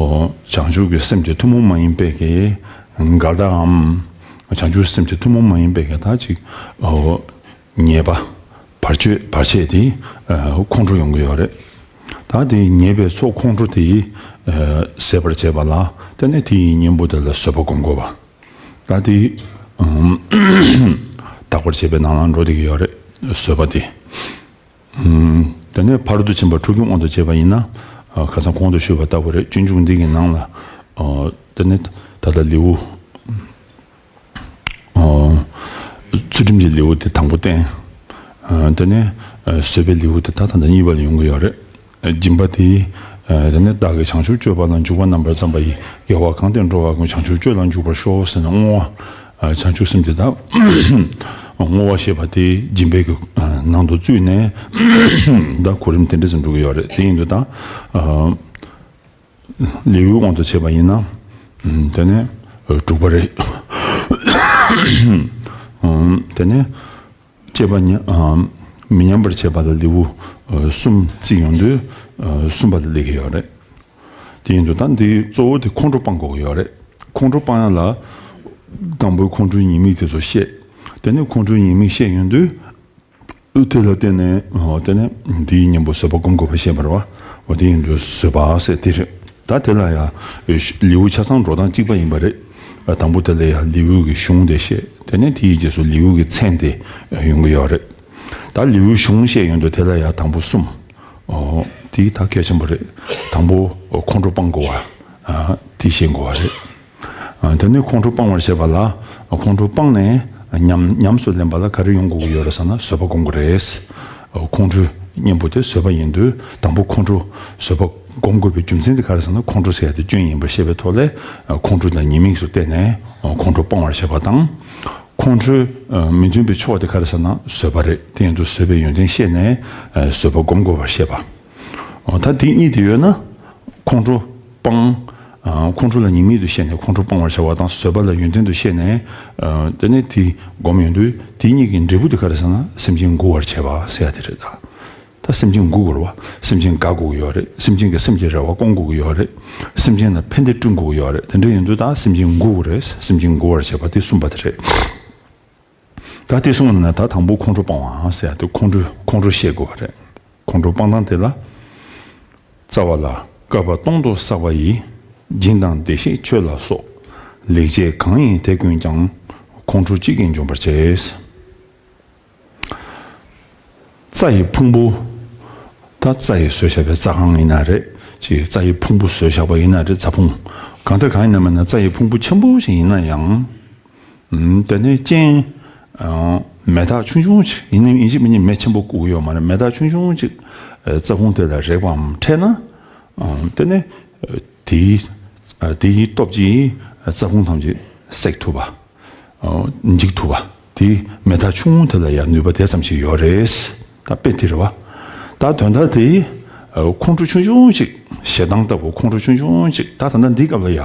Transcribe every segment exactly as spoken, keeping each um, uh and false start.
བྱང་ཆུབ་ཀྱི་སེམས་ཀྱི་ཐུན་མོང་མ་ཡིན་པའི་གི་འགལ་ཟླའམ། བྱང་ཆུབ་སེམས་ཀྱི་ཐུན་མོང་མ་ཡིན་པའི་གི་ད་ཅིག་ཉེས་པ་བར་ཆད་བར་ཆད་དེ་ཁོང་ཁྲོ་ཡོང་གི་ཡོད་རེད། ད་དེ་ཉེས་པའི་ཚོགས་ཁོང་ཁྲོ་དེ་ཟད་པར་བྱེད་པ་ལ་དེ་ནས་དེའི་གཉེན་པོ་དེ་ལ་བཟོད་པ་སྒོམ་དགོས་པ། ད་དེ་དག་པར་བྱེད་པའི་ནང་ལ་འགྲོ་བསྡད་ཀྱི་ཡོད་རེད། བཟོད་པ་དེ། དེ་ནས་ཕ་རོལ་ཏུ་ཕྱིན་པ་དྲུག་གི་དབང་དུ་བྱས་པ་ཡིན་ན། ཁ་སང་གོང་དུ་ཞུས་པ་ལྟ་བུ་རེད། སྤྱོད་འཇུག་འདི་གི་ནང་ལ། དེ་ནས་ད་ལྟ་ལེའུ། ཚུལ་ཁྲིམས་ཀྱི་ལེའུ་དེ་དང་པོ་བསྟན། དེ་ནས་བཟོད་པའི་ལེའུ་དེ་ད་ད་ལྟ་གཉིས་པ་ལ་ཡོང་གི་ཡོད་རེད། སྦྱིན་པ་དེ། དེ་ནས་བདག་གིས་བྱང་ཆུབ་སྤྱོད་པ་ལ་འཇུག་པ་རྣམ་པར་བརྩམས་པ་ཡིས། དགེ་བ་གང་དེ་འགྲོ་བ་ཀུན་བྱང་ཆུབ་སྤྱོད་ལ་འཇུག་པར་ཤོག་ཟེར་ནས་བསྔོ་བ། བྱང་ཆུབ་སེམས་དེ་དག་བསྔོ་བ་ཞེས་པ་དེ་སྦྱིན་པའི་གི་ནང་དུ་བཙུད་ནས་ད་གོ་རིམ་དེ་འདྲ་ཙམ་འགྲོ་གི་ཡོད་རེད། དེ་ཡིན་དུས་ད་ལེའུའི་དབང་དུ་བྱས་པ་ཡིན་ན། དེ་ནས་དྲུག་པ་རེད། དེ་ནས་སྤྱད་པ་ཉམས་མི་ཉམས་པར་བྱེད་པ་ལ་ལེའུ་གསུམ་བརྩིས་ཡོང་དུས་གསུམ་པ་ལ་སླེབས་ཀྱི་ཡོད་རེད། དེ་ཡིན་དུས་ད་འདི་གཙོ་བོ་དེ་ཁོང་ཁྲོ་སྤང་དགོས་ཀྱི་ཡོད་རེད། ཁོང་ཁྲོ་སྤང་ཡ་ལ། དང་པོའི་ཁོང་ཁྲོའི་ཉེས་དམིགས་དེ་ཚོ་བཤད། དེ་ནས་ཁོང་ཁྲོའི་ཉེས་དམིགས་བཤད་ཡོང་དུས། དེ་ལ་བརྟེན་ནས་དེ་ནས་འདིའི་གཉེན་པོ་བཟོད་པ་སྒོམ་དགོས་པ་བཤད་པ་རེད་བ། འོ་དེ་ཡིན་དུས་བཟོད་པ་ཟེར་དེ་རེད། ད་དེ་ལ་ཡང་ལེའུ་ཆ་ཚང་འགྲོ་སྟངས་གཅིག་པ་ཡིན་པ་རེད། དང་པོ་དེ་ལ་ཡང་ལེའུ་གི་གཞུང་དེ་བཤད། དེ་ནས་དེའི་རྗེས་སུ་ལེའུ་གི་མཚན་དེ་ཡོང་གི་ཡོད་རེད། ད་ལེའུའི་གཞུང་བཤད་ཡོང་དུས་དེ་ལ་ཡང་དང་པོ་གསུམ། ཨོ། དེ་ད་གལ་ཆེན་པོ་རེད། དང་པོ་ཁོང་ཁྲོ་སྤང་དགོས་པ། ཨ། དེ་ཤེས་དགོས་པ་རེད། ཨ། དེ་ནས་ཁོང་ཁྲོ་སྤང་བར་བྱེད་པ་ལ། ཁོང་ཁྲོ་སྤངས་ནས་ཉམས་ཉམས་སུ་ལེན་པ་ལ་ག་རེ་ཡོང་དགོས་ཀྱི་ཡོད་རེད་ཟེར་ན་བཟོད་པ་སྒོམ་དགོས་རེད། ཁོང་ཁྲོའི་གཉེན་པོ་དེ་བཟོད་པ་ཡིན་དུས་དང་པོ་ཁོང་ཁྲོ་བཟོད་པ་སྒོམ་དགོས་པའི་རྒྱུ་མཚན་དེ་ག་རེ་ཟེར་ན་ཁོང་ཁྲོ་ཟེར་ཡ་དེ་སྐྱོན་ཡིན་པར་བཤད་པའི་ཐོག་ལས། ཁོང་ཁྲོ་ལ་ཉེས་དམིགས་སུ་བལྟས་ནས་ཁོང་ཁྲོ་སྤང་བར་བྱེད་པ་དང་། ཁོང་ཁྲོའི་མི་མཐུན་པའི་ཕྱོགས་དེ་ག་རེ་ཟེར་ན་བཟོད་པ་རེད། དེ་ཡིན་དུས་བཟོད་པའི་ཡོན་ཏན་བཤད་ནས་བཟོད་པ་སྒོམ་དགོས་པར་བཤད་པ། ད་དེ་གཉིས་དེ་ཡོད་ན་ཁོང་ཁྲོ་སྤང་། ཁོང་ཁྲོ་ལ་ཉེས་དམིགས་དུ་བཤད་ནས་ཁོང་ཁྲོ་སྤང་བར་བྱ་བ་དང་བཟོད་པ་ལ་ཡོན་ཏན་དུ་བཤད་ནས། དེ་ནས་དེ་སྒོམ་ཡོང་དུས་དེ་གཉིས་ཀྱི་འབྲས་བུ་དེ་ག་རེ་ཟེར་ན་སེམས་ཅན་མགུ་བར་བྱེད་པ་ཟེར་ཡ་དེ་རེད་ད། ད་སེམས་ཅན་མགུ་དགོས་རེད་བ། སེམས་ཅན་དགའ་དགོས་ཀྱི་ཡོད་རེད། སེམས་ཅན་གྱི་སེམས་ཀྱི་རེ་བ་སྐོང་དགོས་ཀྱི་ཡོད་རེད། སེམས་ཅན་ལ་ཕན་བདེ་བསྐྲུན་དགོས་ཀྱི་ཡོད་རེད། དེ་འདྲ་ཡིན་དུས་ད་སེམས་ཅན་མགུ་དགོས་རེད། སེམས་ཅན་མགུ་བར་བྱེད་པ་དེ་གསུམ་པ་དེ་རེད། ད་དེ་གསུམ་ལ་ན་ད་དང་པོ་ཁོང་ཁྲོ་སྤང་བ་ཟེར་ཡ་དེ་ཁོང་ཁྲོ་ཁོང་ཁྲོ་བཤད་དགོས་པ་རེད། ཁོང་ཁྲོ་སྤང་སྟངས་དེ་ལ། རྩ་བ་ལ་བསྐལ་པ་སྟོང་དུ་བསགས་པ་ཡི། སྦྱིན་དང་བདེ་གཤེགས་མཆོད་ལ་སོགས། ལེགས་སྤྱད་གང་ཡིན་དེ་ཀུན་ཀྱང་། ཁོང་ཁྲོ་གཅིག་གིས་འཇོམས་པར་བྱེད། རྩྭ་ཡི་ཕུང་པོ། ད་རྩྭ་ཡིས་བཟོས་བཞག་པའི་རྩྭ་ཁང་ཡིན་ན་རེད། ཅིག་རྩྭ་ཡི་ཕུང་པོ་བཟོས་བཞག་པ་ཡིན་ན་རེད། རྩྭ་ཕུང་། གང་ལྟར་གང་ཡིན་ན་མིན་ན་རྩྭ་ཡི་ཕུང་པོ་ཆེན་པོ་ཞིག་ཡིན་ན་ཡང་། ཨུམ། དེ་ནས་སྤྱན། ཨ། མེ་སྟག་ཆུང་ཆུང་ཅིག་ཡིན་ནའི་ཡིན་གཅིག་མིན་གཉིས་མེ་ཆེན་པོ་བཀུག་ཡོད་མ་རེད། མེ་སྟག་ཆུང་ཆུང་ཅིག་རྩྭ་ཁུང་དེ་ལ་རེག་པའམ་འཕྲད་ན། ཨ། དེ་ནས་དེའི་དེའི་སྟོབས་ཀྱིས་རྩྭ་ཁུང་ཐམས་ཅད་བསྲེག་ཐུབ་པ། འཇིག་ཐུབ་པ། དེ་མེ་སྟག་ཆུང་ངུ་དེ་ལ་ཡང་ནུས་པ་དེ་ཙམ་ཞིག་ཡོད་རེད། ད་དཔེ་དེ་རེད་བ། ད་དོན་དག་དེ། ཁོང་ཁྲོ་ཆུང་ཆུང་ཅིག་ཞེ་སྡང་ལྟ་བུ་ཁོང་ཁྲོ་ཆུང་ཆུང་ཅིག་ད་ད་ལྟ་འདིའི་སྐབས་ལ་ཡ།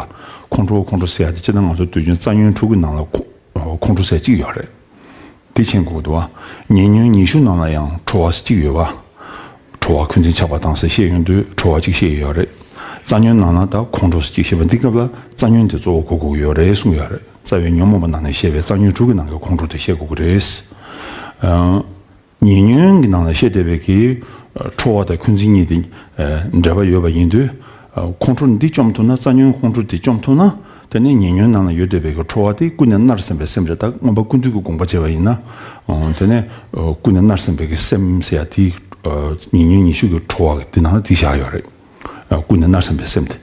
ཁོང་ཁྲོ་ཁོང་ཁྲོ་ཟེར་ཡ་དེ་སྤྱིར་ན་ང་ཚོ་དུས་རྒྱུན་རྩ་ཉོན་དྲུག་གི་ནང་ལ་ཁོ། ཁོང་ཁྲོ་ཟེར་གཅིག་ཡོད་རེད། དེ་མཁྱེན་དགོས་འདུག་བ། ཉེ་ཉོན་ཉི་ཤུ་ནང་ལ་ཡང་ཁྲོ་བ་གཅིག་ཡོད་བ། ཁྲོ་བ་འཁོན་འཛིན་ཆགས་པ་དང་ཟེར་བཤད་ཡོང་དུས་ཁྲོ་བ་གཅིག་བཤད་ཡོད་རེད། རྩ་ཉོན་ནང་ལ་ད་ཁོང་ཁྲོ་ཟེར་གཅིག་བཤད་པ་འདི་སྐབས་ལ་རྩ་ཉོན་དེ་གཙོ་བོ་གོ་དགོས་ཀྱི་ཡོད་རེད་གསུངས་ཡོད་རེད། རྩ་བའི་ཉོན་མོངས་པ་ནང་ནས་བཤད་པའི་རྩ་ཉོན་དྲུག་གི་ནང་གི་ཁོང་ཁྲོ་དེ་བཤད་དགོས་ཀྱི་རེད། ཨང་། ཉེ་ཉོན་གྱི་ནང་ལ་བཤད་བསྡད་པའི་གི་ཁྲོ་བ་དང་འཁོན་འཛིན་གཉིས་དེ་འབྲེལ་བ་ཡོད་པ་ཡིན་དུས། ཁོང་ཁྲོ་འདི་བཅོམ་ཐུབ་ན་རྩ་ཉོན་ཁོང་ཁྲོ་འདི་བཅོམ་ཐུབ་ན། དེ་ནས་ཉེ་ཉོན་ནང་ལ་ཡོད་བསྡད་པའི་གི་ཁྲོ་བ་དེ་ཀུན་ནས་མནར་སེམས་པའི་སེམས་རེད། ད་མངོན་པ་ཀུན་བཏུས་ཀྱི་དགོངས་པ་བྱས་པ་ཡིན་ན། དེ་ནས་ཀུན་ནས་མནར་སེམས་པའི་གི་སེམས་ཟེར་ཡ་དེ་ཉེ་ཉོན་ཉི་ཤུ་གི་ཁྲོ་བ་གི་དེ་ནང་ལ་དེ་བཞག་ཡོད་རེད། ཀུན་ནས་མནར་སེམས་པའི་སེམས་དེ།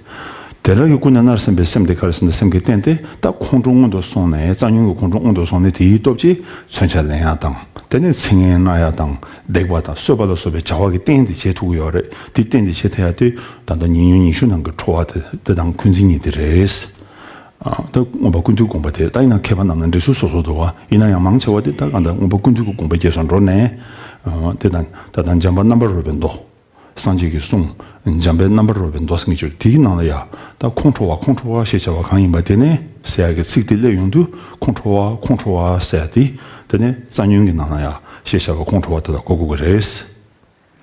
དེ་རང་གི་ཀུན་ནས་མནར་སེམས་པའི་སེམས་དེ་ག་རེ་ཟེར་ན་སེམས་ཀྱི་རྟེན་དེ་ད་ཁོང་ཁྲོ་སྔོན་དུ་སོང་ནས་རྩ་ཉོན་གྱི་ཁོང་ཁྲོ་སྔོན་དུ་སོང་ནས་དེའི་སྟོབས་ཀྱིས་མཚོན་ཆ་ལེན་ཡག་དང་དེ་ནས་ཚིག་ངན་སྨྲ་ཡག་དང་བརྡེག་པ་དང་གསོད་པ་ལ་སོགས་པའི་བྱ་བ་གི་རྟེན་དེ་བྱེད་ཐུབ་ཀྱི་ཡོད་རེད། དེ་རྟེན་དེ་བྱེད་ཐུབ་ཡག་དེ་ད་ལྟ་ཉེ་ཉོན་ཉི་ཤུ་ནང་གི་ཁྲོ་བ་དེ་དེ་དང་འཁོན་འཛིན་གཉིས་དེ་རེད། ད་མངོན་པ་ཀུན་བཏུས་དགོངས་པ་དེ་ད་ཡིན་ན་མཁས་པ་རྣམས་ལ་འགྲེལ་ཚུལ་སོ་སོ་འདུག་བ། ཡིན་ན་ཡང་མང་ཆེ་བ་དེ་ད་གང་ལྟར་མངོན་པ་ཀུན་བཏུས་ཀྱི་དགོངས་པའི་རྗེས་སུ་འགྲོ་ནས། དེ་དང་ད་ལྟ་འཇམ་དཔལ་རྣམ་པར་རོལ་པའི་མདོ། སངས་རྒྱས་ཀྱི་གསུང་། འཇམ་དཔལ་རྣམ་པར་རོལ་པའི་མདོ་ཟེར་མཁན་ཅིག་ཡོད། དེའི་ནང་ལ་ཡ། ད་ཁོང་ཁྲོ་བ་ཁོང་ཁྲོ་བ་ཞེས་བྱ་བ་གང་ཡིན་པ་དེ་ནི་ཟེར་ཡ་གི་ཚིག་དེ་སླེབས་ཡོང་དུས་ཁོང་ཁྲོ་བ་ཁོང་ཁྲོ་བ་ཟེར་ཡ་དེ། དེ་ནི་རྩ་ཉོན་གྱི་ནང་ལ་ཡ་ཞེས་བྱ་བ་ཁོང་ཁྲོ་བ་དེ་ལ་གོ་དགོས་ཀྱི་རེད།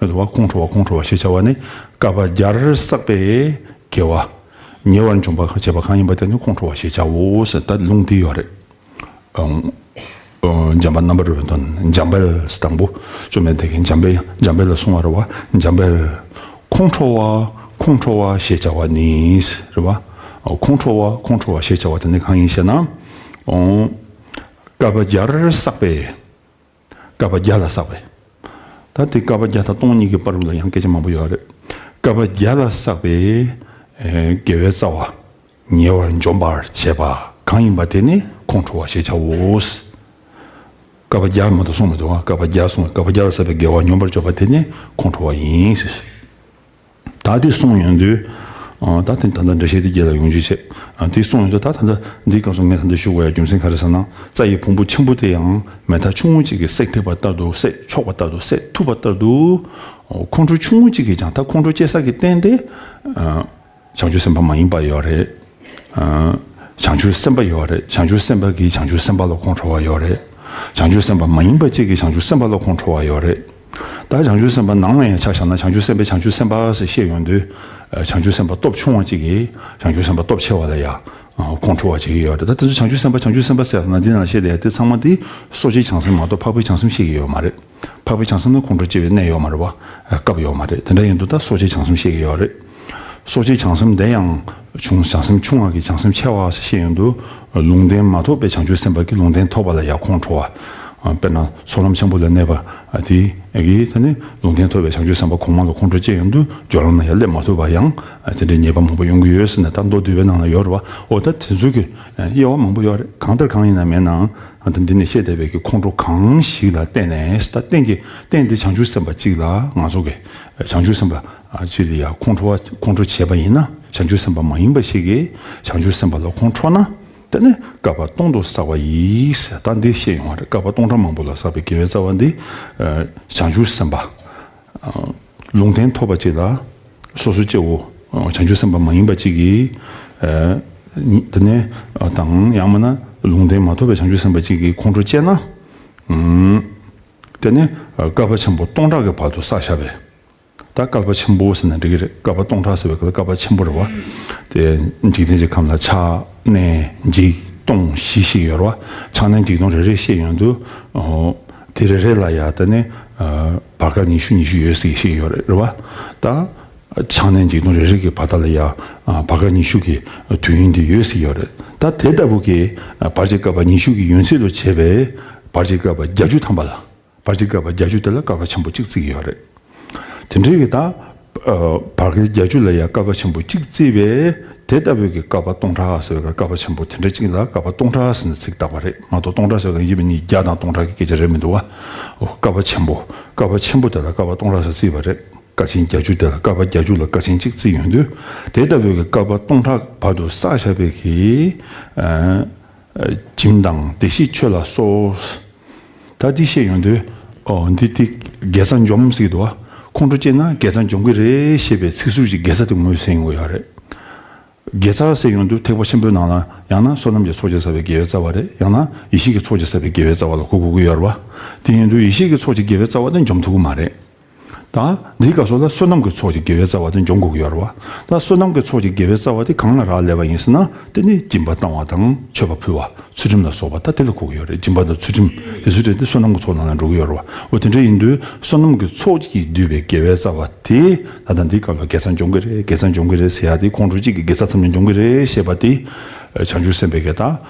རེད་བ། ཁོང་ཁྲོ་བ་ཁོང་ཁྲོ་བ་ཞེས་བྱ་བ་ནི་བསྐལ་པ་བརྒྱར་བསགས་པའི་དགེ་བ། ཉེ་བར་འཇོམས་པར་བྱེད་པ་གང་ཡིན་པ་དེ་ནི་ཁོང་ཁྲོ་བ་ཞེས་བྱའོ་ཟེར། ད་ལུང་འདི་ཡོད་རེད། ཨང་། ཨོ། འཇམ་དཔལ་རྣམ་པར་རོལ་པའི་དོན། འཇམ་དཔལ་དང་པོ་བཅོམ་ལྡན་འདས་ཀྱིས་འཇམ་དཔལ། འཇམ་དཔལ་ལ་གསུངས་པ་རེད་བ། འཇམ་དཔལ། ཁོང་ཁྲོ་བ། ཁོང་ཁྲོ་བ་ཞེས་བྱ་བ་ནི། རེད་བ། ཨོ། ཁོང་ཁྲོ་བ། ཁོང་ཁྲོ་བ་ཞེས་བྱ་བ་དེ་ནི་གང་ཡིན་ཞེ་ན། ཨོ། བསྐལ་པ་བརྒྱར་བསགས་པའི། བསྐལ་པ་བརྒྱ་ལ་བསགས་པའི། ད་དེ་བསྐལ་པ་བརྒྱ་དང་སྟོང་གཉིས་ཀྱི་བར་ལ་ཡང་སྐད་ཆ་མང་པོ་ཡོད་རེད། བསྐལ་པ་བརྒྱ་ལ་བསགས་པའི། ཨེ། དགེ་བའི་རྩ་བ། ཉེ་བར་འཇོམས་པར་བྱེད་པ་གང་ཡིན་པ་དེ་ནི་ཁོང་ཁྲོ་བ་ཞེས་བྱའོ། བསྐལ་པ་བརྒྱ་མ་གཏོགས་གསུངས་མི་འདུག་བ། བསྐལ་པ་བརྒྱ་གསུངས། བསྐལ་པ་བརྒྱ་ལ་བསགས་པའི་དགེ་བ་སྙོམས་པར་འཇོག་པ་དེ་ནི་ཁོང་ཁྲོ་བ་ཡིན། ད་དེ་གསུངས་ཡོང་དུས། ཨ། ད་དེ་ད་ལྟ་འགྲེལ་བཤད་དེ་རྒྱལ་ལ་ཡོང་རྒྱུ་བྱས། ཨ། དེ་གསུངས་ཡོང་དུས་ད་ད་ལྟ་འདི་སྐབས་སུ་ངས་ད་ལྟ་ཞུ་དགོས་ཡ་རྒྱུ་མཚན་ག་རེ་ཟེར་ན། རྩྭ་ཡི་ཕུང་པོ་ཆེན་པོ་དེ་ཡང་མེ་སྟག་ཆུང་ངུ་གཅིག་གིས་བསྲེག་ཐུབ་པ་ལྟར་དུ། བསྲེག་ཆོག་པ་ལྟར་དུ། བསྲེག་ཐུབ་པ་ལྟར་དུ། ཁོང་ཁྲོ་ཆུང་ངུ་གཅིག་གིས་ཀྱང་། ད་ཁོང་ཁྲོ་སྐྱེ་ས་གི་རྟེན་དེ། ཨ། བྱང་ཆུབ་སེམས་དཔའ་མ་ཡིན་པ་ཡོད་རེད། ཨ། བྱང་ཆུབ་སེམས་དཔའ་ཡོད་རེད། བྱང་ཆུབ་སེམས་དཔའ་གིས་བྱང་ཆུབ་སེམས་དཔའ་ལ་ཁོང་ཁྲོ་བ་ཡོད་རེད། བྱང་ཆུབ་སེམས་དཔའ་མ་ཡིན་པ་གཅིག་གིས་བྱང་ཆུབ་སེམས་དཔའ་ལ་ཁོང་ཁྲོ་བ་ཡོད་རེད། ད་བྱང་ཆུབ་སེམས་དཔའ་ནང་ལ་ཡང་ཆ་བཞག་ན། བྱང་ཆུབ་སེམས་དཔའ། བྱང་ཆུབ་སེམས་དཔའ་ཟེར་བཤད་ཡོང་དུས། ཨ། བྱང་ཆུབ་སེམས་དཔའ་སྟོབས་ཆུང་བ་གཅིག་གིས་བྱང་ཆུབ་སེམས་དཔའ་སྟོབས་ཆེ་བ་ལ་ཡང་ཁོང་ཁྲོ་བ་བྱེད་ཀྱི་ཡོད་རེད། ད་དེ་ཚོ་བྱང་ཆུབ་སེམས་དཔའ། བྱང་ཆུབ་སེམས་དཔའ་ཟེར་ན་འདི་ནང་བཤད་དེ་དེ་ཚང་མ་དེ་གསོ་བྱེད་བྱང་སེམས་མ་གཏོགས་འཕགས་པའི་བྱང་སེམས་བཤད་ཀྱི་ཡོད་མ་རེད། འཕགས་པའི་བྱང་སེམས་ནི་ཁོང་ཁྲོ་སྐྱེ་བའི་གནས་ཡོད་མ་རེད་བ། སྐབས་ཡོད་མ་རེད། དེ་འདྲ་ཡིན་དུས་ད་གསོ་བྱེད་བྱང་སེམས་བཤད་ཀྱི་ཡོད་རེད། གསོ་བྱེད་བྱང་སེམས་དེ་ཡང་ཆུང་། བྱང་སེམས་ཆུང་བ་གིས་བྱང་སེམས་ཆེ་བ་ཟེར་བཤད་ཡོང་དུས། ལུང་བསྟན་མ་ཐོབ་པའི་བྱང་ཆུབ་སེམས་དཔའ་གིས་ལུང་བསྟན་ཐོབ་པ་ལ་ཡང་ཁོང་ཁྲོ་བ། དཔེར་ན་ཚོགས་ལམ་ཆེན་པོ་ལ་གནས་པ་དེ་གིས་ད་ནི་ལུང་བསྟན་ཐོབ་པའི་བྱང་ཆུབ་སེམས་དཔའ་གོང་མ་ལ་ཁོང་ཁྲོ་སྐྱེ་ཡོང་དུས་སྦྱོར་ལམ་ལ་ཡང་སླེབས་མ་ཐུབ་པ་ཡང་དེ་འདྲའི་ཉེས་པ་མང་པོ་ཡོང་གི་ཡོད་ཟེར་ནས། ད་མདོ་སྡུད་པའི་ནང་ལ་ཡོད་རེད་བ། འོ། ད་དེ་ཚོ་གི་དབྱེ་བ་མང་པོ་ཡོད་རེད། གང་ལྟར་གང་ཡིན་ན་མེད་ནའང་། ད་འདི་ནས་བཤད་བསྡད་པའི་གི་ཁོང་ཁྲོ་གང་ཞིག་ལ་བརྟེན་ནས། ད་རྟེན་གྱི་རྟེན་དེ་བྱང་ཆུབ་སེམས་དཔའ་གཅིག་ལ། ང་ཚོ་གི་བྱང་ཆུབ་སེམས་དཔའ་གཅིག་ལ་ཡང་ཁོང་ཁྲོ་བ། ཁོང་ཁྲོ་བྱས་པ་ཡིན་ན། བྱང་ཆུབ་སེམས་དཔའ་མ་ཡིན་པ་ཞིག་གིས་བྱང་ཆུབ་སེམས་དཔའ་ལ་ཁོང་ཁྲོ་ན། དེ་ནི་བསྐལ་པ་སྟོང་དུ་བསགས་པ་ཡིས། ད་འདི་བཤད་ཡོང་བ་རེད། བསྐལ་པ་སྟོང་ཕྲག་མང་པོ་ལ་བསགས་པའི་དགེ་བའི་རྩ་བ་འདི། ཨ། བྱང་ཆུབ་སེམས་དཔའ། ལུང་བསྟན་ཐོབ་པ་གཅིག་ལ། སོ་སོ་སྐྱེ་བོ་བྱང་ཆུབ་སེམས་དཔའ་མ་ཡིན་པ་གཅིག་གིས། ཨ། དེ་ནས་དང་། ཡང་མིན་ན་ལུང་བསྟན་མ་ཐོབ་པའི་བྱང་ཆུབ་སེམས་དཔའ་གཅིག་གིས་ཁོང་ཁྲོ་སྐྱེས་ན། ཨུམ། དེ་ནས་བསྐལ་པ་ཆེན་པོ་སྟོང་ཕྲག་གི་བར་དུ་བསགས་བཞག་པའི། ད་བསྐལ་པ་ཆེན་པོ་ཟེར་ན་འགྲིག་གི་རེད། བསྐལ་པ་སྟོང་ཕྲག་ཟེར་བའི་སྐབས་ལ་བསྐལ་པ་ཆེན་པོ་རེད་བ། དེ་འཇིག་རྟེན་གྱི་ཁམས་ལ་ཆགས་གནས་འཇིག་སྟོང་བཞི་ཞིག་ཡོད་རེད་བ། ཆགས་གནས་འཇིག་སྟོང་རེ་རེ་བཤད་ཡོང་དུས། ཨོ། དེ་རེ་རེ་ལ་ཡ་ད་ནི། ཨ། བར་སྐབས་ཉི་ཤུ་ཉི་ཤུ་ཡོད་ཟེར་བཤད་ཡོད་རེད། རེད་བ། ད་ཆགས་གནས་འཇིག་སྟོང་རེ་རེ་གི་བར་དག་ལ་ཡ། ཨ། བར་སྐབས་ཉི་ཤུ་གི་དུས་ཡུན་དེ་ཡོད་ཟེར་ཡོད་རེད། ད་དེ་ལྟ་བུ་གི། ཨ། བར་གྱི་བསྐལ་པ་ཉི་ཤུ་གི་ཡུན་ཚད་དུ་བྱས་པའི་བར་གྱི་བསྐལ་པ་བརྒྱད་ཅུ་ཐམ་པ་ལ། བར་གྱི་བསྐལ་པ་བརྒྱད་ཅུ་དེ་ལ་བསྐལ་པ་ཆེན་པོ་གཅིག་བརྩི་གི་ཡོད་རེད། དེ་འདྲའི་གི་ད། ཨ། བར་གྱི་བརྒྱད་ཅུ་ལ་ཡ་བསྐལ་པ་ཆེན་པོ་གཅིག་བརྩིས་པས། དེ་ལྟ་བུའི་གི་བསྐལ་པ་སྟོང་ཕྲག་ཟེར་བའི་བསྐལ་པ་ཆེན་པོ་དེ་འདྲ་གཅིག་ལ་བསྐལ་པ་སྟོང་ཕྲག་ཟེར་ནས་ཚིག་བཏགས་པ་རེད་མ་གཏོགས། སྟོང་ཕྲག་ཟེར་བའི་གི་ཡིན་པ་ནི་བརྒྱ་དང་སྟོང་ཕྲག་གི་སྐད་ཆ་རེད་མི་འདུག་བ། ཨོ། བསྐལ་པ་ཆེན་པོ། བསྐལ་པ་ཆེན་པོ་དེ་ལ་བསྐལ་པ་སྟོང་ཕྲག་ཟེར་བརྩིས་པ་རེད། བསྐལ་ཆེན་བརྒྱད་ཅུ་དེ་ལ། བསྐལ་པ་བརྒྱད་ཅུ་ལ་བསྐལ་ཆེན་གཅིག་བརྩིས་ཡོང་དུས། དེ་ལྟ་བུའི་གི་བསྐལ་པ་སྟོང་ཕྲག་བར་དུ་བསགས་བཞག་པའི་གི། ཨ། ཨ། སྦྱིན་དང་བདེ་གཤེགས་མཆོད་ལ་གསོལ། ད་འདི་བཤད་ཡོང་དུས། ཨོ། འདི་དེ་དགེ་རྩ་འཇོམས་ཟེར་གྱི་འདུག་བ། ཁོང་ཁྲོ་སྐྱེས་ན་དགེ་རྩ་འཇོམས་ཀྱི་རེད་ཞེས་པའི་ཚིག་ཟུར་གྱི་དགེ་རྩ་དེ་ངོས་ཟིན་དགོས་ཡོད་རེད། དགེ་རྩ་ཟེར་ཡོང་དུས་ཐེག་པ་ཆེན་པོའི་ནང་ལ་ཡང་ན་བསོད་ནམས་ཀྱི་ཚོགས་ཀྱིས་བསགས་པའི་དགེ་བའི་རྩ་བ་རེད། ཡང་ན་ཡེ་ཤེས་ཀྱི་ཚོགས་ཀྱིས་བསགས་པའི་དགེ་བའི་རྩ་བ་ལ་གོ་དགོས་ཀྱི་ཡོད་རེད་བ། དེ་ཡིན་དུས་ཡེ་ཤེས་ཀྱི་ཚོགས་ཀྱི་དགེ་བའི་རྩ་བ་དེ་འཇོམས་ཐུབ་ཀྱི་མ་རེད། ད་འདིའི་སྐབས་སུ་ལ་བསོད་ནམས་ཀྱི་ཚོགས་ཀྱི་དགེ་བའི་རྩ་བ་དེ་འཇོམས་དགོས་ཀྱི་ཡོད་རེད་བ། ད་བསོད་ནམས་ཀྱི་ཚོགས་ཀྱི་དགེ་བའི་རྩ་བ་དེ་གང་ལ་རག་ལས་པ་ཡིན་ཟེར་ན། དེ་ནི་སྦྱིན་པ་བཏང་བ་དང་མཆོད་པ་ཕུལ་བ། ཚུལ་ཁྲིམས་ལ་སོགས་པ་ད་དེ་ལ་གོ་གི་ཡོད་རེད། སྦྱིན་པ་དང་ཚུལ་ཁྲིམས་དེ་ཚོ་དེ་བསོད་ནམས་ཀྱི་ཚོགས་ནང་ལ་འགྲོ་གི་ཡོད་རེད་བ། འོ། དེ་འདྲ་ཡིན་དུས་བསོད་ནམས་ཀྱི་ཚོགས་ཀྱིས་བསྡུས་པའི་དགེ་བའི་རྩ་བ་དེ། ད་ལྟ་འདིའི་སྐབས་ལ་དགེ་རྩ་འཇོམས་ཀྱི་རེད། དགེ་རྩ་འཇོམས་ཀྱི་རེད་ཟེར་ཡ་དེ། ཁོང་ཁྲོ་གཅིག་གིས་དགེ་རྩ་ཐམས་ཅད་འཇོམས་ཀྱི་རེད་ཞེས་པ་དེ། བྱང་ཆུབ་སེམས་དཔའི་གི་ད་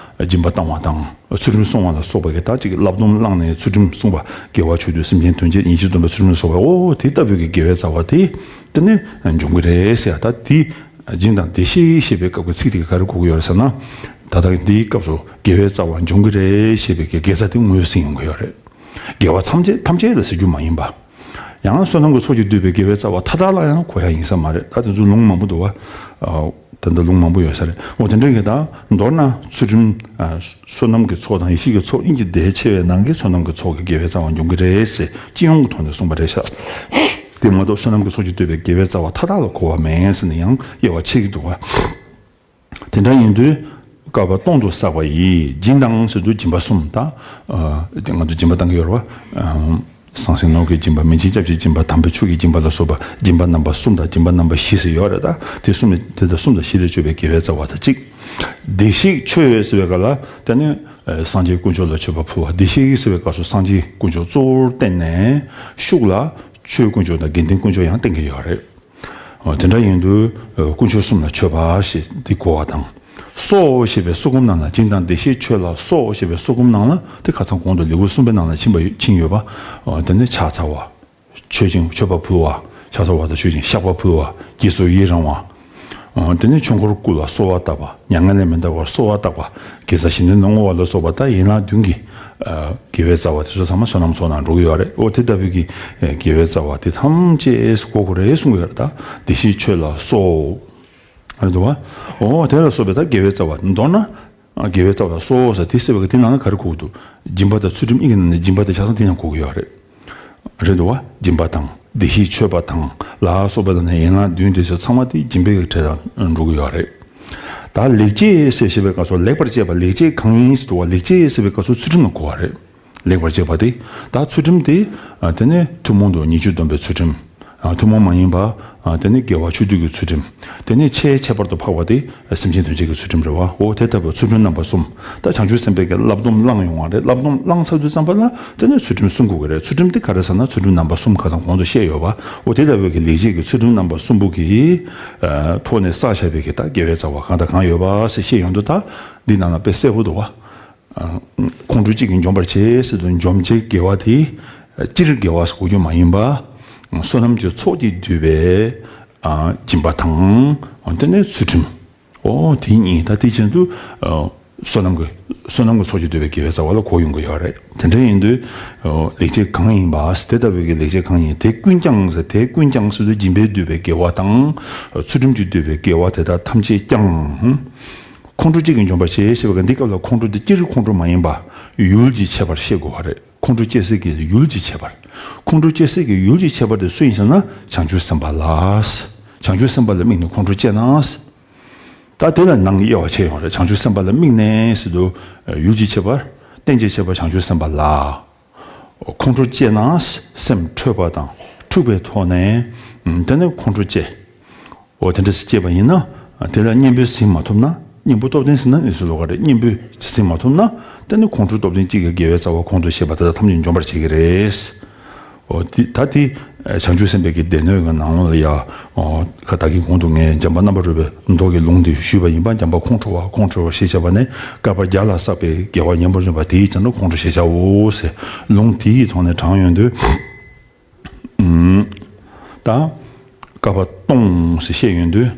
སྦྱིན་པ་བཏང་བ་དང་ཚུལ་ཁྲིམས་བསྲུང་བ་ལ་སོགས་པ་གི་ད་ཅིག་བསླབ་སྡོམ་བླངས་ནས། ཚུལ་ཁྲིམས་བསྲུངས་པ་དགེ་བ་ཆོས་སྡུད་སེམས་ཅན་དོན་བྱེད་ཡིན་ཕྱིར་སྡོམ་པའི་ཚུལ་ཁྲིམས་ལ་སོགས་པ། འོ། དེ་ལྟ་བུའི་གི་དགེ་བའི་རྩ་བ་དེ་དེ་ནི་འཇོམས་ཀྱི་རེད་ཟེར་ཡ། ད་དེ་སྦྱིན་དང་བདེ་གཤེགས་ཞེས་པའི་སྐབས་ཀྱི་ཚིག་དེ་ག་རེ་གོ་གི་ཡོད་རེད་ཟེར་ན། ད་ལྟ་འདིའི་སྐབས་སུ་དགེ་བའི་རྩ་བ་འཇོམས་ཀྱི་རེད་ཞེས་པའི་གི་དགེ་རྩ་དེ་ངོས་ཟིན་ཡོང་གི་ཡོད་རེད། དགེ་བ་ཐམས་ཅད་ཐམས་ཅད་ལ་ཟེར་རྒྱུ་མ་ཡིན་པ། ཡང་བསོད་ནམས་ཀྱི་ཚོགས་ཀྱིས་བསྡུས་པའི་དགེ་བའི་རྩ་བ་མཐའ་དག་ལ་ཡང་གོ་ཡ་ཡིན་ས་མ་རེད། ད་དེ་ཚོ་ལུང་མང་པོ་འདུག་བ། ཨ། ད་ལྟ་ལུང་མང་པོ་ཡོད་ས་རེད། འོ། དེ་འདྲ་གི་ད་མདོར་ན་ཚུལ་ཁྲིམས། ཨ། བསོད་ནམས་ཀྱི་ཚོགས་དང་ཡེ་ཤེས་ཀྱི་ཚོགས་གཉིས་ཀྱི་ཟླས་ཕྱེ་བའི་ནང་གི་བསོད་ནམས་ཀྱི་ཚོགས་ཀྱི་དགེ་བའི་རྩ་བ་འཇོམས་ཀྱི་རེད་ཟེར། སྤྱི་ཡོངས་ཀྱི་ཐོག་ནས་གསུངས་པ་རེད་ཤག། དེ་མ་གཏོགས་བསོད་ནམས་ཀྱི་ཚོགས་ཀྱིས་བསྡུས་པའི་དགེ་བའི་རྩ་བ་མཐའ་དག་ལ་གོ་བ་མེད་ཟེར་ནས་ཡང་དབྱེ་བ་ཕྱེ་གི་འདུག་བ། དེ་འདྲ་ཡིན་དུས་བསྐལ་པ་སྟོང་དུ་བསགས་པ་ཡིས། སྦྱིན་དང་ཟེར་དུས་སྦྱིན་པ་གསུམ་ད། ཨ། དེ་ང་ཚོ་སྦྱིན་པ་བཏང་གི་ཡོད་རེད་བ། ཨ། ཟང་ཟིང་ནོར་གྱི་སྦྱིན་པ། མི་འཇིགས་སྐྱབས་གཅིག་སྦྱིན་པ། དམ་པའི་ཆོས་ཀྱི་སྦྱིན་པ་ལ་སོགས་པ་སྦྱིན་པ་རྣམ་པ་གསུམ་དང་སྦྱིན་པ་རྣམ་པ་བཞི་ཟེར་ཡོད་རེད། ད་དེ་གསུམ་ནི་དེ་དང་གསུམ་དང་བཞི་ལས་བརྗོད་པའི་དགེ་བའི་རྩ་བ་དང་གཅིག་བདེ་གཤེགས་མཆོད་ཟེར་བའི་སྐབས་ལ་དེ་ནི་སངས་རྒྱས་དཀོན་མཆོག་ལ་མཆོད་པ་ཕུལ་བ། བདེ་གཤེགས་ཟེར་བའི་སྐབས་སུ་སངས་རྒྱས་དཀོན་མཆོག་གཙོ་བོར་བསྟན་ནས་ཤུགས་ལ་ཆོས་དཀོན་མཆོག་དང་དགེ་འདུན་དཀོན་མཆོག་ཡང་བསྟན་གྱི་ཡོད་རེད། འོ་དེ་འདྲ་ཡིན་དུས་དཀོན་མཆོག་གསུམ་ལ་མཆོད་པ་ཞེས་འདི་གོ་བ་དང་། སོགས་ཞེས་པའི་གསུང་འབུམ་ནང་ལ། སྦྱིན་དང་བདེ་གཤེགས་མཆོད་ལ་སོགས་ཞེས་པའི་གསུང་འབུམ་ནང་ལ་དེ་ཁ་སང་གོང་དུ་ལེའུ་གསུམ་པའི་ནང་ལ་ཕྱིན་པ་ཡོད་ཕྱིན་ཡོད་པ། འོ་དེ་ནི་ཕྱག་འཚལ་བ། མཆོད་ཅིང་མཆོད་པ་ཕུལ་བ། ཕྱག་འཚལ་བ་དང་མཆོད་ཅིང་བཤགས་པ་ཕུལ་བ། དགྱེས་སོ་ཡི་རང་བ། འོ་དེ་ནི་ཆོས་འཁོར་བསྐོར་ལ་གསོལ་བ་བཏབ་པ། མྱ་ངན་ལས་མི་འདའ་བར་གསོལ་བ་བཏབ་པ། དགེ་རྩ་གཞན་དོན་དུ་བསྔོ་བ་ལ་སོགས་པ་དང་ཡན་ལག་བདུན་གྱི་དགེ་བའི་རྩ་བ་དེ་ཚོ་ཚང་མ་བསོད་ནམས་ཚོགས་ནང་འགྲོ་གི་ཡོད་རེད། འོ་དེ་ལྟ་བུའི་གི་དགེ་བའི་རྩ་བ་དེ་ཐམས་ཅད་གོ་དགོས་རེད་གསུང་གི་ཡོད་རེད། ད་བདེ་གཤེགས་མཆོད་ལ་སོགས། ཨ་རེད་འདུག་བ། འོ་དེ་ལ་སོགས་པའི་ད་དགེ་བའི་རྩ་བ། མདོར་ན་དགེ་བའི་རྩ་བ་ལ་སོགས་ཟེར་དེ་ཟེར་བའི་གི་དེ་ནང་ལ་ག་རེ་གོ་གི་འདུག་སྦྱིན་པ་དང་ཚུལ་ཁྲིམས་གཉིས་ཀྱི་ནང་ནས་སྦྱིན་པ་དེ་ཆ་ཚང་དེ་ཡང་གོ་གི་ཡོད་རེད། རེད་འདུག་བ། སྦྱིན་པ་དང་བདེ་གཤེགས་མཆོད་པ་དང་ལ་སོགས་པ་དང་ནི་ཡན་ལག་བདུན་དེ་ཚོ་ཚང་མ་དེ་སྦྱིན་པའི་གྲས་ལ་འགྲོ་གི་ཡོད་རེད། ད་ལེགས་སྤྱད་ཟེར་བཤད་པའི་སྐབས་སུ་ལེགས་པར་སྤྱད་པ། ལེགས་སྤྱད་གང་ཡིན་ཟེར་དུས་ལེགས་སྤྱད་ཟེར་བའི་སྐབས་སུ་ཚུལ་ཁྲིམས་ལ་གོ་བ་རེད། ལེགས་པར་སྤྱད་པ་དེ། ད་ཚུལ་ཁྲིམས་དེ་དེ་ནི་ཐུན་མོང་དུ་ཉེས་སྤྱོད་སྡོམ་པའི་ཚུལ་ཁྲིམས། ཐུན་མོང་མ་ཡིན་པ། དེ་ནི་དགེ་བ་ཆོས་སྡུད་ཀྱི་ཚུལ་ཁྲིམས། དེ་ནས་ཆེས་ཁྱད་པར་དུ་འཕགས་པ་དེ་སེམས་ཅན་དོན་བྱེད་ཀྱི་ཚུལ་ཁྲིམས་རེད་བ། འོ་དེ་ལྟ་བུའི་ཚུལ་ཁྲིམས་རྣམ་པ་གསུམ། ད་བྱང་ཆུབ་སེམས་དཔའི་གི་བསླབ་སྡོམ་བླངས་ཡོང་བ་རེད། བསླབ་སྡོམ་བླངས་ཚར་དུས་ཙམ་པ་ལ་དེ་ནས་ཚུལ་ཁྲིམས་སྲུང་དགོས་ཀྱི་རེད། ཚུལ་ཁྲིམས་དེ་ག་རེ་ཟེར་ན་ཚུལ་ཁྲིམས་རྣམ་པ་གསུམ་ཁ་སང་གོང་དུ་བཤད་ཡོད་པ། འོ་དེ་ལྟ་བུའི་གི་ལེགས་སྤྱད་ཀྱི་ཚུལ་ཁྲིམས་རྣམ་པ་གསུམ་པོ་གི་ཐོག་ནས་བསགས་བཞག་པའི་གི་ད་དགེ་བའི་རྩ་བ་གང་དང་གང་ཡོད་པ་ཞེས་བཤད་ཡོང་དུས། ད་འདི་ནང་ལ་དཔེ་གསལ་པོ་འདུག་བ། ཁོང་ཁྲོ་གཅིག་གིས་འཇོམས་པར་བྱེད་ཟེར་དུས་འཇོམས་བྱེད་དགེ་བ་དེ་སྤྱིར་དགེ་བ་ཟེར་དགོས་རྒྱུ་མ་ཡིན་པ། བསོད་ནམས་ཀྱི་ཚོགས་ཀྱིས་བསྡུས་པའི་སྦྱིན་པ་དང་། དེ་ནས་ཚུལ་ཁྲིམས། འོ་དེ་གཉིས་ད་དེ་བཞིན་དུ་བསོད་ནམས་ཀྱི་བསོད་ནམས་ཀྱི་ཚོགས་ཀྱིས་བསྡུས་པའི་དགེ་བའི་རྩ་བ་ལ་གོ་ཡོང་གི་ཡོད་རེད། དེ་འདྲ་ཡིན་དུས་ལེགས་སྤྱད་གང་ཡིན་པ། དེ་ལྟ་བུའི་གི་ལེགས་སྤྱད་གང་ཡིན། དེ་ཀུན་ཀྱང་ཟེར། དེ་ཀུན་ཀྱང་ཟེར་དུས་སྦྱིན་པས་བསྡུས་པའི་དགེ་བ་དང་། ཚུལ་ཁྲིམས་ཀྱིས་བསྡུས་པའི་དགེ་བ་དེ་དག་ཐམས་ཅད་ཀྱང་། ཁོང་ཁྲོ་གཅིག་གིས་འཇོམས་པར་བྱེད་ཞེས་པའི་འདི་སྐབས་ལ་ཁོང་ཁྲོ་དེ་སྤྱིར་ཁོང་ཁྲོ་མ་ཡིན་པ་ཡུལ་གྱི་ཁྱད་པར་བཤད་དགོས་པ་རེད། ཁོང་ཁྲོ་སྐྱེ་སའི་གི་ཡུལ་གྱི་ཁྱད་པར། ཁོང་ཁྲོ་སྐྱེ་སའི་གི་ཡུལ་གྱི་ཁྱད་པར་དེ་སུ་ཡིན་ཟེར་ན་བྱང་ཆུབ་སེམས་དཔའ་ལ། བྱང་ཆུབ་སེམས་དཔའ་ལ་དམིགས་ནས་ཁོང་ཁྲོ་སྐྱེ་ན། ད་དེ་ལ་ནང་གི་དབྱེ་བ་ཕྱེ་ཡོང་རེད། བྱང་ཆུབ་སེམས་དཔའ་ལ་དམིགས་ནས་ཟེར་དུས་ཡུལ་གྱི་ཁྱད་པར། རྟེན་ཅིང་འབྱེད་པ་བྱང་ཆུབ་སེམས་དཔའ་ལ། ཁོང་ཁྲོ་སྐྱེས་ན་སེམས་འཕྲོད་པ་དང་འཁྲུག་པའི་ཐོག་ནས། དེ་ནས་ཁོང་ཁྲོ་སྐྱེ། འོ་དེ་འདྲ་སྐྱེས་པ་ཡིན་ན། དེ་ལ་གཉེན་པོས་ཟིན་མ་ཐུབ་ན། གཉེན་པོ་སྟོབས་ལྡན་ཟིན་ན་ནི་སུ་ལོག་ག་རེད། གཉེན་པོས་ཟིན་མ་ཐུབ་ན། དེ་ནི་ཁོང་ཁྲོ་སྟོབས་ལྡན་གཅིག་གིས་དགེ་བའི་རྩ་བ་གོང་དུ་བཤད་པ་དེ་དག་ཐམས་ཅད་འཇོམས་པར་བྱེད་ཀྱི་རེད། འོ་དེ་ད་དེ་བྱང་ཆུབ་སེམས་དཔའི་གི་སྡེ་སྣོད་ཀྱི་ནང་ལོགས་ལ་ཡ། ཁ་ད་གིན་གོང་དུ་ངས་འཇམ་དཔལ་རྣམ་པར་རོལ་པའི་མདོ་གི་ལུང་དེ་ཞུས་པ་ཡིན་པ། འཇམ་དཔལ་ཁོང་ཁྲོ་བ་ཁོང་ཁྲོ་བ་ཞེས་བྱ་བ་ནི། བསྐལ་པ་བརྒྱ་ལ་བསགས་པའི་དགེ་བ་ཉམས་པར་འཇོམས་པ་དེའི་ཕྱིར་ན་ཁོང་ཁྲོ་ཞེས་བྱའོ་ཟེར། ལུང་དེའི་ཐོག་ནས་དྲངས་ཡོང་དུས། ད་བསྐལ་པ་སྟོང་ཟེར་བཤད་ཡོང་དུས།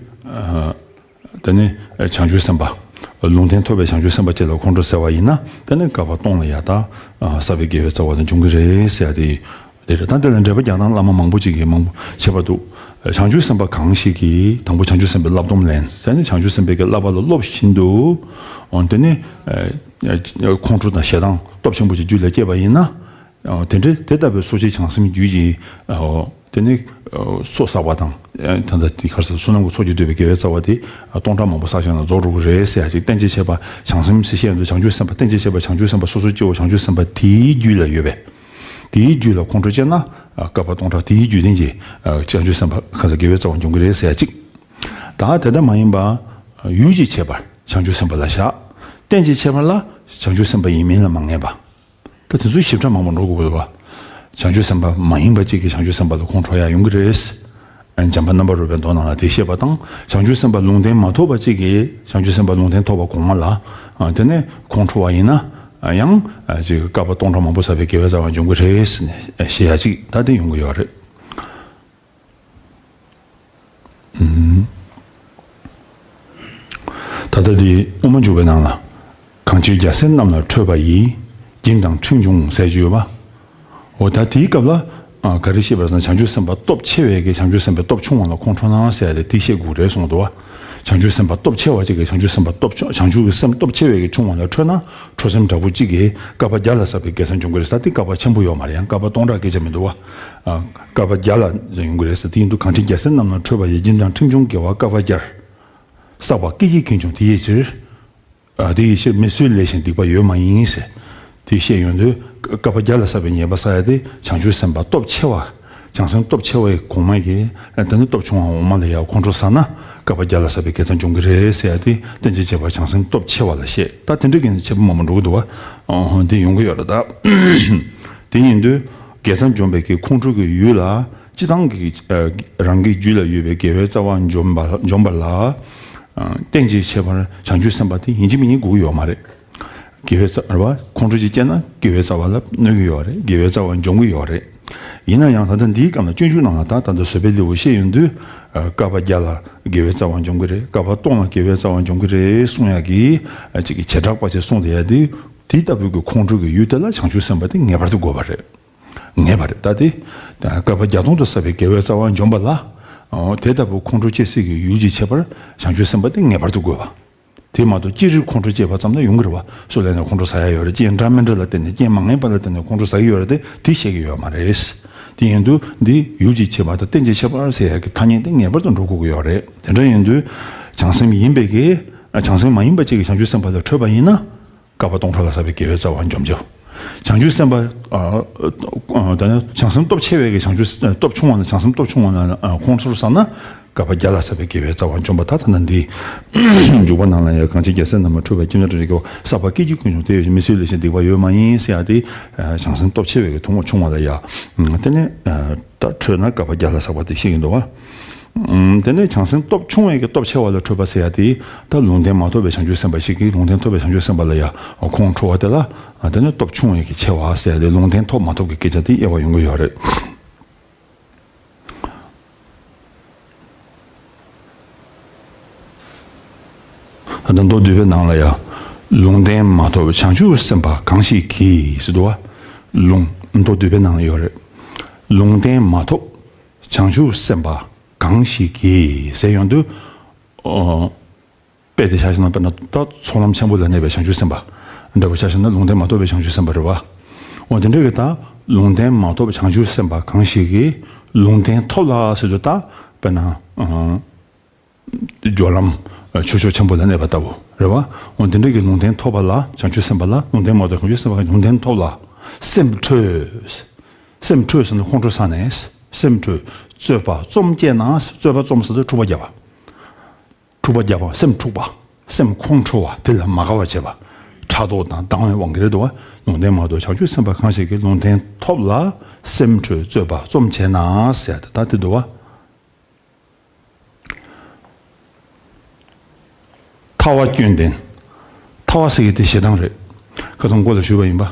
དེ་ནི་བྱང་ཆུབ་སེམས་དཔའ། ལུང་བསྟན་ཐོབ་པའི་བྱང་ཆུབ་སེམས་དཔའ་ཅིག་ལ་ཁོང་ཁྲོ་ཟེར་བ་ཡིན་ན། དེ་ནི་བསྐལ་པ་སྟོང་ལ་ཡ་ད་བསགས་པའི་དགེ་བའི་རྩ་བ་དེ་འབྱུང་གི་རེད་ཟེར་ཡ་དེ་རེད། ད་དེ་ལ་འགྲེལ་པ་རྒྱག་སྟངས་བླ་མ་མང་པོ་ཅིག་གིས་མང་པོ་བྱས་པ་འདུག་བྱང་ཆུབ་སེམས་དཔའ་གང་ཞིག་གིས་དང་པོ་བྱང་ཆུབ་སེམས་དཔའི་བསླབ་སྡོམ་ལེན། དེ་ནི་བྱང་ཆུབ་སེམས་དཔའི་གི་བསླབ་པ་ལ་སློབ་བཞིན་དུ། དེ་ནི་ཁོང་ཁྲོ་དང་ཞེ་སྡང་སྟོབས་ཆེན་པོ་ཅིག་རྒྱུད་ལ་སྐྱེས་པ་ཡིན་ན། དེ་འདྲའི་དེ་ལྟ་བུའི་སོ་སྐྱེ་བྱང་སེམས་རྒྱུད་ཀྱི། དེ་ནི་སོ་བསགས་པ་དང་། ད་ལྟ་དེ་ག་རེ་ཟེར། བསོད་ནམས་ཀྱི་ཚོགས་ཀྱིས་བསྡུས་པའི་དགེ་བའི་རྩ་བ་དེ་སྟོང་ཕྲག་མང་པོ་བསགས་ཤིང་ལ་རྫོགས་འགྲོ་གི་རེད་ཟེར་ཡ་ཅིག་རྟེན་ཅིང་འབྱེད་པ་བྱང་སེམས་ཟེར་བཤད་ཡོང་དུས། བྱང་ཆུབ་སེམས་དཔའ་རྟེན་ཅིང་འབྱེད་པ་བྱང་ཆུབ་སེམས་དཔའ་སོ་སོ་སྐྱེ་བོ་བྱང་ཆུབ་སེམས་དཔའ་དེའི་རྒྱུད་ལ་ཡོད་པས། དེའི་རྒྱུད་ལ་ཁོང་ཁྲོ་སྐྱེས་ན། བསྐལ་པ་སྟོང་ཕྲག་དེའི་རྒྱུད་ལྡན་གྱི་བྱང་ཆུབ་སེམས་དཔའ་གང་ཟག་དགེ་བའི་རྩ་བ་འབྱུང་གི་རེད་ཟེར་ཡ་ཅིག་ད་དེ་ལྟ་མ་ཡིན་པ། ཡུལ་གྱི་ཁྱད་པར་བྱང་ཆུབ་སེམས་དཔའ་ལ་བཞག་རྟེན་ཅིང་འབྱེད་པ་ལ་བྱང་ཆུབ་སེམས་དཔའ་ཡིན་མིན་ལ་མ་ངེས་པ། ད་དེ་ཚོའི་ཞིབ་ཕྲ་མང་པོ་འགྲོ་དགོས་ཀྱི་འདུག་བ། བྱང་ཆུབ་སེམས་དཔའ་མ་ཡིན་པ་གཅིག་གིས་བྱང་ཆུབ་སེམས་དཔའ་ལ་ཁོང་ཁྲོ་ཡ་ཡོང་གི་རེད། འཇམ་དཔལ་རྣམ་པར་རོལ་པའི་མདོ་ནང་ལ་དེ་བཤད་པ་དང་། བྱང་ཆུབ་སེམས་དཔའ་ལུང་བསྟན་མ་ཐོབ་པ་གཅིག་གིས་བྱང་ཆུབ་སེམས་དཔའ་ལུང་བསྟན་ཐོབ་པ་གོང་མ་ལ། དེ་ནས་ཁོང་ཁྲོ་བ་ཡིན་ན། ཡང་ཅིག་བསྐལ་པ་སྟོང་ཕྲག་མང་པོ་བསགས་པའི་དགེ་བའི་རྩ་བ་འབྱུང་གི་རེད་ཟེར་ནས་བཤད་ཡ་ཅིག་ད་དེ་ཡོང་གི་ཡོད་རེད། ད་ལྟ་འདི་དབུ་མ་འཇུག་པའི་ནང་ལ། གང་ཕྱིར་རྒྱལ་སྲས་རྣམས་ལ་ཁྲོས་པ་ཡིས། སྦྱིན་དང་ཁྲིམས་སྦྱོང་ཟས་བཅུ་ཡོད་པ། འོ་ད་དེའི་སྐབས་ལ། ག་རེ་བཤད་པ་ཟེར་ན། བྱང་ཆུབ་སེམས་དཔའ་སྟོབས་ཆེ་བས་ཀྱི་བྱང་ཆུབ་སེམས་དཔའི་སྟོབས་ཆུང་བ་ལ་ཁོང་ཁྲོ་ན་ཟེར་ཡ་དེ་དེ་བཤད་དགོས་རེད་གསུངས་འདུག་བ། བྱང་ཆུབ་སེམས་དཔའ་སྟོབས་ཆེ་བ་ཅིག་གིས་བྱང་ཆུབ་སེམས་དཔའ་སྟོབས་ཆུང་བྱང་ཆུབ་ཀྱི་སེམས་སྟོབས་ཆེ་བས་ཀྱི་ཆུང་བ་ལ་ཁྲོས་ན། ཁྲོ་སེམས་དྲག་པོ་གཅིག་གིས་བསྐལ་པ་བརྒྱ་ལ་བསགས་པའི་དགེ་རྩ་འབྱུང་གི་རེད་ཟེར། དེ་བསྐལ་པ་ཆེན་པོ་ཡོད་མ་རེད། ཡང་བསྐལ་པ་སྟོང་ཕྲག་སྐད་ཆ་མི་འདུག་བ། བསྐལ་པ་བརྒྱ་ལ་ཡོང་གི་རེད་ཟེར། དེ་ཡིན་དུས་གང་ཕྱིར་རྒྱལ་སྲས་རྣམས་ལ་ཁྲོས་པ་ཡིས། སྦྱིན་དང་ཁྲིམས་སྦྱོང་དགེ་བ་བསྐལ་པ་བརྒྱར། བསགས་པ་སྐད་ཅིག་གིས་འབྱུང་དེ་ཡི་ཕྱིར། དེ་ཡི་ཕྱིར་མི་བཟོད་ལས་གཞན་སྡིག་པ་ཡོད་མ་ཡིན་ཟེར། དེ་བཤད་ཡོང་དུས་བསྐལ་པ་བརྒྱ་ལ་བསགས་པའི་ཉེས་པ་བསགས་ཡ་དེ་བྱང་ཆུབ་སེམས་དཔའ་སྟོབས་ཆེ་བ། བྱང་སེམས་སྟོབས་ཆེ་བའི་གོང་མ་གིས་དེ་ནི་སྟོབས་ཆུང་བ་འོག་མ་ལ་ཡང་ཁོང་ཁྲོ་ཟ་ན་བསྐལ་པ་བརྒྱ་ལ་བསགས་པའི་དགེ་རྩ་འབྱུང་གི་རེད་ཟེར་ཡ་དེ་གཏན་ཚིགས་བཅད་པ་བྱང་སེམས་སྟོབས་ཆེ་བ་ལ་བཤད། ད་དེ་འདྲ་གི་ནི་ཆེ་བ་མང་པོ་འགྲོ་གི་འདུག་བ། འོ་འདི་ཡོང་གི་ཡོད་རེད་ད། དེ་ཡིན་དུས་དགེ་རྩ་འཇོམས་པའི་གི་ཁོང་ཁྲོ་གི་ཡུལ་ལ་སྤྱི་བཏང་གི་རང་གི་རྒྱུད་ལ་ཡོད་པའི་དགེ་བའི་རྩ་བ་འཇོམས་པ་འཇོམས་པ་ལ་གཏན་གྱི་ཁྱད་པར་བྱང་ཆུབ་སེམས་དཔའ་དེ་ཡིན་གཅིག་མིན་གཉིས་དགོས་ཀྱི་ཡོད་མ་རེད། དགེ་བའི་རྩ་རེད་བ། ཁོང་ཁྲོ་ཅིག་སྐྱེས་ན་དགེ་བའི་རྩ་བ་ལ་གནོད་ཀྱི་ཡོད་རེད། དགེ་བའི་རྩ་བ་འཇོམས་ཀྱི་ཡོད་རེད། ཡིན་ན་ཡང་ད་ལྟ་འདིའི་སྐབས་ལ་སྤྱོད་འཇུག་ནང་ལ་ད་ད་ལྟ་བཟོད་པའི་ལེའུ་བཤད་ཡོང་དུས། བསྐལ་པ་བརྒྱ་ལ་དགེ་བའི་རྩ་བ་འཇོམས་ཀྱི་རེད། བསྐལ་པ་སྟོང་ལ་དགེ་བའི་རྩ་བ་འཇོམས་ཀྱི་རེད་གསུང་ཡག་གི་ཅིག་གི་བྱེ་བྲག་པ་ཅིག་གསུངས་བསྡད་ཡ་དེ། དེ་ལྟ་བུའི་གི་ཁོང་ཁྲོ་གི་ཡུལ་དེ་ལ་བྱང་ཆུབ་སེམས་དཔའ་དེ་ངེས་པར་དུ་དགོས་པ་རེད། ངེས་པ་རེད། ད་དེ་བསྐལ་པ་བརྒྱ་སྟོང་དུ་བསགས་པའི་དགེ་བའི་རྩ་བ་འཇོམས་པ་ལ། དེ་ལྟ་བུ་ཁོང་ཁྲོ་སྐྱེ་སའི་གི་ཡུལ་གྱི་ཁྱད་པར་བྱང་ཆུབ་སེམས་དཔའ་དེ་ངེས་པར་དུ་དགོས་པ། དེ་མ་གཏོགས་ཅི་རིགས་ཁོང་ཁྲོ་སྐྱེས་པ་ཙམ་ན་ཡོང་གི་རེད་བ། སུ་ལ་ཡིན་ན་ཁོང་ཁྲོ་ཟ་ཡ་ཡོད་རེད། ཅི་ཡིན་འདྲ་མི་འདྲ་ལ་བརྟེན་ནས་རྐྱེན་མ་ངེས་པ་ལ་བརྟེན་ནས་ཁོང་ཁྲོ་ཟ་གི་ཡོད་རེད་དེ་དེ་བཤད་ཀྱི་ཡོད་མ་རེད། དེ་ཡིན་དུས་འདི་ཡུལ་གྱི་ཁྱད་པར་དང་རྟེན་གྱི་ཁྱད་པར་ཟེར་ཡ་གི་ཐ་སྙད་དེ་ངེས་པར་དུ་འགྲོ་དགོས་ཀྱི་ཡོད་རེད། དེ་འདྲ་ཡིན་དུས་བྱང་སེམས་ཡིན་པའི་གི་བྱང་སེམས་མ་ཡིན་པ་ཅིག་གི་བྱང་ཆུབ་སེམས་དཔའ་ལ་འཕྲོད་པ་ཡིན་ན། བསྐལ་པ་སྟོང་ཕྲག་ལ་བསགས་པའི་དགེ་བའི་རྩ་བ་འཇོམས་བྱེད། བྱང་ཆུབ་སེམས་དཔའ། ཨ། ཨ། ད་ནི་བྱང་སེམས་སྟོབས་ཆེ་བའི་གི་བྱང་ཆུབ་སྟོབས་ཆུང་བ་ལ་བྱང་སེམས་སྟོབས་ཆུང་བ་ལ་ཁོང་ཁྲོ་ཟ་ན་བསྐལ་པ་བརྒྱ་ལ་བསགས་པའི་དགེ་བའི་རྩ་བ་འཇོམས་པ། ད་ཐ་ན་འདི་འཇུག་པ་ནང་ལ་ཡང་གང་ཕྱིར་རྒྱལ་སྲས་རྣམས་ལ་འཕྲོད་པའི་སྐྱེ་གནས་དྲི་རོ་ཞེས་བསགས་པ་སྐད་ཅིག་ཀུན་འབྱུང་དེ་ཡོད་ཅིང་མི་བཟོད་ལས་ཤིང་སྡིག་པ་ཡོད་མ་ཡིན་ཟེར་ཡ་དེ། བྱང་སེམས་སྟོབས་ཆེ་བའི་གི་ཐུན་མོང་ཆུང་བ་ལ་ཡ། དེ་ནས། ད་འཕྲོད་ན་བསྐལ་པ་བརྒྱ་ལ་བསགས་པ་དེ་བཤད་ཀྱི་འདུག་བ། ཨུམ། དེ་ནས་བྱང་སེམས་སྟོབས་ཆུང་བའི་གི་སྟོབས་ཆེ་བ་ལ་འཕྲོད་པ་ཟེར་ཡ་དེ་ད་ལུང་བསྟན་མ་ཐོབ་པའི་བྱང་ཆུབ་སེམས་དཔའ་ཞིག་གིས་ལུང་བསྟན་ཐོབ་པའི་བྱང་ཆུབ་སེམས་དཔའ་ལ་ཡ་ཁོང་ཁྲོ་བ་དེ་ལ། དེ་ནས་སྟོབས་ཆུང་བའི་གི་ཆེ་བ་ཟེར་ཡ་དེ་ལུང་བསྟན་ཐོབ་མ་ཐོབ་ཀྱི་སྐད་ཆ་དེ་དབྱེ་བ་ཡོང་གི་ཡོད་རེད། ད་ལྟ་མདོ་སྡུད་པའི་ནང་ལ་ཡ། ལུང་བསྟན་མ་ཐོབ་བྱང་ཆུབ་སེམས་དཔའ་གང་ཞིག་གིས་ཟེར་འདུག་བ། ལུང་མདོ་སྡུད་པའི་ནང་ལ་ཡོད་རེད། ལུང་བསྟན་མ་ཐོབ། བྱང་ཆུབ་སེམས་དཔའ་གང་ཞིག་གིས་ཟེར་ཡོང་དུས། ཨོ། དཔེ་དེ་ཆ་བཞག་ན་དཔེར་ན་ད་ཚོགས་ལམ་ཆེན་པོ་ལ་གནས་པའི་བྱང་ཆུབ་སེམས་དཔའ་འདྲ་པོ་ཆ་བཞག་ན་ལུང་བསྟན་མ་ཐོབ་པའི་བྱང་ཆུབ་སེམས་དཔའ་རེད་བ། འོ་དེ་འདྲ་གི་ད་ལུང་བསྟན་མ་ཐོབ་བྱང་ཆུབ་སེམས་དཔའ་གང་ཞིག་གིས་ལུང་བསྟན་ཐོབ་ལ་ཟེར་དུས་ད་དཔེར་ན། ཨ། སྦྱོར་ལམ་ཆོས་ཕྱོགས་ཆེན་པོ་ལ་གནས་པ་ལྟ་བུ་རེད་བ། འོ་དེ་འདྲ་གི་ལུང་བསྟན་ཐོབ་པ་ལ་བྱང་ཆུབ་སེམས་དཔའ་ལ་ལུང་བསྟན་མ་ཐོབ་བྱང་ཆུབ་སེམས་དཔའ་ལུང་བསྟན་ཐོབ་ལ་སེམས་ཁྲོས། སེམས་ཁྲོས་ཟེར་ན་ཁོང་ཁྲོ་ཟ་ནས་སེམས་ཁྲོས། རྩོད་པ་རྩོམ་སྐྱེས་ན་རྩོད་པ་རྩོམ་ཟེར་དུས་འཁྲུག་པ་བརྒྱབ་པ། འཁྲུག་པ་བརྒྱབ་པ་སེམས་འཁྲུག་པ། སེམས་ཁོང་ཁྲོ་བ་དེ་ལ་མ་དགའ་བ་བྱེད་པ། ཕྲག་དོག་དང་སྡང་བའི་དབང་གིས་རེད་འདུག་བ། ལུང་བསྟན་མ་ཐོབ་བྱང་ཆུབ་སེམས་དཔའ་གང་ཞིག་གིས་ལུང་བསྟན་ཐོབ་ལ་སེམས་ཁྲོས་རྩོད་པ་རྩོམ་བྱས་ན་ཟེར་ཏེ་ད་དེ་འདུག་བ། ཐལ་བ་སྐྱོན་ལྡན། ཐལ་བ་ཟེར་གྱི་དེ་ཞེ་སྡང་རེད། ཁ་སང་མགོ་ལ་ཞུས་པ་ཡིན་པ།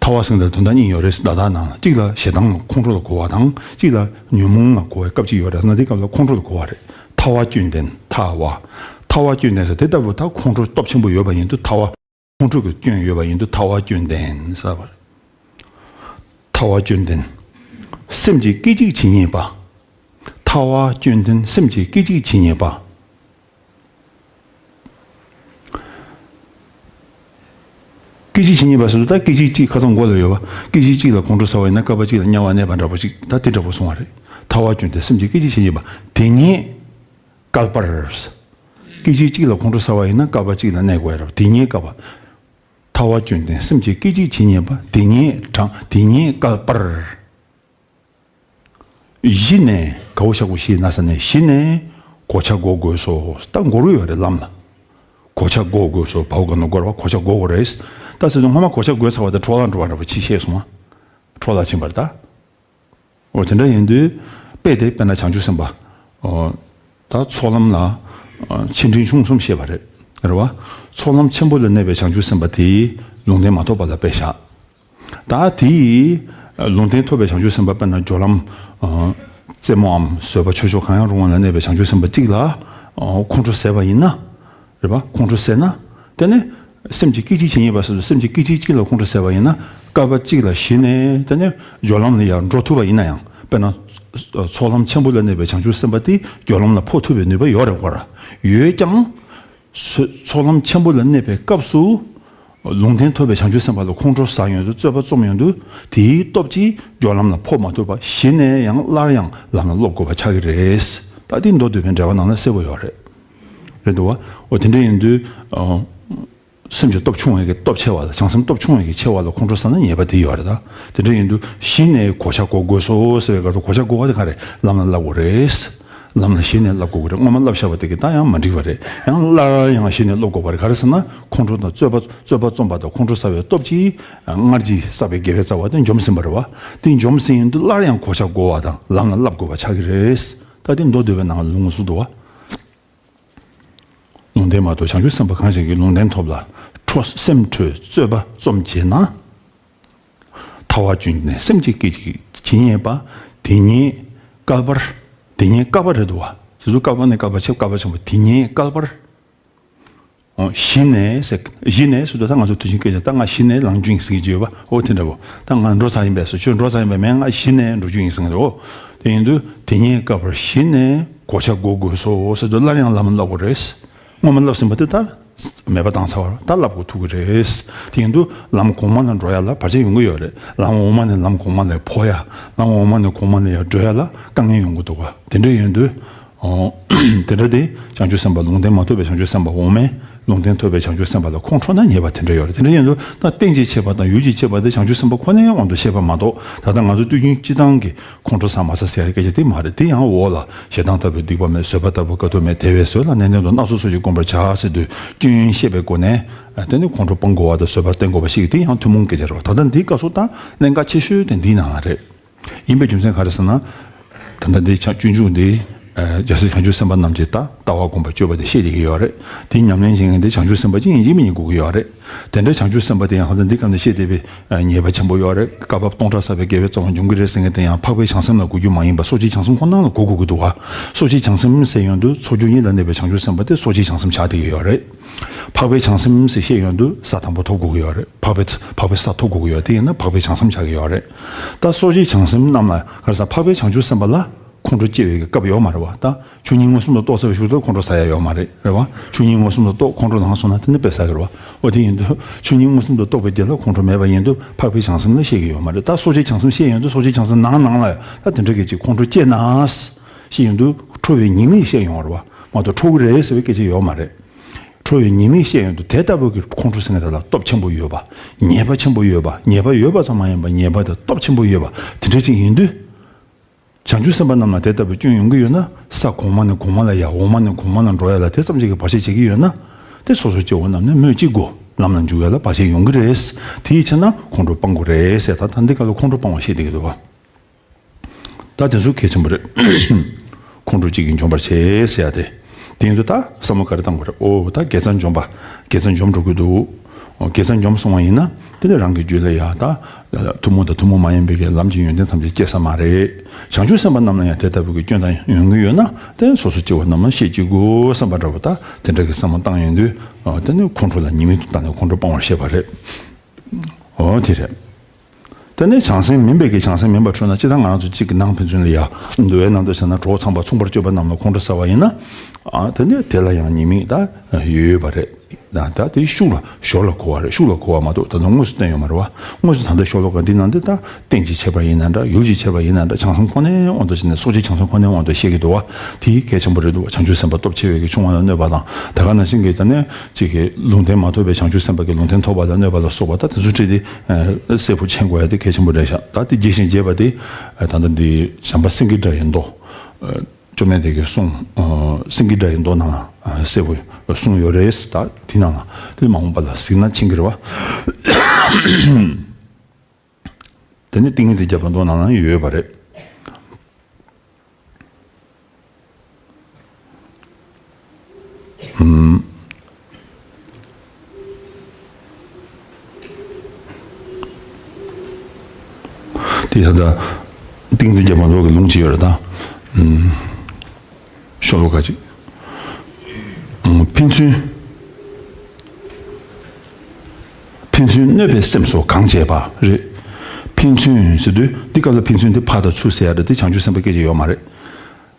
ཐལ་བ་ཟེར་གྱི་དེ་དོན་དག་གཉིས་ཡོད་རེད། བརྡ་དག་ནང་ལ་གཅིག་ལ་ཞེ་སྡང་ལ་ཁོང་ཁྲོ་ལ་གོ་བ་དང་གཅིག་ལ་ཉོན་མོངས་ལ་གོ་བའི་སྐབས་གཅིག་ཡོད་རེད་ན་དེ་སྐབས་ལ་ཁོང་ཁྲོ་ལ་གོ་བ་རེད། ཐལ་བ་སྐྱོན་ལྡན་ཐལ་བ། ཐལ་བ་སྐྱོན་ལྡན་ཟེར་དེ་ལྟ་བུ་ད་ཁོང་ཁྲོ་སྟོབས་ཆེན་པོ་ཡོད་པ་ཡིན་དུས་ཐལ་བ། ཁོང་ཁྲོ་གི་སྐྱོན་ཡོད་པ་ཡིན་དུས་ཐལ་བ་སྐྱོན་ལྡན་ཟེར་བ་རེད། ཐལ་བ་སྐྱོན་ལྡན། སེམས་ཀྱི་སྐད་ཅིག་ཇི་སྙེད་པ། ཐལ་བ་སྐྱོན་ལྡན་སེམས་ཀྱི་སྐད་ཅིག་ཇི་སྙེད་པ། སྐད་ཅིག་ཇི་སྙེད་པ་ཟེར་དུས་ད་སྐད་ཅིག་གཅིག་ཁ་སང་མགོ་ལ་ཡོད་པ། སྐད་ཅིག་གཅིག་ལ་ཁོང་ཁྲོ་ཟ་བ་ཡིན་ན་བསྐལ་པ་གཅིག་ལ་དམྱལ་བར་གནས་པ་འདྲ་པོ་ཅིག་ད་དེ་འདྲ་པོ་གསུང་བ་རེད། ཐལ་བ་སྐྱོན་ལྡན་སེམས་ཀྱི་སྐད་ཅིག་ཇི་སྙེད་པ། དེ་སྙེད་བསྐལ་པར། སྐད་ཅིག་གཅིག་ལ་ཁོང་ཁྲོ་ཟ་བ་ཡིན་ན་བསྐལ་པ་གཅིག་ལ་གནས་དགོས་ཡ་རེད། དེ་སྙེད་བསྐལ་པ། ཐལ་བ་སྐྱོན་ལྡན་སེམས་ཀྱི་སྐད་ཅིག་ཇི་སྙེད་པ། དེ་སྙེད་གྲངས་དེ་སྙེད་བསྐལ་པར། གཞི་ནས་གའུ་ཤ་གུ་ཤི་ན་ས་ནས་གཞི་ནས་གོ་ཆ་བགོ་དགོས་སོ། ད་འགོར་ཡོད་རེད་ལམ་ལ། གོ་ཆ་བགོ་དགོས་སོ། བའོ་ག་ན་འགོར་བ་གོ་ཆ་བགོ་དགོས་རེད། ད་ཟེར་དུས་སྔོན་མ་གོ་ཆ་བགོས་ཚར་བ་དེ་འཕྲོ་བརླག་འགྲོ་བ་འདྲ་པོ་ཅིག་བཤད་སོང་ང་། འཕྲོ་བརླག་ཕྱིན་པ་རེད་ད། འོ་དེ་འདྲ་ཡིན་དུས་དཔེ་དེ་དཔེར་ན་བྱང་ཆུབ་སེམས་དཔའ། འོ། ད་ཚོགས་ལམ་ལ། ཨ། ཆེ་འབྲིང་ཆུང་གསུམ་བཤད་པ་རེད། རེད་བ། ཚོགས་ལམ་ཆེན་པོ་ལ་གནས་པའི་བྱང་ཆུབ་སེམས་དཔའ་དེས་ལུང་བསྟན་མ་ཐོབ་པ་ལ་དཔེ་བཞག་ད་དེས་ལུང་བསྟན་ཐོབ་པའི་བྱང་ཆུབ་སེམས་དཔའ་དཔེར་ན་སྦྱོར་ལམ། ཨ། རྩེད་མོའམ་བཟོད་པ་ཆོས་མཆོག་གང་ཡང་རུང་བ་ལ་གནས་པའི་བྱང་ཆུབ་སེམས་དཔའ་གཅིག་ལ། ཨ། ཁོང་ཁྲོ་ཟད་པ་ཡིན་ན། རེད་པ། ཁོང་ཁྲོ་ཟད་ན། དེ་ནི། སེམས་ཀྱི་སྐད་ཅིག་ཇི་སྙེད་པ་ཟེར་དུས་སེམས་ཀྱི་སྐད་ཅིག་གཅིག་ལ་ཁོང་ཁྲོ་ཟད་པ་ཡིན་ན་བསྐལ་པ་གཅིག་ལ་གཞི་ནས་དེ་ནི་སྦྱོར་ལམ་ལ་ཡང་འགྲོ་ཐུབ་པ་ཡིན་ན་ཡང་དཔེར་ན། ཚོགས་ལམ་ཆེན་པོ་ལ་གནས་པའི་བྱང་ཆུབ་སེམས་དཔའ་དེ་སྦྱོར་ལམ་ལ་འཕོ་ཐུབ་པའི་ནུས་པ་ཡོད་རེད་གོ་ར། ཡོད་ཀྱང་། ཚོགས་ལམ་ཆེན་པོ་ལ་གནས་པའི་སྐབས་སུ། ལུང་བསྟན་ཐོབ་པའི་བྱང་ཆུབ་སེམས་དཔའ་ལ་ཁོང་ཁྲོ་ཟ་ཡོང་དུས་རྩོད་པ་རྩོམ་ཡོང་དུས་དེའི་སྟོབས་ཀྱིས་སྦྱོར་ལམ་ལ་འཕོ་མ་ཐུབ་པ་གཞི་ནས་ཡང་སླར་ཡང་ལམ་ལ་སློབ་དགོས་པ་ཆགས་ཀྱི་རེད། ད་དེ་མདོ་སྡུད་པའི་འགྲེལ་པ་ནང་ལ་གསལ་པོ་ཡོད་རེད། རེད་འདུག་བ། འོ་དེ་འདྲ་ཡིན་དུས། ཨོ། སེམས་ཀྱི་སྟོབས་ཆུང་བའི་གི་སྟོབས་ཆེ་བ་ལ། བྱང་སེམས་སྟོབས་ཆུང་བའི་གི་ཆེ་བ་ལ་ཁོང་ཁྲོ་ཟ་ན་ཉེས་པ་དེ་ཡོད་རེད་ད། དེ་འདྲ་ཡིན་དུས་གཞི་ནས་གོ་ཆ་བགོ་དགོས་སོ་ཟེར་བའི་སྐབས་སུ་གོ་ཆ་བགོ་བ་དེ་ག་རེད། ལམ་ལ་བསླབ་དགོས་རེད། ལམ་ལ་གཞི་ནས་བསླབ་དགོས་ཀྱི་རེད། སྔོན་མ་བསླབ་བཞག་པ་དེ་གི་ད་ཡང་མ་འགྲིག་པ་རེད། ཡང་སླར་ཡང་གཞི་ནས་སློབ་དགོས་པ་རེད། ག་རེ་ཟེར་ན་ཁོང་ཁྲོ་དང་རྩོད་པ་རྩོད་པ་རྩོམ་པ་དང་ཁོང་ཁྲོ་ཟ་བའི་སྟོབས་ཀྱིས་སྔར་གྱི་བསགས་པའི་དགེ་བའི་རྩ་བ་དེ་འཇོམས་ཟིན་པ་རེད་བ། དེ་འཇོམས་ཟིན་ཡིན་དུས་སླར་ཡང་གོ་ཆ་བགོ་བ་དང་ལམ་ལ་བསླབ་དགོས་པ་ཆགས་ཀྱི་རེད། ད་དེ་མདོ་སྡུད་པའི་ནང་ལ་ལུང་ཚུགས་འདུག་བ། ལུང་བསྟན་མ་ཐོབ། བྱང་ཆུབ་སེམས་དཔའ་གང་ཞིག་གིས་ལུང་བསྟན་ཐོབ་ལ་ཁྲོ་སེམས་ཁྲོས་རྩོད་པ་རྩོམ་བྱེད་ན། ཐལ་བ་གྱུར་ནས་སེམས་ཅན་སྐད་ཅིག་ཇི་སྙེད་པ། དེ་སྙེད་བསྐལ་པར། དེ་སྙེད་བསྐལ་པ་རེད་འདུག་བ། དེ་ཚོ་བསྐལ་པ་ནས་བསྐལ་པ་ཆེ། བསྐལ་པ་ཆེན་པོ་དེ་སྙེད་བསྐལ་པར། ཨོ། གཞི་ནས་ཟེར། གཞི་ནས་ཟེར་དུས་ད་ང་ཚོ་དུས་ཆེན་སྐད་ཆ་ད་ང་གཞི་ནས་ལངས་རྒྱུ་ཡིན་ཟེར་གྱི་ཡོད་པ། ཨོ་དེ་འདྲ་བོ། ད་ང་འགྲོ་ཚར་ཡིན་པས་སོ། ཁྱོད་འགྲོ་ཚར་ཡིན་པས་མེད། ང་གཞི་ནས་འགྲོ་རྒྱུ་ཡིན་ཟེར་གྱི་འདུག། ཨོ་དེ་ཡིན་དུས་དེ་སྙེད་བསྐལ་པར་གཞི་ནས་གོ་ཆ་བགོ་དགོས་སོ་ཟེར་དུས་སླར་ཡང་ལམ་བསླབ་དགོས་རེད། སྔོན་མ་བསླབས་ཟིན་པ་དེ་ད་མེད་པ་བཏང་ཚར་བ་རེད། ད་བསླབ་དགོས་ཐུག་གི་རེད། དེ་ཡིན་དུས་ལམ་གོང་མ་ལ་འགྲོ་ཡ་ལ་བར་ཆད་ཡོང་གི་ཡོད་རེད། ལམ་འོག་མ་ནས་ལམ་གོང་མ་ལ་འཕོ་ཡ། ལམ་འོག་མ་ནས་གོང་མ་ལ་ཡ་འགྲོ་ཡ་ལ་དཀའ་ངལ་ཡོང་གི་འདུག་བ། དེ་འདྲ་ཡིན་དུས། ཨོ། དེ་འདྲ་དེ་བྱང་ཆུབ་སེམས་དཔའ། ལུང་བསྟན་མ་ཐོབ་པའི་བྱང་ཆུབ་སེམས་དཔའ་འོག་མས་ལུང་བསྟན་ཐོབ་པའི་བྱང་ཆུབ་སེམས་དཔའ་ལ་ཁོང་ཁྲོ་ན་ཉེས་པ་དེ་འདྲ་ཡོད་རེད། དེ་འདྲ་ཡིན་དུས་ད་རྟེན་གྱི་ཆད་པ་དང་ཡུལ་གྱི་ཆད་པ་དེ་བྱང་ཆུབ་སེམས་དཔའ་ཁོ་ནའི་དབང་དུ་བཤད་པ་མ་གཏོགས། ད་ལྟ་ང་ཚོ་དུས་རྒྱུན་སྤྱི་བཏང་གི་ཁོང་ཁྲོ་ཟ་མ་ཟ་ཟེར་ཡ་སྐད་ཆ་དེ་མ་རེད། དེ་ཡང་འོག་ལ་ཞེ་སྡང་ལྟ་བུའི་སྡིག་པ་མེད། བཟོད་པ་ལྟ་བུའི་དཀའ་ཐུབ་མེད། དེ་བས་བཟོད་ལ་ནན་ཏན་དུ། སྣ་ཚོགས་ཚོགས་ཀྱིས་བསྒོམ་པར་བྱ་ཟེར་དུས་སྐྱོན་ཡོན་བཤད་པའི་སྒོ་ནས་དེ་ནི་ཁོང་ཁྲོ་སྤང་དགོས་པ་དང་བཟོད་པ་བསྟེན་དགོས་པ་ཞིག་དེ་ཡང་ཐུན་མོང་སྐད་ཆ་རེད་བ། ད་ལྟ་འདིའི་སྐབས་སུ་ད་གནད་འགག་ཆེ་ཤོས་དེ་འདིའི་ནང་ལ་རེད། ཡིན་པའི་རྒྱུ་མཚན་ག་རེ་ཟེར་ན། ད་ལྟ་འདི་བྱང་སྤྱོད་འཇུག་འདི། ཨ། རྒྱལ་སྲས་བྱང་ཆུབ་སེམས་དཔའ་རྣམས་ཀྱིས་ད་ལྟ་བ་སྒོམ་པ་སྤྱོད་པ་དེ་བཤད་བསྡད་ཀྱི་ཡོད་རེད། དེ་ཉམས་ལེན་བྱེད་མཁན་དེ་བྱང་ཆུབ་སེམས་དཔའ་ཅིག་ཡིན་གཅིག་མིན་གཉིས་དགོས་ཀྱི་ཡོད་རེད། དེ་འདྲ་བྱང་ཆུབ་སེམས་དཔའ་དེ་ཡང་ཧ་ལམ་འདི་སྐབས་ནས་བཤད་བསྡད་པའི་ཉེས་པ་ཆེན་པོ་ཡོད་རེད། བསྐལ་པ་སྟོང་ཕྲག་བསགས་པའི་དགེ་བའི་རྩ་བ་འཇོམས་ཀྱི་རེད་ཟེར་མཁན་དེ་ཡང་འཕགས་པའི་བྱང་སེམས་ལ་གོ་རྒྱུ་མ་ཡིན་པ་སོ་སྐྱེའི་བྱང་སེམས་ཁོ་ན་ལ་གོ་དགོས་ཀྱི་འདུག་བ། སོ་སྐྱེའི་བྱང་སེམས་ཟེར་ཡོང་དུས་ཚོགས་རྒྱུ་གཉིས་ལ་གནས་པའི་བྱང་ཆུབ་སེམས་དཔའ་དེ་སོ་སྐྱེའི་བྱང་སེམས་ཆགས་བསྡད་ཀྱི་ཡོད་རེད། འཕགས་པའི་བྱང་སེམས་ཟེར་བཤད་ཡོང་དུས་ས་དང་པོ་ཐོབ་དགོས་ཀྱི་ཡོད་རེད། འཕགས་པའི་འཕགས་པའི་ས་ཐོབ་དགོས་ཀྱི་ཡོད། དེ་ཡིན་ན་འཕགས་པའི་བྱང་སེམས་ཆགས་ཀྱི་ཡོད་རེད། ད་སོ་སྐྱེའི་བྱང་སེམས་རྣམས་ལ་ག་རེ་ཟེར། འཕགས་པའི་བྱང་ཆུབ་སེམས་དཔའ་ལ་ཁོང་ཁྲོ་སྐྱེ་བའི་སྐབས་ཡོད་མ་རེད་བ། ད་ཆོས་ཉིད་མངོན་སུམ་དུ་རྟོགས་ཚར་བའི་གཞུག་ཏུ་ཁོང་ཁྲོ་ཟ་ཡ་ཡོད་མ་རེད། རེད་བ། ཆོས་ཉིད་མངོན་སུམ་དུ་རྟོགས། ཁོང་ཁྲོ་ལངས་སོང་ན་དེ་ནི་དཔེ་ཟ་གི་རེད་བ། འོ་དེ་ཡིན་དུས་ཆོས་ཉིད་མངོན་སུམ་དུ་རྟོགས་པའི་རྗེས་ལ་ཁོང་ཁྲོ་མེད་པ་ཡིན་དུས་འཕགས་པའི་བྱང་སེམས་ལ་བཤད་ཀྱི་ཡོད་མ་རེད། ད་སོ་སྐྱེའི་བྱང་སེམས་བཤད་ཡོང་དུས་སོ་སྐྱེའི་བྱང་སེམས་ནང་ནང་ལ་ད་དེ་འདྲ་གི་ཅིག་ཁོང་ཁྲོ་སྐྱེས་ན་བཤད་ཡོང་དུས་ཁྲོ་བའི་ཉེས་དམིགས་བཤད་ཡོང་བ་རེད་བ། མ་གཏོགས་ཁྲོ་གི་རེད་ཟེར་བའི་སྐད་ཆ་ཡོད་མ་རེད། ཁྲོ་བའི་ཉེས་དམིགས་བཤད་ཡོང་དུས་དེ་ལྟ་བུ་གི་ཁོང་ཁྲོ་ཟེར་མཁན་དེ་ལ་སྟོབས་ཆེན་པོ་ཡོད་པ། ཉེས་པ་ཆེན་པོ་ཡོད་པ། ཉེས་པ་ཡོད་པ་ཙམ་མ་ཡིན་པར་ཉེས་པ་དེ་སྟོབས་ཆེན་པོ་ཡོད་པ་དེ་འདྲ་ཅིག་ཡིན་དུས། བྱང་ཆུབ་སེམས་དཔའ་རྣམས་ལ་དེ་ལྟ་བུའི་སྐྱོན་ཡོང་གི་ཡོད་ན་ས་གོང་མ་ནས་གོང་མ་ལ་ཡ། འོག་མ་ནས་གོང་མ་ལ་འགྲོ་ཡ་ལ་དེ་ཙམ་ཅིག་གི་བར་ཆད་བྱེད་ཀྱི་ཡོད་ན། དེ་སོ་སོ་སྐྱེ་བོ་རྣམས་ནི་སྨོས་ཅི་དགོས། ལམ་ལ་འཇུག་ཡ་ལ་བར་ཆད་ཡོང་གི་རེད། དེའི་ཕྱིར་ན་ཁོང་ཁྲོ་སྤང་དགོས་རེད་ཟེར། ད་ད་འདི་ག་ལ་ཁོང་ཁྲོ་སྤང་བ་བཤད་བསྡད་ཀྱི་འདུག་བ། ད་དེ་ཚོ་གལ་ཆེན་པོ་རེད། ཁོང་ཁྲོ་གཅིག་གིས་འཇོམས་པར་བྱེད་ཟེར་ཡ་དེ། དེ་ཡིན་དུས་ད་བསམ་བློ་ག་རེ་བཏང་དགོས་རེད། ཨོ་ད་དགེ་རྩ་འཇོམས་པ། དགེ་རྩ་འཇོམས་འགྲོ་གི་འདུག། ཨོ་དགེ་རྩ་འཇོམས་སོང་བ་ཡིན་ན་དེ་ནི་རང་གི་རྒྱུད་ལ་ཡ་ད་ཐུན་མོང་དང་ཐུན་མོང་མ་ཡིན་པའི་གི་ལམ་གྱི་ཡོན་ཏན་ཐམས་ཅད་སྐྱེ་ས་མ་རེད། བྱང་ཆུབ་སེམས་དཔའ་རྣམས་ལ་ཡང་དེ་ལྟ་བུའི་གི་སྐྱོན་དང་ཡོང་གི་ཡོད་ན་དེ་སོ་སོ་སྐྱེ་བོ་རྣམས་ལ་བཤད་ཅི་དགོས་བསམ་པ་འདྲ་བོ། ད་དེ་འདྲ་གི་བསམ་བློ་བཏང་ཡོང་དུས། ཨོ་དེ་ནི་ཁོང་ཁྲོ་ལ་ཉེས་དམིགས་དུ་བལྟས་ནས་ཁོང་ཁྲོ་སྤང་བར་བཤད་པ་རེད། ཨོ་དེ་རེད། དེ་ནས་བྱང་སེམས་མིན་པའི་གི་བྱང་སེམས་མིན་པར་འཕྲོད་ན། སྤྱིར་བཏང་ང་རང་ཚོ་གཅིག་གི་ནང་ཕན་ཚུན་ལ་ཡ་འདུལ་བའི་ནང་དུ་བྱས་ན་གྲོགས་ཚངས་པ་མཚུངས་པར་སྤྱོད་པ་རྣམས་ལ་ཁོང་ཁྲོ་ཟ་བ་ཡིན་ན། ཨ་དེ་ནས་དེ་ལ་ཡང་ཉེས་དམིགས་ད་ཡོད་པ་རེད། ད་ད་དེ་ཤུགས་ལ་ཞོར་ལ་གོ་བ་རེད། ཤུགས་ལ་གོ་བ་མ་གཏོགས་ད་དུང་དངོས་སུ་བསྟན་ཡོད་མ་རེད་བ། དངོས་སུ་ད་ལྟ་ཤོ་ལོ་ཀ་འདི་ནང་འདི་ད་རྟེན་གྱི་ཆད་པ་ཡིན་ན་འདྲ། ཡུལ་གྱི་ཆད་པ་ཡིན་ན་འདྲ། བྱང་སེམས་ཁོ་ནའི་དབང་དུ་བྱས་ནས་སོ་སྐྱེའི་བྱང་སེམས་ཁོ་ནའི་དབང་དུ་བཤད་ཀྱི་འདུག་བ། དེ་གལ་ཆེན་པོ་རེད་འདུག་བ། བྱང་ཆུབ་སེམས་དཔའ་སྟོབས་ཆེ་བའི་གི་ཆུང་བ་ལ་གནོད་པ་དང་། ད་ག་ནང་བཞིན་གྱི་ད་ནས་གཅིག་གི་ལུང་བསྟན་མ་ཐོབ་པའི་བྱང་ཆུབ་སེམས་དཔའ་གི་ལུང་བསྟན་ཐོབ་པ་ལ་གནོད་པ་ལ་སོགས་པ། ད་དེ་ཚོ་ཁྲིད་དེ་གསལ་པོ་མཁྱེན་དགོས་ཡ་དེ་གལ་ཆེན་པོ་རེད་ཤག། ད་དེ་རྒྱས་ཤིང་རྒྱས་པ་དེ་ད་ལྟ་འདི་བྱམས་པ་སེང་གེ་སྒྲ་ཡི་མདོ། བཅོམ་ལྡན་འདས་ཀྱི་གསུང་། སེང་གེ་སྒྲ་ཡི་མདོ་ནང་ལ་གསལ་པོ་གསུངས་ཡོད་རེད། ད་དེ་ནང་ལ་དེ་མ་འོངས་པ་ལ་གཟིགས་ན་མཁྱེན་གྱི་རེད་བ། དེ་ནི་ཏིང་ངེ་འཛིན་རྒྱས་པ་མདོ་ནང་ལ་ཡོད་པ་རེད། ཨུམ། དེ་ད་ལྟ་ཏིང་འཛིན་རྒྱས་པ་མདོ་གི་ལུང་ཅིག་ཡོད་རེད་ད། ཨུམ། ཤོ་ལོ་ཀ་ཅིག། ཨུམ། ཕན་ཚུན། ཕན་ཚུན་གནོད་པའི་སེམས་སུ་གང་བྱེད་པ་རེད། ཕན་ཚུན་ཟེར་དུས་འདི་སྐབས་ལ་ཕན་ཚུན་དེ་ཕ་དང་ཚུ་ཟེར་ཡ་རེད་དེ། བྱང་ཆུབ་སེམས་དཔའ་སྐད་ཆ་ཡོད་མ་རེད།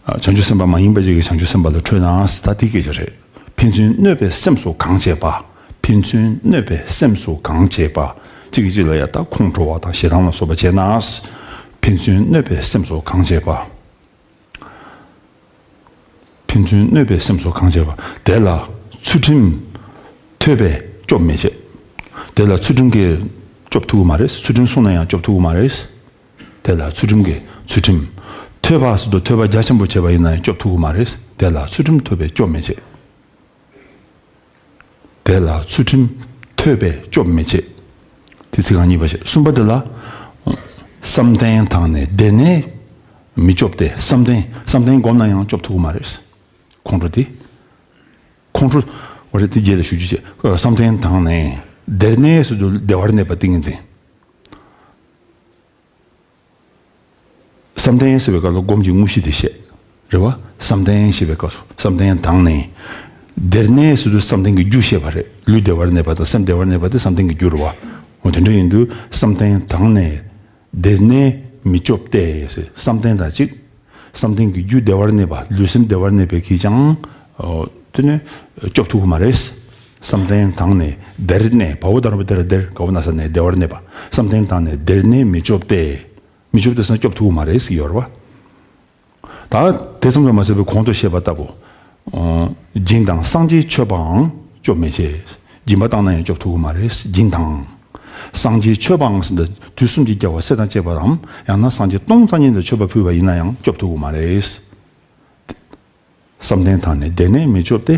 ཨ། བྱང་ཆུབ་སེམས་དཔའ་མ་ཡིན་པ་ཅིག་གིས་བྱང་ཆུབ་སེམས་དཔའ་ལ་ཁྲོས་ན་ཟེར། ད་དེ་སྐད་ཆ་རེད། ཕན་ཚུན་གནོད་པའི་སེམས་སུ་གང་བྱེད་པ། ཕན་ཚུན་གནོད་པའི་སེམས་སུ་གང་བྱེད་པ། གཅིག་གིས་གཅིག་ལ་ཡ་ད་ཁོང་ཁྲོ་བ་དང་ཞེ་སྡང་ལ་སོགས་པ་བྱེད་ན། ཕན་ཚུན་གནོད་པའི་སེམས་སུ་གང་བྱེད་པ། ཕན་ཚུན་གནོད་པའི་སེམས་སུ་གང་བྱེད་པ། དེ་ལ་ཚུལ་ཁྲིམས་ཐོས་པས་ སྐྱོབ་མི་བྱེད། དེ་ལ་ཚུལ་ཁྲིམས་ཀྱིས་སྐྱོབ་ཐུབ་ཀྱི་མ་རེད། ཚུལ་ཁྲིམས་བསྲུངས་ན་ཡང་སྐྱོབ་ཐུབ་ཀྱི་མ་རེད། དེ་ལ་ཚུལ་ཁྲིམས་ཀྱིས་ཚུལ་ཁྲིམས། ཐོས་པ་ཟེར་དུས་ཐོས་པ་རྒྱ་ཆེན་པོ་བྱས་པ་ཡིན་ན་ཡང་སྐྱོབ་ཐུབ་ཀྱི་མ་རེད། དེ་ལ་ཚུལ་ཁྲིམས་ཐོས་པས་སྐྱོབ་མི་བྱེད། དེ་ལ་ཚུལ་ཁྲིམས་ཐོས་པས་སྐྱོབ་མི་བྱེད། དེ་ཚིག་རྐང་གཉིས་པ་བྱས། གསུམ་པ་དེ་ལ། བསམ་གཏན་དང་ནི་བདེར་གནས་མི་སྐྱོབ་སྟེ། བསམ་གཏན་བསམ་གཏན་བསྒོམས་ན་ཡང་སྐྱོབ་ཐུབ་ཀྱི་མ་རེད། ཁོང་ཁྲོ་དེ། ཁོང་ཁྲོ། འོ་རེད། དེ་རྗེས་ལ་ཞུ་རྒྱུ་བྱས། བསམ་གཏན་དང་ནི་བདེར་གནས་ཟེར་དུས་བདེ་བར་གནས་པ་ཏིང་ངེ་འཛིན། བསམ་གཏན་ཟེར་བའི་སྐབས་ལ་སྒོམ་གྱི་དངོས་གཞི་དེ་བཤད། རེད་བ། བསམ་གཏན་ཞེས་པའི་སྐབས་སུ་བསམ་གཏན་དང་ནི། བདེར་གནས་ཟེར་དུས་བསམ་གཏན་གྱི་རྒྱུ་བཤད་པ་རེད། ལུས་བདེ་བར་གནས་པ་དང་སེམས་བདེ་བར་གནས་པ་དེ་བསམ་གཏན་གྱི་རྒྱུ་རེད་བ། འོ་དེ་འདྲ་ཡིན་དུས་བསམ་གཏན་དང་ནི། བདེར་གནས་མི་སྐྱོབ་སྟེ། བསམ་གཏན་དང་གཅིག་བསམ་གཏན་གྱི་རྒྱུ་བདེ་བར་གནས་པ། ལུས་སེམས་བདེ་བར་གནས་པའི་གིས་ཀྱང་། ཨོ། དེ་ནི་སྐྱོབ་ཐུབ་ཀྱི་མ་རེད། བསམ་གཏན་དང་ནི་བདེར་གནས། བ་འོ་ད་རོ་བ་བདེར་བདེར། ག་འོ་ན་ས་ནས་བདེ་བར་གནས་པ། བསམ་གཏན་དང་ནི་བདེར་གནས་མི་སྐྱོབ་སྟེ། མི་སྐྱོབ་སྟེ་ཟེར་ན་སྐྱོབ་ཐུབ་ཀྱི་མ་རེད་ཟེར་གྱི་ཡོད་རེད་བ། ད་དེ་ཙམ་དུ་མ་ཟད་པའི་གོང་དུ་བཤད་པ་ལྟ་བུ། ཨོ། སྦྱིན་དང་སངས་རྒྱས་མཆོད་པའང་སྐྱོབ་མི་བྱེད། སྦྱིན་པ་བཏང་ན་ཡང་སྐྱོབ་ཐུབ་ཀྱི་མ་རེད། སྦྱིན་དང་། སངས་རྒྱས་མཆོད་པའང་ཟེར་འདི་དུས་གསུམ་གྱི་རྒྱལ་བ་སྲས་དང་བཅས་པ་དང་ཡང་ན་སངས་རྒྱས་སྟོང་རྩ་གཉིས་ལ་མཆོད་པ་ཕུལ་བ་ཡིན་ན་ཡང་སྐྱོབ་ཐུབ་ཀྱི་མ་རེད། བསམ་གཏན་དང་ནི་བདེར་གནས་མི་སྐྱོབ་སྟེ།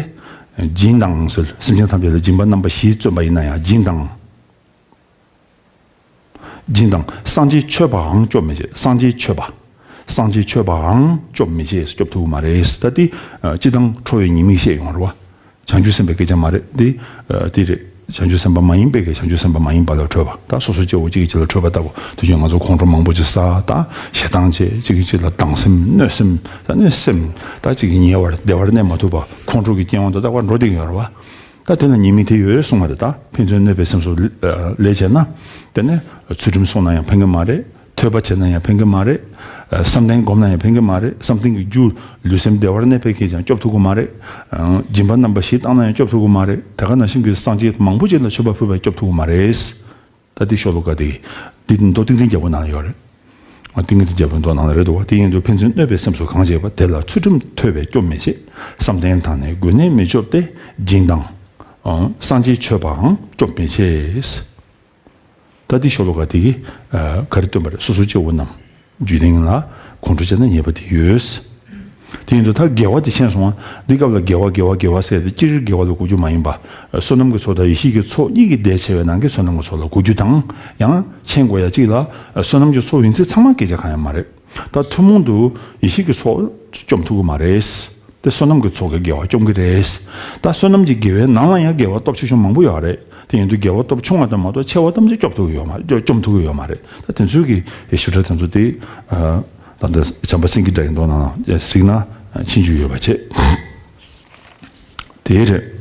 སྦྱིན་དང་ཟེར་སེམས་ཅན་ཐམས་ཅད་ལ་སྦྱིན་པ་རྣམ་པ་བཞི་བརྩོན་པ་ཡིན་ན་ཡང་སྦྱིན་དང་། སྦྱིན་དང་སངས་རྒྱས་མཆོད་པའང་སྐྱོབ་མི་བྱེད། སངས་རྒྱས་མཆོད་པ། སངས་རྒྱས་མཆོད་པའང་སྐྱོབ་མི་བྱེད། སྐྱོབ་ཐུབ་ཀྱི་མ་རེད། ད་འདི་སྤྱི་བཏང་ཁྲོ་བའི་ཉེས་དམིགས་བཤད་ཡོང་རེད་བ། བྱང་ཆུབ་སེམས་དཔའི་སྐད་ཆ་མ་རེད་འདི། འདི་རེད། བྱང་ཆུབ་སེམས་དཔའ་མ་ཡིན་པའི་གི་བྱང་ཆུབ་སེམས་དཔའ་མ་ཡིན་པ་ལ་ཁྲོས་པ། ད་སོ་སོ་སྐྱེ་བོ་གཅིག་གིས་གཅིག་ལ་ཁྲོས་པ་ལྟ་བུ། དེ་བཞིན་ང་ཚོ་ཁོང་ཁྲོ་མང་པོ་ཅིག་ཟ། ད་ཞེ་སྡང་བྱེད། གཅིག་གིས་གཅིག་ལ་སྡང་སེམས་གནོད་སེམས། ད་ནི་སེམས་ད་གཅིག་གིས་ཉེ་བར་བདེ་བར་གནས་མ་ཐུབ་པ། ཁོང་ཁྲོ་གི་རྐྱེན་དབང་དུ་ད་བར་འགྲོ་བསྡད་ཀྱི་ཡོད་རེད་བ། ད་དེ་ལ་ཉེས་དམིགས་དེ་ཡོད་རེད་གསུངས་པ་རེད། ད་ཕན་ཚུན་གནོད་པའི་སེམས་སུ་ལས་བྱས་ན། དེ་ནས་ཚུལ་ཁྲིམས་བསྲུངས་ན་ཡང་ཕན་གྱི་མ་རེད། ཐོས་པ་བྱས་ན་ཡང་ཕན་གྱི་མ་རེད། བསམ་གཏན་བསྒོམས་ན་ཡང་ཕན་གྱི་མ་རེད། བསམ་གཏན་གྱི་རྒྱུ་ལུས་སེམས་བདེ་བར་གནས་པའི་གིས་ཀྱང་སྐྱོབ་ཐུབ་ཀྱི་མ་རེད། སྦྱིན་པ་རྣམ་པ་བཞི་བཏང་ན་ཡང་སྐྱོབ་ཐུབ་ཀྱི་མ་རེད། དེ་ག་ནང་བཞིན་གྱི་སངས་རྒྱས་མང་པོ་ཅིག་ལ་མཆོད་པ་ཕུལ་བས་སྐྱོབ་ཐུབ་ཀྱི་མ་རེད། ད་འདི་ཤོ་ལོ་ཀ་དེ། འདི་མདོ་ཏིང་འཛིན་རྒྱལ་པོ་ནང་ཡོད་རེད། ཏིང་ངེ་འཛིན་རྒྱལ་པོའི་མདོ་ནང་ལ་རེད་འདུག་བ། དེ་ཡིན་དུས་ཕན་ཚུན་གནོད་པའི་སེམས་སུ་གང་བྱེད་པ། དེ་ལ་ཚུལ་ཁྲིམས་ཐོས་པས་སྐྱོབ་མི་བྱེད། བསམ་གཏན་དང་ནི་བདེར་གནས་མི་སྐྱོབ་སྟེ། སྦྱིན་དང་། སངས་རྒྱས་མཆོད་པའང་སྐྱོབ་མི་བྱེད། ད་འདི་ཤོ་ལོ་ཀ་དེ་གིས་ག་རེ་སྟོན་པ་རེད། སོ་སོ་སྐྱེ་བོ་རྣམས་རྒྱུད་ལྡན་ལ་ཁོང་ཁྲོ་བྱས་ན་ཉེས་པ་དེ་ཡོད། དེ་ཡིན་དུས་ད་དགེ་བ་དེ་ཤེས་སོང་བ། འདི་སྐབས་ལ་དགེ་བ་དགེ་བ་དགེ་བ་ཟེར་ཏེ་སྤྱིར་དགེ་བ་ལ་གོ་རྒྱུ་མ་ཡིན་པ། བསོད་ནམས་ཀྱི་ཚོགས་དང་ཡེ་ཤེས་ཀྱི་ཚོགས་གཉིས་ཀྱི་ཟླས་ཕྱེ་བའི་ནང་གི་བསོད་ནམས་ཀྱི་ཚོགས་ལ་གོ་རྒྱུ་དང་། ཡང་མཁྱེན་དགོས་ཡ་གཅིག་ལ། བསོད་ནམས་ཀྱི་ཚོགས་ཡིན་ཚེ་ཚང་མ་སྐད་ཆ་གང་ཡང་མ་རེད། ད་ཐུན་མོང་དུ་ཡེ་ཤེས་ཀྱི་ཚོགས་བཅོམ་ཐུབ་ཀྱི་མ་རེད། དེ་བསོད་ནམས་ཀྱི་ཚོགས་ཀྱི་དགེ་བ་བཅོམ་གྱི་རེད། ད་བསོད་ནམས་ཀྱི་དགེ་བའི་ནང་ལ་ཡང་དགེ་བ་སྟོབས་ཆེ་ཆུང་མང་པོ་ཡོད་རེད། དེ་ཡིན་དུས་དགེ་བ་སྟོབས་ཆུང་བ་དང་མ་གཏོགས་ཆེ་བ་ཐམས་ཅད་སྐྱོབ་ཐུབ་ཀྱི་ཡོད་མ་རེད། བཅོམ་ཐུབ་ཀྱི་ཡོད་མ་རེད། ད་དེ་ཚོའི་གི་ཞིབ་ཕྲ་དེ་ཚོ་དེ། ད་ལྟ་བྱམས་པ་སེང་གེ་སྒྲ་ཡི་མདོ་ནང་གཟིགས་ན་ཕྱིན་རྒྱུ་ཡོད་པ་བྱས། དེ་རེད།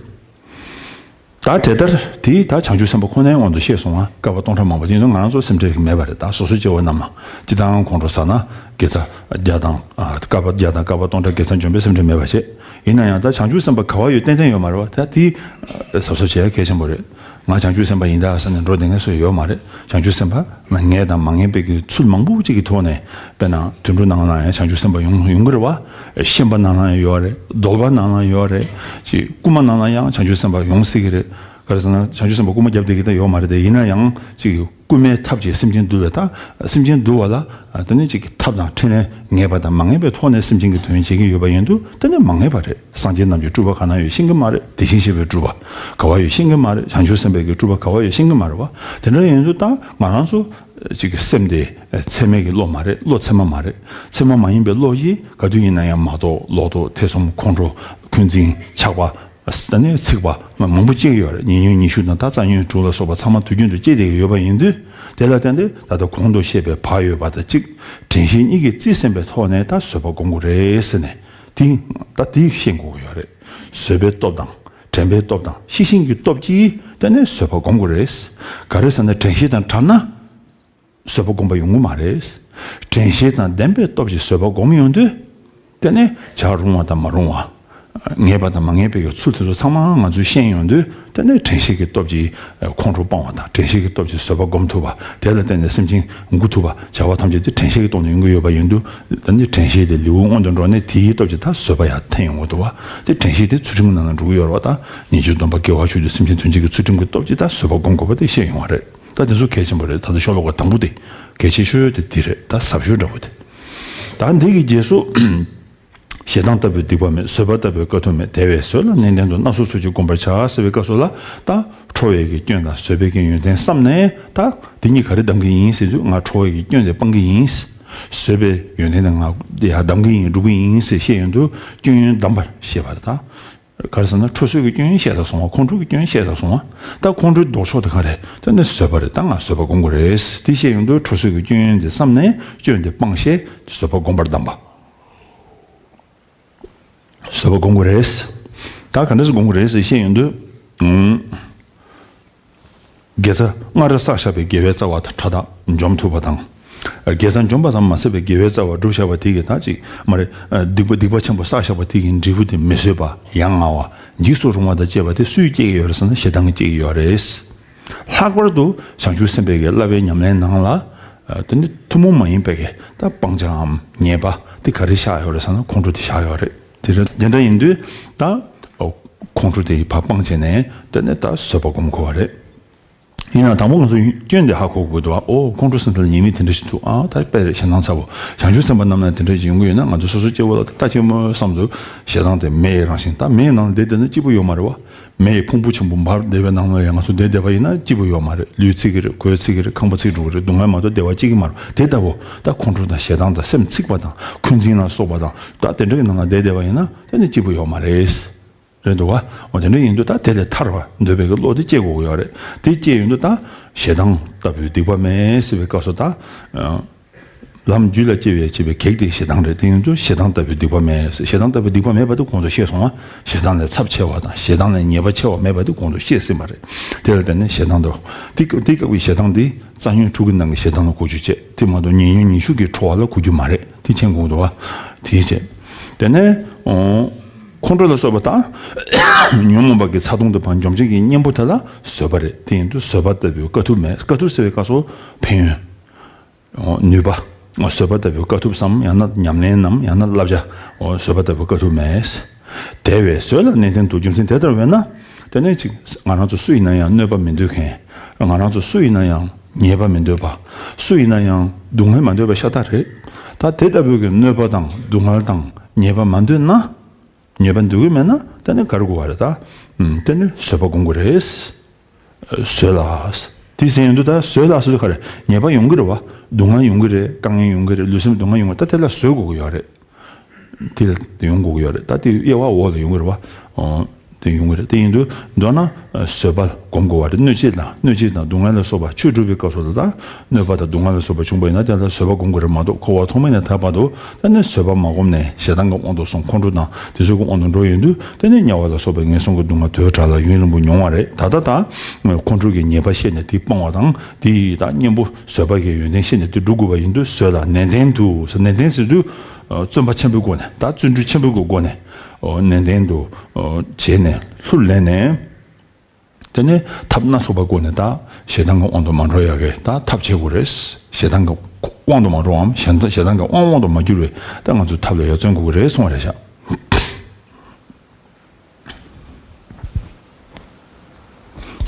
ད་དེ་ལྟར་དེ་ད་བྱང་ཆུབ་སེམས་དཔའ་ཁོ་ནའི་དབང་དུ་ཤེས་སོང་ང་། བསྐལ་པ་སྟོང་ཕྲག་མང་པོ་དེ་ཡིན་དུས་ང་རང་ཚོ་སེམས་ཁྲལ་མེད་པ་རེད། ད་སོ་སོ་སྐྱེ་བོ་རྣམས་ལ་སྤྱི་བཏང་ཁོང་ཁྲོ་ཟ་ན་དགེ་རྩ་བརྒྱ་དང་། བསྐལ་པ་བརྒྱ་དང་བསྐལ་པ་སྟོང་ཕྲག་དགེ་རྩ་འཇོམས་པའི་སེམས་ཁྲལ་མེད་པ་བྱེད། ཡིན་ན་ཡང་ད་བྱང་ཆུབ་སེམས་དཔའ་ག་བ་ཡོད་ཏན་ཏན་ཡོད་མ་རེད་བ། ད་དེ་གཟབ་གཟབ་བྱེད་ཡ་གལ་ཆེན་པོ་རེད། ང་བྱང་ཆུབ་སེམས་དཔའ་ཡིན་ད་ཟེར་ནས་འགྲོ་བསྡད་མཁན་སུ་ཡོད་མ་རེད། བྱང་ཆུབ་སེམས་དཔའ་ངས་དང་མ་ངས་པའི་གི་ཚུལ་མང་པོ་ཅིག་གི་ཐོག་ནས། དཔེར་ན་དུད་འགྲོ་ནང་ལ་ཡང་བྱང་ཆུབ་སེམས་དཔའ་ཡོང་ཡོང་གི་རེད་བ། ཤན་པ་ནང་ལ་ཡང་ཡོད་རེད། གདོལ་པ་ནང་ལ་ཡང་ཡོད་རེད། ཅིག་རྐུན་མ་ནང་ལ་ཡང་བྱང་ཆུབ་སེམས་དཔའ་ཡོང་སྲིད་ཀྱི་རེད། ག་རེ་ཟེར་ན་བྱང་ཆུབ་སེམས་དཔའ་རྐུན་མ་རྒྱབ་བསྡད་ཀྱི་ད་ཡོད་མ་རེད་དེ། ཡིན་ན་ཡང་ཅིག་རྐུན་མའི་ཐབས་ཀྱིས་སེམས་ཅན་འདུལ་བའི་ད་སེམས་ཅན་འདུལ་བ་ལ། དེ་ནི་ཅིག་ཐབས་དང་འཕྲིན་ལས་ངེས་པ་དང་མ་ངེས་པའི་ཐོག་ནས་སེམས་ཅན་གྱི་དོན་བྱེད་ཀྱི་ཡོད་པ་ཡིན་དུས་དེ་ནི་མ་ངེས་པ་རེད། སངས་རྒྱས་རྣམས་ཀྱི་སྤྲུལ་པ་ག་ན་ཡོད་ཤེས་ཀྱི་མ་རེད། དེ་བཞིན་གཤེགས་པའི་སྤྲུལ་པ་ག་བ་ཡོད་ཤེས་ཀྱི་མ་རེད། བྱང་ཆུབ་སེམས་དཔའི་གི་སྤྲུལ་པ་ག་བ་ཡོད་ཤེས་ཀྱི་མ་རེད་བ། དེ་འདྲ་ཡིན་དུས་ད་ང་རང་ཚོ་ཅིག་གི་སེམས་དེ་ཚད་མའི་གི་བློ་མ་རེད། བློ་ཚད་མ་མ་རེད། ཚད་མ་མ་ཡིན་པའི་བློ་ཡིས་ག་དུས་ཡིན་ན་ཡང་མ་རྟོགས་ལོག་རྟོག་ཐེ་ཚོམ་ཁོང་ཁྲོ་འཁོན་འཛིན་ཆགས་པ། ད་ནི་ཚིག་པ་མང་པོ་སྐྱེ་གི་ཡོད་རེད། ཉེ་ཉོན་ཉེ་ཞུགས་དང་ད་རྩ་ཉོན་དྲུག་ལ་སོགས་པ་ཚང་མ་དུས་རྒྱུན་དུ་སྐྱེ་བསྡད་ཀྱི་ཡོད་པ་ཡིན་དུས། དེ་ལ་བརྟེན་ཏེ་ད་ལྟ་གོང་དུ་བཤད་པའི་བག་ཡོད་པ་དང་གཅིག་དྲན་ཤེས་གཉིས་ཀྱིས་རྩིས་ཟིན་པའི་ཐོག་ནས་ད་བཟོད་པ་སྒོམ་དགོས་རེད་ཟེར་ནས། དེ་ད་དེ་ཤེས་དགོས་ཀྱི་ཡོད་རེད། བཟོད་པའི་སྟོབས་དང་། དྲན་པའི་སྟོབས་དང་། ཤེས་བཞིན་གྱི་སྟོབས་ཀྱིས་དེ་ནས་བཟོད་པ་སྒོམ་དགོས་རེད། ག་རེ་ཟེར་ན་དྲན་ཤེས་དང་བྲལ་ན། བཟོད་པ་སྒོམ་པ་ཡོང་གི་མ་རེད། དྲན་ཤེས་དང་ལྡན་པའི་སྟོབས་ཀྱིས་བཟོད་པ་སྒོམ་ཡོང་དུས། དེ་ནས་བྱ་རུང་བ་དང་མ་རུང་བ། ངེས་པ་དང་མ་ངེས་པའི་ཚུལ་དེ་ཚོ་ཚང་མ་ང་ཚོས་ཤེས་ཡོང་དུས། དེ་ནས་དྲན་ཤེས་ཀྱི་སྟོབས་ཀྱིས་ཁོང་ཁྲོ་སྤང་བ་དང་། དྲན་ཤེས་ཀྱི་སྟོབས་ཀྱིས་བཟོད་པ་སྒོམ་ཐུབ་པ། དེ་ལ་བརྟེན་ནས་སེམས་ཅན་མགུ་ཐུབ་པ། བྱ་བ་ཐམས་ཅད་དེ་དྲན་ཤེས་ཀྱི་སྟོབས་ནས་ཡོང་གི་ཡོད་པ་ཡིན་དུས། དེ་ནི་དྲན་ཤེས་དེ་ལེའུ་སྔོན་དུ་འགྲོ་ནས་དེའི་སྟོབས་ཀྱིས་ད་བཟོད་པ་ཡར་འཐེན་ཡོང་གི་འདུག་བ། དེ་དྲན་ཤེས་དེ་ཚུལ་ཁྲིམས་ནང་ལ་འགྲོ་གི་ཡོད་རེད་བ། ད་ཉེས་སྤྱོད་སྡོམ་པ་དགེ་བ་ཆོས་སྡུད་སེམས་ཅན་དོན་བྱེད་ཀྱི་ཚུལ་ཁྲིམས་ཀྱི་སྟོབས་ཀྱིས་ད་བཟོད་པ་སྒོམ་དགོས་པ་དེ་བཤད་ཡོང་བ་རེད། ད་དེ་ཚོ་གལ་ཆེན་པོ་རེད། ད་ལྟ་ཤོ་ལོ་ཀ་དང་པོ་དེ་གལ་ཆེ་ཤོས་དེ་དེ་རེད། ད་ཟབ་ཤོས་འདྲ་པོ་དེ། ད་འདི་གི་རྗེས་སུ། ཞེ་སྡང་ལྟ་བུའི་སྡིག་པ་མེད། བཟོད་པ་ལྟ་བུའི་དཀའ་ཐུབ་མེད། དེ་བས་བཟོད་ལ་ནན་ཏན་དུ། སྣ་ཚོགས་ཚུལ་གྱིས་བསྒོམ་པར་བྱ། ཟེར་བའི་སྐབས་སུ་ལ། ད་ཁྲོ་བའི་གི་སྐྱོན་དང་བཟོད་པའི་གི་ཡོན་ཏན་བསམ་ནས། ད་འདི་གཉིས་ག་རེ་གདམ་གི་ཡིན་ཟེར་དུས། ང་ཁྲོ་བའི་གི་སྐྱོན་དེ་སྤང་གི་ཡིན། བཟོད་པའི་ཡོན་ཏན་དེ་ང་ཡར་གདམ་གི་ཡིན། སྒྲུབ་གི་ཡིན་ཟེར་བཤད་ཡོང་དུས། སྐྱོན་ཡོན་གདམས་པར་བཤད་པ་རེད། ད་ག་རེ་ཟེར་ན། ཁྲོ་བཟོད་ཀྱི་སྐྱོན་ཡོན་བཤད་ཚར་སོང་བ། ཁོང་ཁྲོ་གི་སྐྱོན་ཡོན་བཤད་ཚར་སོང་བ། ད་ཁོང་ཁྲོའི་ལྡོག་ཕྱོགས་དེ་ག་རེ། ད་ནི་བཟོད་པ་རེད། ད་ང་བཟོད་པ་སྒོམ་དགོས་རེད། དེ་བཤད་ཡོང་དུས། ཁྲོ་བཟོད་ཀྱི་སྐྱོན་ཡོན་དེ་བསམ་ནས། སྐྱོན་དེ་སྤངས་བྱས་བཟོད་པ་སྒོམ་པར་གདམས་པ། བཟོད་པ་སྒོམ་དགོས་རེད། ད་ག་འདྲ་སེ་སྒོམ་དགོས་རེད་ཟེར་བཤད་ཡོང་དུས། ཨུམ། དགེ་རྩ་སྔར་བསགས་བཞག་པའི་དགེ་བའི་རྩ་བ་དང་ཕྲ་དག་འཇོམས་ཐུབ་པ་དང་། དགེ་རྩ་འཇོམས་པ་ཙམ་མ་ཟད་པའི་དགེ་བའི་རྩ་བ་བསྒྲུབས་བཞག་པ་དེ་གིས། ད་ཅིག་མ་རེད། སྡིག་པ་སྡིག་པ་ཆེན་པོ་བསགས་བཞག་པ་དེ་གི་འབྲས་བུ་དེ་མི་བཟོད་པ། ཡ་ང་བ། འཇིགས་སུ་རུང་བ་དང་བཅས་པ་དེ་སུས་བསྐྱེད་ཀྱི་ཡོད་རེད་ཟེར་ན། ཞེ་སྡང་གིས་བསྐྱེད་ཀྱི་ཡོད་རེད། ལྷག་པར་དུ་བྱང་ཆུབ་སེམས་དཔའི་གི་བསླབ་པའི་ཉམས་ལེན་ནང་ལ། ཨ། དེ་ནི་ཐུན་མོང་མ་ཡིན་པའི་གི་ད་སྤང་བྱའམ་ཉེས་པ་དེ་ག་རེ་བཞག་ཡོད་རེད་ཟེར་ན། ཁོང་ཁྲོ་དེ་བཞག་ཡོད་རེད། དེ་རེད། དེ་འདྲ་ཡིན་དུས་ད། ཨོ། ཁོང་ཁྲོ་དེ་ཕར་སྤངས་བྱས་ནས། དེ་ནས་ད་བཟོད་པ་སྒོམ་དགོས་པ་རེད། ཡིན་ནའང་དང་པོ་ང་ཚོ་སྐྱོན་དེ་ཧ་གོ་དགོས་འདུག་བ། ཨོ། ཁོང་ཁྲོ་ཟེར་དེ་ལ་ཉེས་དམིགས་དེ་འདྲ་ཞིག་འདུག། ཨ། ད་དཔེ་རེད། ཞེ་སྡང་ཚ་པོ། བྱང་ཆུབ་སེམས་དཔའ་རྣམས་ལ་དེ་འདྲ་ཞིག་ཡོང་གི་ཡོད་ན། ང་ཚོ་སོ་སོ་སྐྱེ་བོ་ལ་ད་ལྟ་ཆེན་མོ་བསམ་དུས། ཞེ་སྡང་དེ་མེ་ཡི་རང་བཞིན། ད་མེའི་ནང་ལ་བསྡད་བསྡད་ན་སྐྱིད་པོ་ཡོད་མ་རེད་བ། མེ་ཡི་ཕུང་པོ་ཆེན་པོ་འབར་བསྡད་པའི་ནང་ལ་ཡང་ང་ཚོ་བསྡད་བསྡད་པ་ཡིན་ན་སྐྱིད་པོ་ཡོད་མ་རེད། ལུས་ཚིག་གི་རེད། གོས་ཚིག་གི་རེད། ཁང་པ་ཚིག་འགྲོ་གི་རེད། སྡུག་བསྔལ་མ་གཏོགས་བདེ་བ་སྐྱེ་གི་མ་རེད། དེ་ལྟ་བུ་ད་ཁོང་ཁྲོ་དང་ཞེ་སྡང་དང་སེམས་ཚིག་པ་དང་འཁོན་འཛིན་ལ་སོགས་པ་དང་། ད་དེ་འདྲ་གི་ནང་ལ་བསྡད་བསྡད་པ་ཡིན་ན་དེ་ནི་སྐྱིད་པོ་ཡོད་མ་རེད། རེད་འདུག་བ། འོ། དེ་འདྲ་ཡིན་དུས་ད་དེ་ལས་ཐར་བར་འདོད་པའི་གི་བློ་དེ་སྐྱེ་དགོས་ཀྱི་ཡོད་རེད། དེ་སྐྱེ་ཡོང་དུས་ད་ཞེ་སྡང་ལྟ་བུའི་སྡིག་པ་མེད་ཟེར་བའི་སྐབས་སུ་ད། ཨ། ལམ་རྒྱུད་ལ་སྐྱེ་བའི་བྱེད་པའི་གེགས་དེ་ཞེ་སྡང་རེད། དེ་ཡིན་དུས་ཞེ་སྡང་ལྟ་བུའི་སྡིག་པ་མེད་ཟེར། ཞེ་སྡང་ལྟ་བུའི་སྡིག་པ་མེད་པ་དེ་གོང་དུ་བཤད་སོང་བ། ཞེ་སྡང་ལས་ཚབས་ཆེ་བ་དང་། ཞེ་སྡང་ལས་ཉེས་པ་ཆེ་བ་མེད་པ་དེ་གོང་དུ་བཤད་ཟིན་པ་རེད། དེ་ལ་བརྟེན་ནས་ཞེ་སྡང་དུ། དེ་དེ་སྐབས་ཀྱི་ཞེ་སྡང་དེ་རྩ་ཉོན་དྲུག་གི་ནང་གི་ཞེ་སྡང་ལ་གོ་རྒྱུ་བྱས། དེ་མ་གཏོགས་ཉེ་ཉོན་ཉེ་ཤོས་ཀྱི་ཁྲོ་བ་ལ་གོ་རྒྱུ་མ་རེད། དེ་མཁྱེན་དགོས་འདུག་བ། དེའི་ཕྱིར། དེ་ནས། ཨོ། ཁོང་ཁྲོ་ལ་སོགས་པ་དང་། ཉོན་མོངས་པ་གི་ཚ་གདུང་དེ་ཕར་འཇོམས་བྱེད་ཀྱི་གཉེན་པོ་དེ་ལ་བཟོད་པ་རེད། དེ་ཡིན་དུས་བཟོད་པ་ལྟ་བུའི་དཀའ་ཐུབ་མེད། དཀའ་ཐུབ་ཟེར་བའི་སྐབས་སུ་ཕན་ཡོན། ཨོ། ནུས་པ། ཨོ། བཟོད་པ་ལྟ་བུའི་དཀའ་ཐུབ་སམ། ཡང་ན་ཉམས་ལེན་ནམ། ཡང་ན་བསླབ་བྱ། ཨོ། བཟོད་པ་ལྟ་བུའི་དཀའ་ཐུབ་མེད། དེ་བས་བཟོད་ལ་ནན་ཏན་དུ། རྒྱུ་མཚན་དེ་ལྟར་བས་ན། དེ་ནས་ཅིག་ང་རང་ཚོ་སུ་ཡིན་ན་ཡང་གནོད་པ་མི་འདོད་མཁན། ང་རང་ཚོ་སུ་ཡིན་ན་ཡང་ཉེས་པ་མི་འདོད་པ། སུ་ཡིན་ན་ཡང་སྡུག་བསྔལ་མ་འདོད་པ་ཤ་སྟག་རེད། ད་དེ་ལྟ་བུའི་གི་གནོད་པ་དང་སྡུག་བསྔལ་དང་ཉེས་པ་མ་འདོད་ན། ཉེས་པ་འདོད་ཀྱི་མེད་ན་དེ་ནི་ག་རེ་དགོས་པ་རེད་ད། ཨུམ། དེ་ནི་བཟོད་པ་སྒོམ་དགོས་རེད། བཟོད་ལ། དེ་ཟེར་ཡོང་དུས་ད་བཟོད་ལ་ཟེར་དུས་ག་རེ། ཉེས་པ་ཡོང་གི་རེད་བ། སྡུག་བསྔལ་ཡོང་གི་རེད། དཀའ་ངལ་ཡོང་གི་རེད། ལུས་སེམས་སྡུག་བསྔལ་ཡོང་གི་རེད། ད་དེ་ལ་བཟོད་དགོས་ཀྱི་ཡོད་རེད། དེ་ལ་ཡོང་དགོས་ཀྱི་ཡོད་རེད། ད་དེ་དབྱེ་བ་འོག་ལ་ཡོང་གི་རེད་བ། ཨོ། དེ་ཡོང་གི་རེད། དེ་ཡིན་དུས་མདོར་ན་བཟོད་པ་སྒོམ་དགོས་པ་རེད། གནོད་བྱེད་དང་། གནོད་བྱེད་དང་སྡུག་བསྔལ་ལ་སོགས་པ་ཆོས་སྒྲུབ་པའི་སྐབས་སུ་ལ། ད་གནོད་པ་དང་སྡུག་བསྔལ་ལ་སོགས་པ་བྱུང་བ་ཡིན་ན་དེ་ལ་བཟོད་པ་སྒོམ་དགོས་རེད་མ་གཏོགས། འཁོར་བ་ཐོག་མེད་ནས་ཐར་བར་དུ་ད་ནི་བཟོད་པ་མ་བསྒོམས་ནས་ཞེ་སྡང་གི་དབང་དུ་སོང་། ཁོང་ཁྲོ་དང་དེ་ཚོའི་གི་དབང་དུ་འགྲོ་ཡོང་དུས། དེ་ནི་དམྱལ་བ་ལ་སོགས་པའི་ངན་སོང་གི་སྡུག་བསྔལ་དུས་དྲག་ལ་ཡུན་རིང་པོ་མྱོང་བ་རེད། ད་ལྟ་ད་ཁོང་ཁྲོ་གི་ཉེས་པ་ཤེས་ནས་དེ་སྤང་བ་དང་། དེ་ཡི་ད་གཉེན་པོ་བཟོད་པ་གི་ཡོན་ཏན་ཤེས་ནས་དེ་སྒྲུབ་དགོས་པ་ཡིན་དུས། བཟོད་ལ་ནན་ཏན་དུ་ཟེར། ནན་ཏན་ཟེར་དུས་བརྩོན་པ་ཆེན་པོའི་སྒོ་ནས། ད་བརྩོན་འགྲུས་ཆེན་པོའི་སྒོ་ནས། ཨོ། ནན་ཏན་དུ། ཨོ། བྱས་ནས་ལྷུར་ལེན་ནས། དེ་ནས་ཐབས་སྣ་ཚོགས་པ་བཀོལ་ནས་ད་ཞེ་སྡང་གི་དབང་དུ་མ་འགྲོ་ཡག་གི་ད་ཐབས་བྱེད་དགོས་རེད། ཞེ་སྡང་གི་དབང་དུ་མ་འགྲོ་བའམ། ཞེ་སྡང་གི་དབང་དབང་དུ་མ་འགྱུར་བའི་ད་ང་ཚོས་ཐབས་ལ་ཡར་བརྩོན་དགོས་ཀྱི་རེད་གསུངས་པ་རེད་ཤག།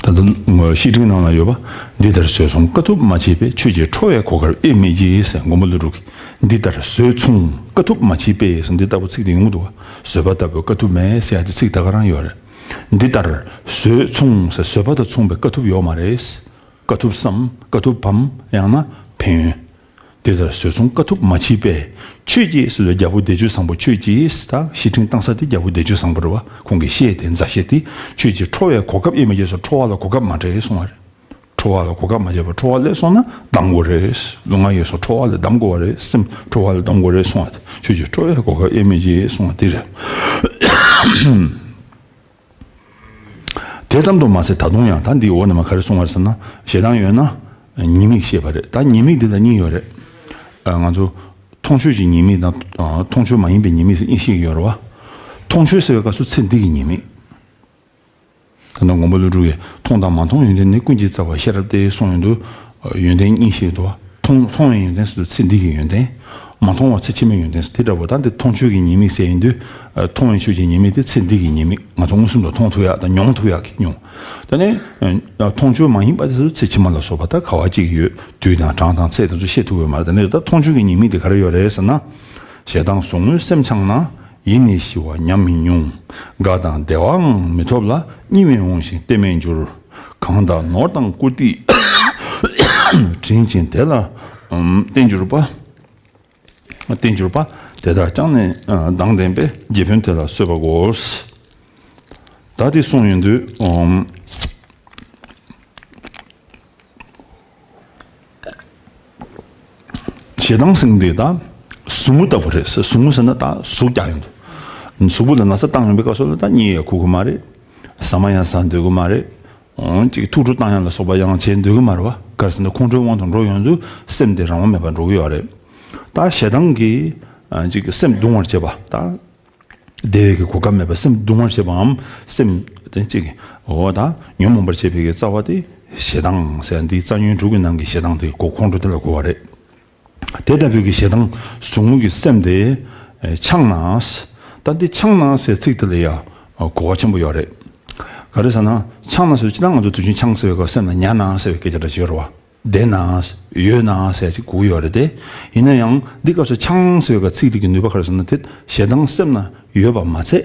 ད་ལྟ་བཤེས་སྤྲིང་ནང་ལ་ཡོད་པ། འདི་ལྟར་བཟོད་མཚུངས་དཀའ་ཐུབ་མ་མཆིས་པས། ཁྱོད་ཀྱིས་ཁྲོ་བའི་གོ་སྐབས་དབྱེ་མི་བགྱིད་ཟེར། མགོན་པོ་ཀླུ་སྒྲུབ་ཀྱིས། འདི་ལྟར་བཟོད་མཚུངས་དཀའ་ཐུབ་མ་མཆིས་པས་ཟེར། འདི་ལྟ་བུ་ཚིག་དེ་ཡོང་གི་འདུག་བ། བཟོད་པ་ལྟ་བུའི་དཀའ་ཐུབ་མེད་ཟེར་ཡ་དེ་ཚིག་ད་ག་རང་ཡོད་རེད། འདི་ལྟར་བཟོད་མཚུངས་ཟེར། བཟོད་པ་དང་མཚུངས་པའི་དཀའ་ཐུབ་ཡོད་མ་རེད། དཀའ་ཐུབ་སམ། དཀའ་ཐུབ་བམ། ཡང་ན་ཕན་ཡོན། དེ་ལྟར་བཟོད་མཚུངས་དཀའ་ཐུབ་མ་མཆིས་པས། ཁྱོད་ཀྱིས་ཟེར་དུས་རྒྱལ་པོ་བདེ་སྤྱོད་བཟང་པོ་ཁྱོད་ཀྱིས། ད་བཤེས་སྤྲིང་བཏང་ས་དེ་རྒྱལ་པོ་བདེ་སྤྱོད་བཟང་པོ་རེད་བ། ཁོང་གིས་བཤད་དེ་མཛད་བཤད་དེ། ཁྱོད་ཀྱིས་ཁྲོ་བའི་གོ་སྐབས་དབྱེ་མི་བགྱིད་ཟེར། ཁྲོ་བ་ལ་གོ་སྐབས་མ་སྤྲད་གསུང་བ་རེད། ཁྲོ་བ་ལ་གོ་སྐབས་མ་སྤྲད་པར་ཁྲོ་བ་སླེབས་སོང་ན་གདམ་དགོས་རེད། ལུས་ངག་ཡིད་གསུམ་ཁྲོ་བ་ལས་གདམ་དགོས་པ་རེད། སེམས་ཁྲོ་བ་ལས་གདམ་དགོས་རེད་གསུང་བ་དེ། ཁྱོད་ཀྱིས་ཁྲོ་བའི་གོ་སྐབས་དབྱེ་མི་བགྱིད་གསུང་བ་དེ་རེད། དེ་ཙམ་དུ་མ་ཟད། ད་དུང་ཡང་ད་འདིའི་འོག་ནས་མར་ག་རེ་གསུངས་པ་རེད་ཟེར་ན། ཞེ་སྡང་ཡོད་ན་ཉེས་དམིགས་ཤེས་པ་རེད། ད་ཉེས་དམིགས་འདི་ལ་གཉིས་ཡོད་རེད། ཨ། ང་ཚོ་མཐོང་ཆོས་ཀྱི་ཉེས་དམིགས་དང་། ཨ། མཐོང་ཆོས་མ་ཡིན་པའི་ཉེས་དམིགས་ཟེར་གཉིས་ཤིག་ཡོད་རེད་བ། མཐོང་ཆོས་ཟེར་བའི་སྐབས་སུ་ཚེ་འདི་གི་ཉེས་དམིགས། ད་ནི་མགོན་པོ་ཀླུ་སྒྲུབ་ཀྱིས་མཐོང་དང་མ་མཐོང་ཡོན་ཏན་ནི་ཀུན་གྱི་རྩ་བ་ཤེས་རབ་སྟེ་གསུངས་ཡོང་དུས། ཡོན་ཏན་གཉིས་ཤིག་འདུག་མཐོང་མཐོང་བའི་ཡོན་ཏན་ཟེར་དུས་ཚེ་འདི་གི་ཡོན་ཏན། མ་མཐོང་བ་ཚེ་ཕྱི་མའི་ཡོན་ཏན་ཟེར་དེ་འདྲ་པོ། ད་འདི་མཐོང་ཆོས་ཀྱི་ཉེས་དམིགས་ཟེར་ཡོང་དུས། མཐོང་བའི་ཆོས་ཀྱི་ཉེས་དམིགས་དེ་ཚེ་འདི་གི་ཉེས་དམིགས། ང་ཚོ་མངོན་སུམ་དུ་མཐོང་ཐུབ་ཡག་དང་མྱོང་ཐུབ་ཡག་གི་མྱོང་། ད་ནི་མཐོང་ཆོས་མ་ཡིན་པ་དེ་ཚོ་ཚེ་ཕྱི་མ་ལ་སོགས་པ་ད་ག་བ་གཅིག་ཡོད། དུས་དང་གྲངས་དང་ཚད་དེ་ཚོ་ཤེས་ཐུབ་ཀྱི་མ་རེད། ད་ནི་ད་མཐོང་ཆོས་ཀྱི་ཉེས་དམིགས་དེ་ག་རེ་ཡོད་རེད་ཟེར་ན། ཞེ་སྡང་ཟུག་རྔུའི་སེམས་འཆང་ན། ཡིད་ནི་ཞི་བ་ཉམས་མི་མྱོང་། དགའ་དང་བདེ་བའང་མི་ཐོབ་ལ། གཉིད་མེད་འོང་ཞིང་བརྟན་མེད་འགྱུར། གང་དག་ནོར་དང་བཀུར་སྟི་དྲན་ཅིང་དེ་ལ་བརྟེན་གྱུར་པ། བརྟེན་གྱུར་པ་དེ་དག་ཀྱང་ནི་སྡང་ལྡན་པས། རྗེ་དཔོན་དེ་ལ་གསོལ་བ་དགོས། ད་དེ་གསུངས་ཡོང་དུས། ཞེ་སྡང་ཟེར་མཁན་དེ་ད་ཟུག་རྔུ་ལྟ་བུ་རེད། ཟུག་རྔུ་ཟེར་ན་ད་ཟུག་རྒྱག་ཡོང་དུས། གཟུགས་པོ་ལ་ན་ཚ་བཏང་ཡོང་པའི་སྐབས་སུ་ལ་ད་གཉིད་ཡང་ཁུག་གི་མ་རེད། ཟ་མ་ཡང་ཟ་འདོད་གི་མ་རེད། འོ་ཅིག་ཐུགས་སྤྲོ་བཏང་ཡག་ལ་སོགས་པ་ཡང་བྱེད་འདོད་གི་མ་རེད་བ། ག་རེ་ཟེར་ན་ཁོང་ཁྲོའི་དབང་དུ་འགྲོ་ཡོང་དུས་སེམས་དེ་རང་དབང་མེད་པར་འགྲོ་གི་ཡོད་རེད། ད་ཞེ་སྡང་གིས་ཅིག་སེམས་གདུང་བར་བྱེད་པ་ད། བདེ་བའི་གི་གོ་སྐབས་མེད་པར་སེམས་གདུང་བར་བྱེད་པའམ། སེམས་དེ་གཅིག་འོ་ད་ཉོན་མོངས་པར་བྱེད་པའི་གི་རྩ་བ་དེ་ཞེ་སྡང་ཟེར་ཡ་འདི། རྩ་ཉོན་དྲུག་གི་ནང་གི་ཞེ་སྡང་དེ་གོ་ཁོང་ཁྲོ་དེ་ལ་གོ་བ་རེད། དེ་ལྟ་བུའི་གི་ཞེ་སྡང་ཟུག་རྔུ་གི་སེམས་དེ་འཆང་ན། ད་འདི་འཆང་ན་ཟེར་ཚིག་དེ་ལ་ཡ་གོ་བ་ཆེན་པོ་ཡོད་རེད། ག་རེ་ཟེར་ན་འཆང་ན་ཟེར་སྤྱིར་བཏང་ང་ཚོ་དུས་རྒྱུན་འཆང་ཟེར་བའི་སྐབས་སེམས་ལ་ཉར་ན་ཟེར་བའི་སྐད་ཆ་འདྲ་ཞིག་ཡོད་རེད་བ། བསྡད་ན། ཡོད་ན་ཟེར་ཅིག་གོ་གི་ཡོད་རེད་དེ། ཡིན་ན་ཡང་འདི་སྐབས་སུ་འཆང་ཟེར་བའི་ཚིག་འདི་གི་ནུས་པ་ག་རེ་ཟེར་ན་དེ་ཞེ་སྡང་སེམས་ན་ཡོད་པ་མ་ཚད།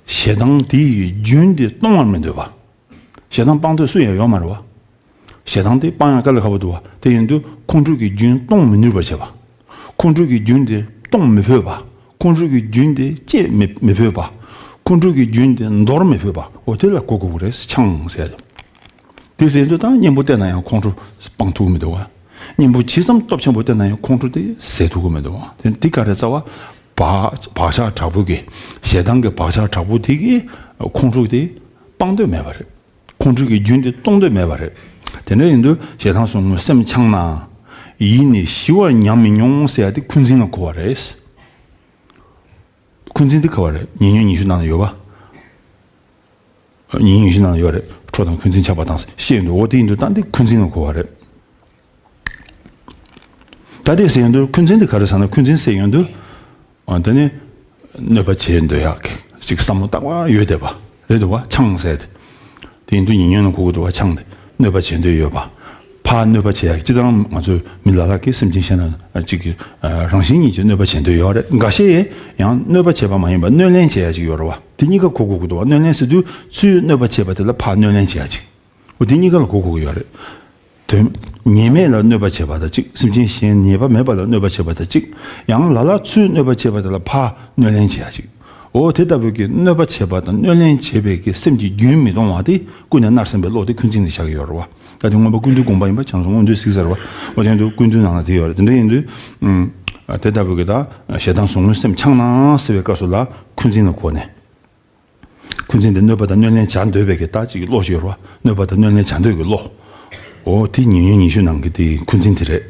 ཞེ་སྡང་དེའི་རྒྱུན་དེ་གཏོང་བར་མི་འདོད་པ། ཞེ་སྡང་སྤང་འདོད་སུ་ཡང་ཡོད་མ་རེད་བ། ཞེ་སྡང་དེ་སྤང་ཡག་དཀའ་ལས་ཁག་པོ་འདུག་བ། དེ་ཡིན་དུས་ཁོང་ཁྲོ་གི་རྒྱུན་གཏོང་མི་ནུས་པར་བྱེད་པ། ཁོང་ཁྲོ་གི་རྒྱུན་དེ་གཏོང་མི་ཕོད་པ། ཁོང་ཁྲོ་གི་རྒྱུན་དེ་བཅད་མི་མི་ཕོད་པ། ཁོང་ཁྲོ་གི་རྒྱུན་དེ་འདོར་མི་ཕོད་པ། འོ་དེ་ལ་གོ་དགོས་ཀྱི་རེད། འཆང་ཟེར་ཡ་དེ། དེ་ཟེར་དུས་ད་གཉེན་པོ་བསྟེན་ན་ཡང་ཁོང་ཁྲོ་སྤང་ཐུབ་ཀྱི་མི་འདུག་བ། གཉེན་པོ་ཇི་ཙམ་སྟོབས་ཆེན་པོ་བསྟེན་ན་ཡང་ཁོང་ཁྲོ་དེ་སེལ་ཐུབ་ཀྱི་མི་འདུག་བ། དེ་འདི་ག་རེ་རྩ་བ། བག་བག་ཆགས་དྲག་པོ་གི། ཞེ་སྡང་གི་བག་ཆགས་དྲག་པོ་དེ་གིས་ཁོང་ཁྲོ་དེ་སྤང་འདོད་མེད་པ་རེད། ཁོང་ཁྲོ་གི་རྒྱུན་དེ་གཏོང་འདོད་མེད་པ་རེད། དེ་འདྲ་ཡིན་དུས་ཞེ་སྡང་ཟུག་རྔུ་སེམས་འཆང་ན། ཡིད་ནི་ཞི་བར་ཉམས་མི་མྱོང་ཟེར་ཡ་དེ་འཁོན་འཛིན་ལ་གོ་བ་རེད། འཁོན་འཛིན་དེ་ག་བ་རེད། ཉེ་ཉོན་ཉི་ཤུ་ནང་ལ་ཡོད་པ། ཉེ་ཉོན་ཉི་ཤུ་ནང་ལ་ཡོད་རེད། ཁྲོ་དང་འཁོན་འཛིན་ཆགས་པ་དང་ཞེས་ཡོང་དུས། འོ་དེ་ཡིན་དུས་ད་འདི་འཁོན་འཛིན་ལ་གོ་བ་རེད། ད་དེ་ཟེར་ཡོང་དུས་འཁོན་འཛིན་དེ་ག་རེ་ཟེར་ན། འཁོན་འཛིན་ཟེར་ཡོང་དུས། ཨ་དེ་ནི་གནོད་པ་བྱེད་འདོད་ཡག་གི་ཅིག་བསམ་བློ་རྟག་པར་ཡོད་བསྡད་པ་རེད་འདུག་བ། འཆང་ཟེར་དེ། དེ་ཡིན་དུས་ཉེ་ཉོན་ལ་གོ་གི་འདུག་བ། འཆང་དེ་གནོད་པ་བྱེད་འདོད་ཡོད་པ། ཕར་གནོད་པ་བྱེད་ཡག་གི། སྤྱིར་བཏང་ང་ཚོ་མི་ལ་ལ་གི་སེམས་ཅན་གཞན་ལ་ཅིག་གི་རང་བཞིན་ཉིད་ཀྱིས་གནོད་པ་བྱེད་འདོད་ཡོད་རེད། འགའ་ཤས་ཡང་གནོད་པ་བྱེད་པ་མ་ཡིན་པར་གནོད་ལན་བྱེད་ཡག་ཅིག་ཡོད་རེད་བ། དེ་གཉིས་ཀ་གོ་དགོས་ཀྱི་འདུག་བ། གནོད་ལན་ཟེར་དུས་ཚུར་གནོད་པ་བྱེད་པ་དེ་ལ་ཕར་གནོད་ལན་བྱེད་ཡག་ཅིག། འོ་དེ་གཉིས་ཀ་ལ་གོ་དགོས་ཀྱི་ཡོད་རེད། དོན་ཉེས་མེད་ལ་གནོད་པ་བྱེད་པ་དང་གཅིག། སེམས་ཅན་གཞན་ཉེས་པ་མེད་པ་ལ་གནོད་པ་བྱེད་པ་དང་གཅིག། ཡང་ལ་ལ་ཚུར་གནོད་པ་བྱེད་པ་དེ་ལ་ཕར་གནོད་ལན་བྱེད་ཡག་ཅིག། འོ་དེ་ལྟ་བུའི་གི་གནོད་པ་བྱེད་པ་དང་གནོད་ལན་བྱེད་པའི་གི་སེམས་ཀྱི་རྒྱུན་མི་གཏོང་བ་དེ་ཀུན་ནས་མནར་སེམས་པའི་བློ་དེ་འཁོན་འཛིན་དུ་བཞག་གི་ཡོད་རེད་བ། ད་དེ་མངོན་པ་ཀུན་བཏུས་དགོངས་པ་ཡིན་པ་བྱང་སེམས་མངོན་མཐོའི་གཟིགས་ཟེར་བ། འོ་དེ་ཡིན་དུས་ཀུན་བཏུས་ནང་ལ་དེ་ཡོད་རེད། དེ་འདྲ་ཡིན་དུས། ཨ་དེ་ལྟ་བུའི་གི་ད་ཞེ་སྡང་ཟུག་རྔུ་སེམས་འཆང་ན་ཟེར་བའི་སྐབས་སུ་ལ་འཁོན་འཛིན་ལ་གོ་ནས། འཁོན་འཛིན་དེ་གནོད་པ་དང་གནོད་ལན་བྱ་འདོད་པའི་གི་ད་ཅིག་བློ་ཞིག་ཡོད་རེད་བ། གནོད་པ་དང་གནོད་ལན་བྱ་འདོད་ཀྱི་བློ། འོ་དེ་ཉེ་ཉོན་ཉི་ཤུ་ནང་གི་དེ་འཁོན་འཛིན་དེ་རེད།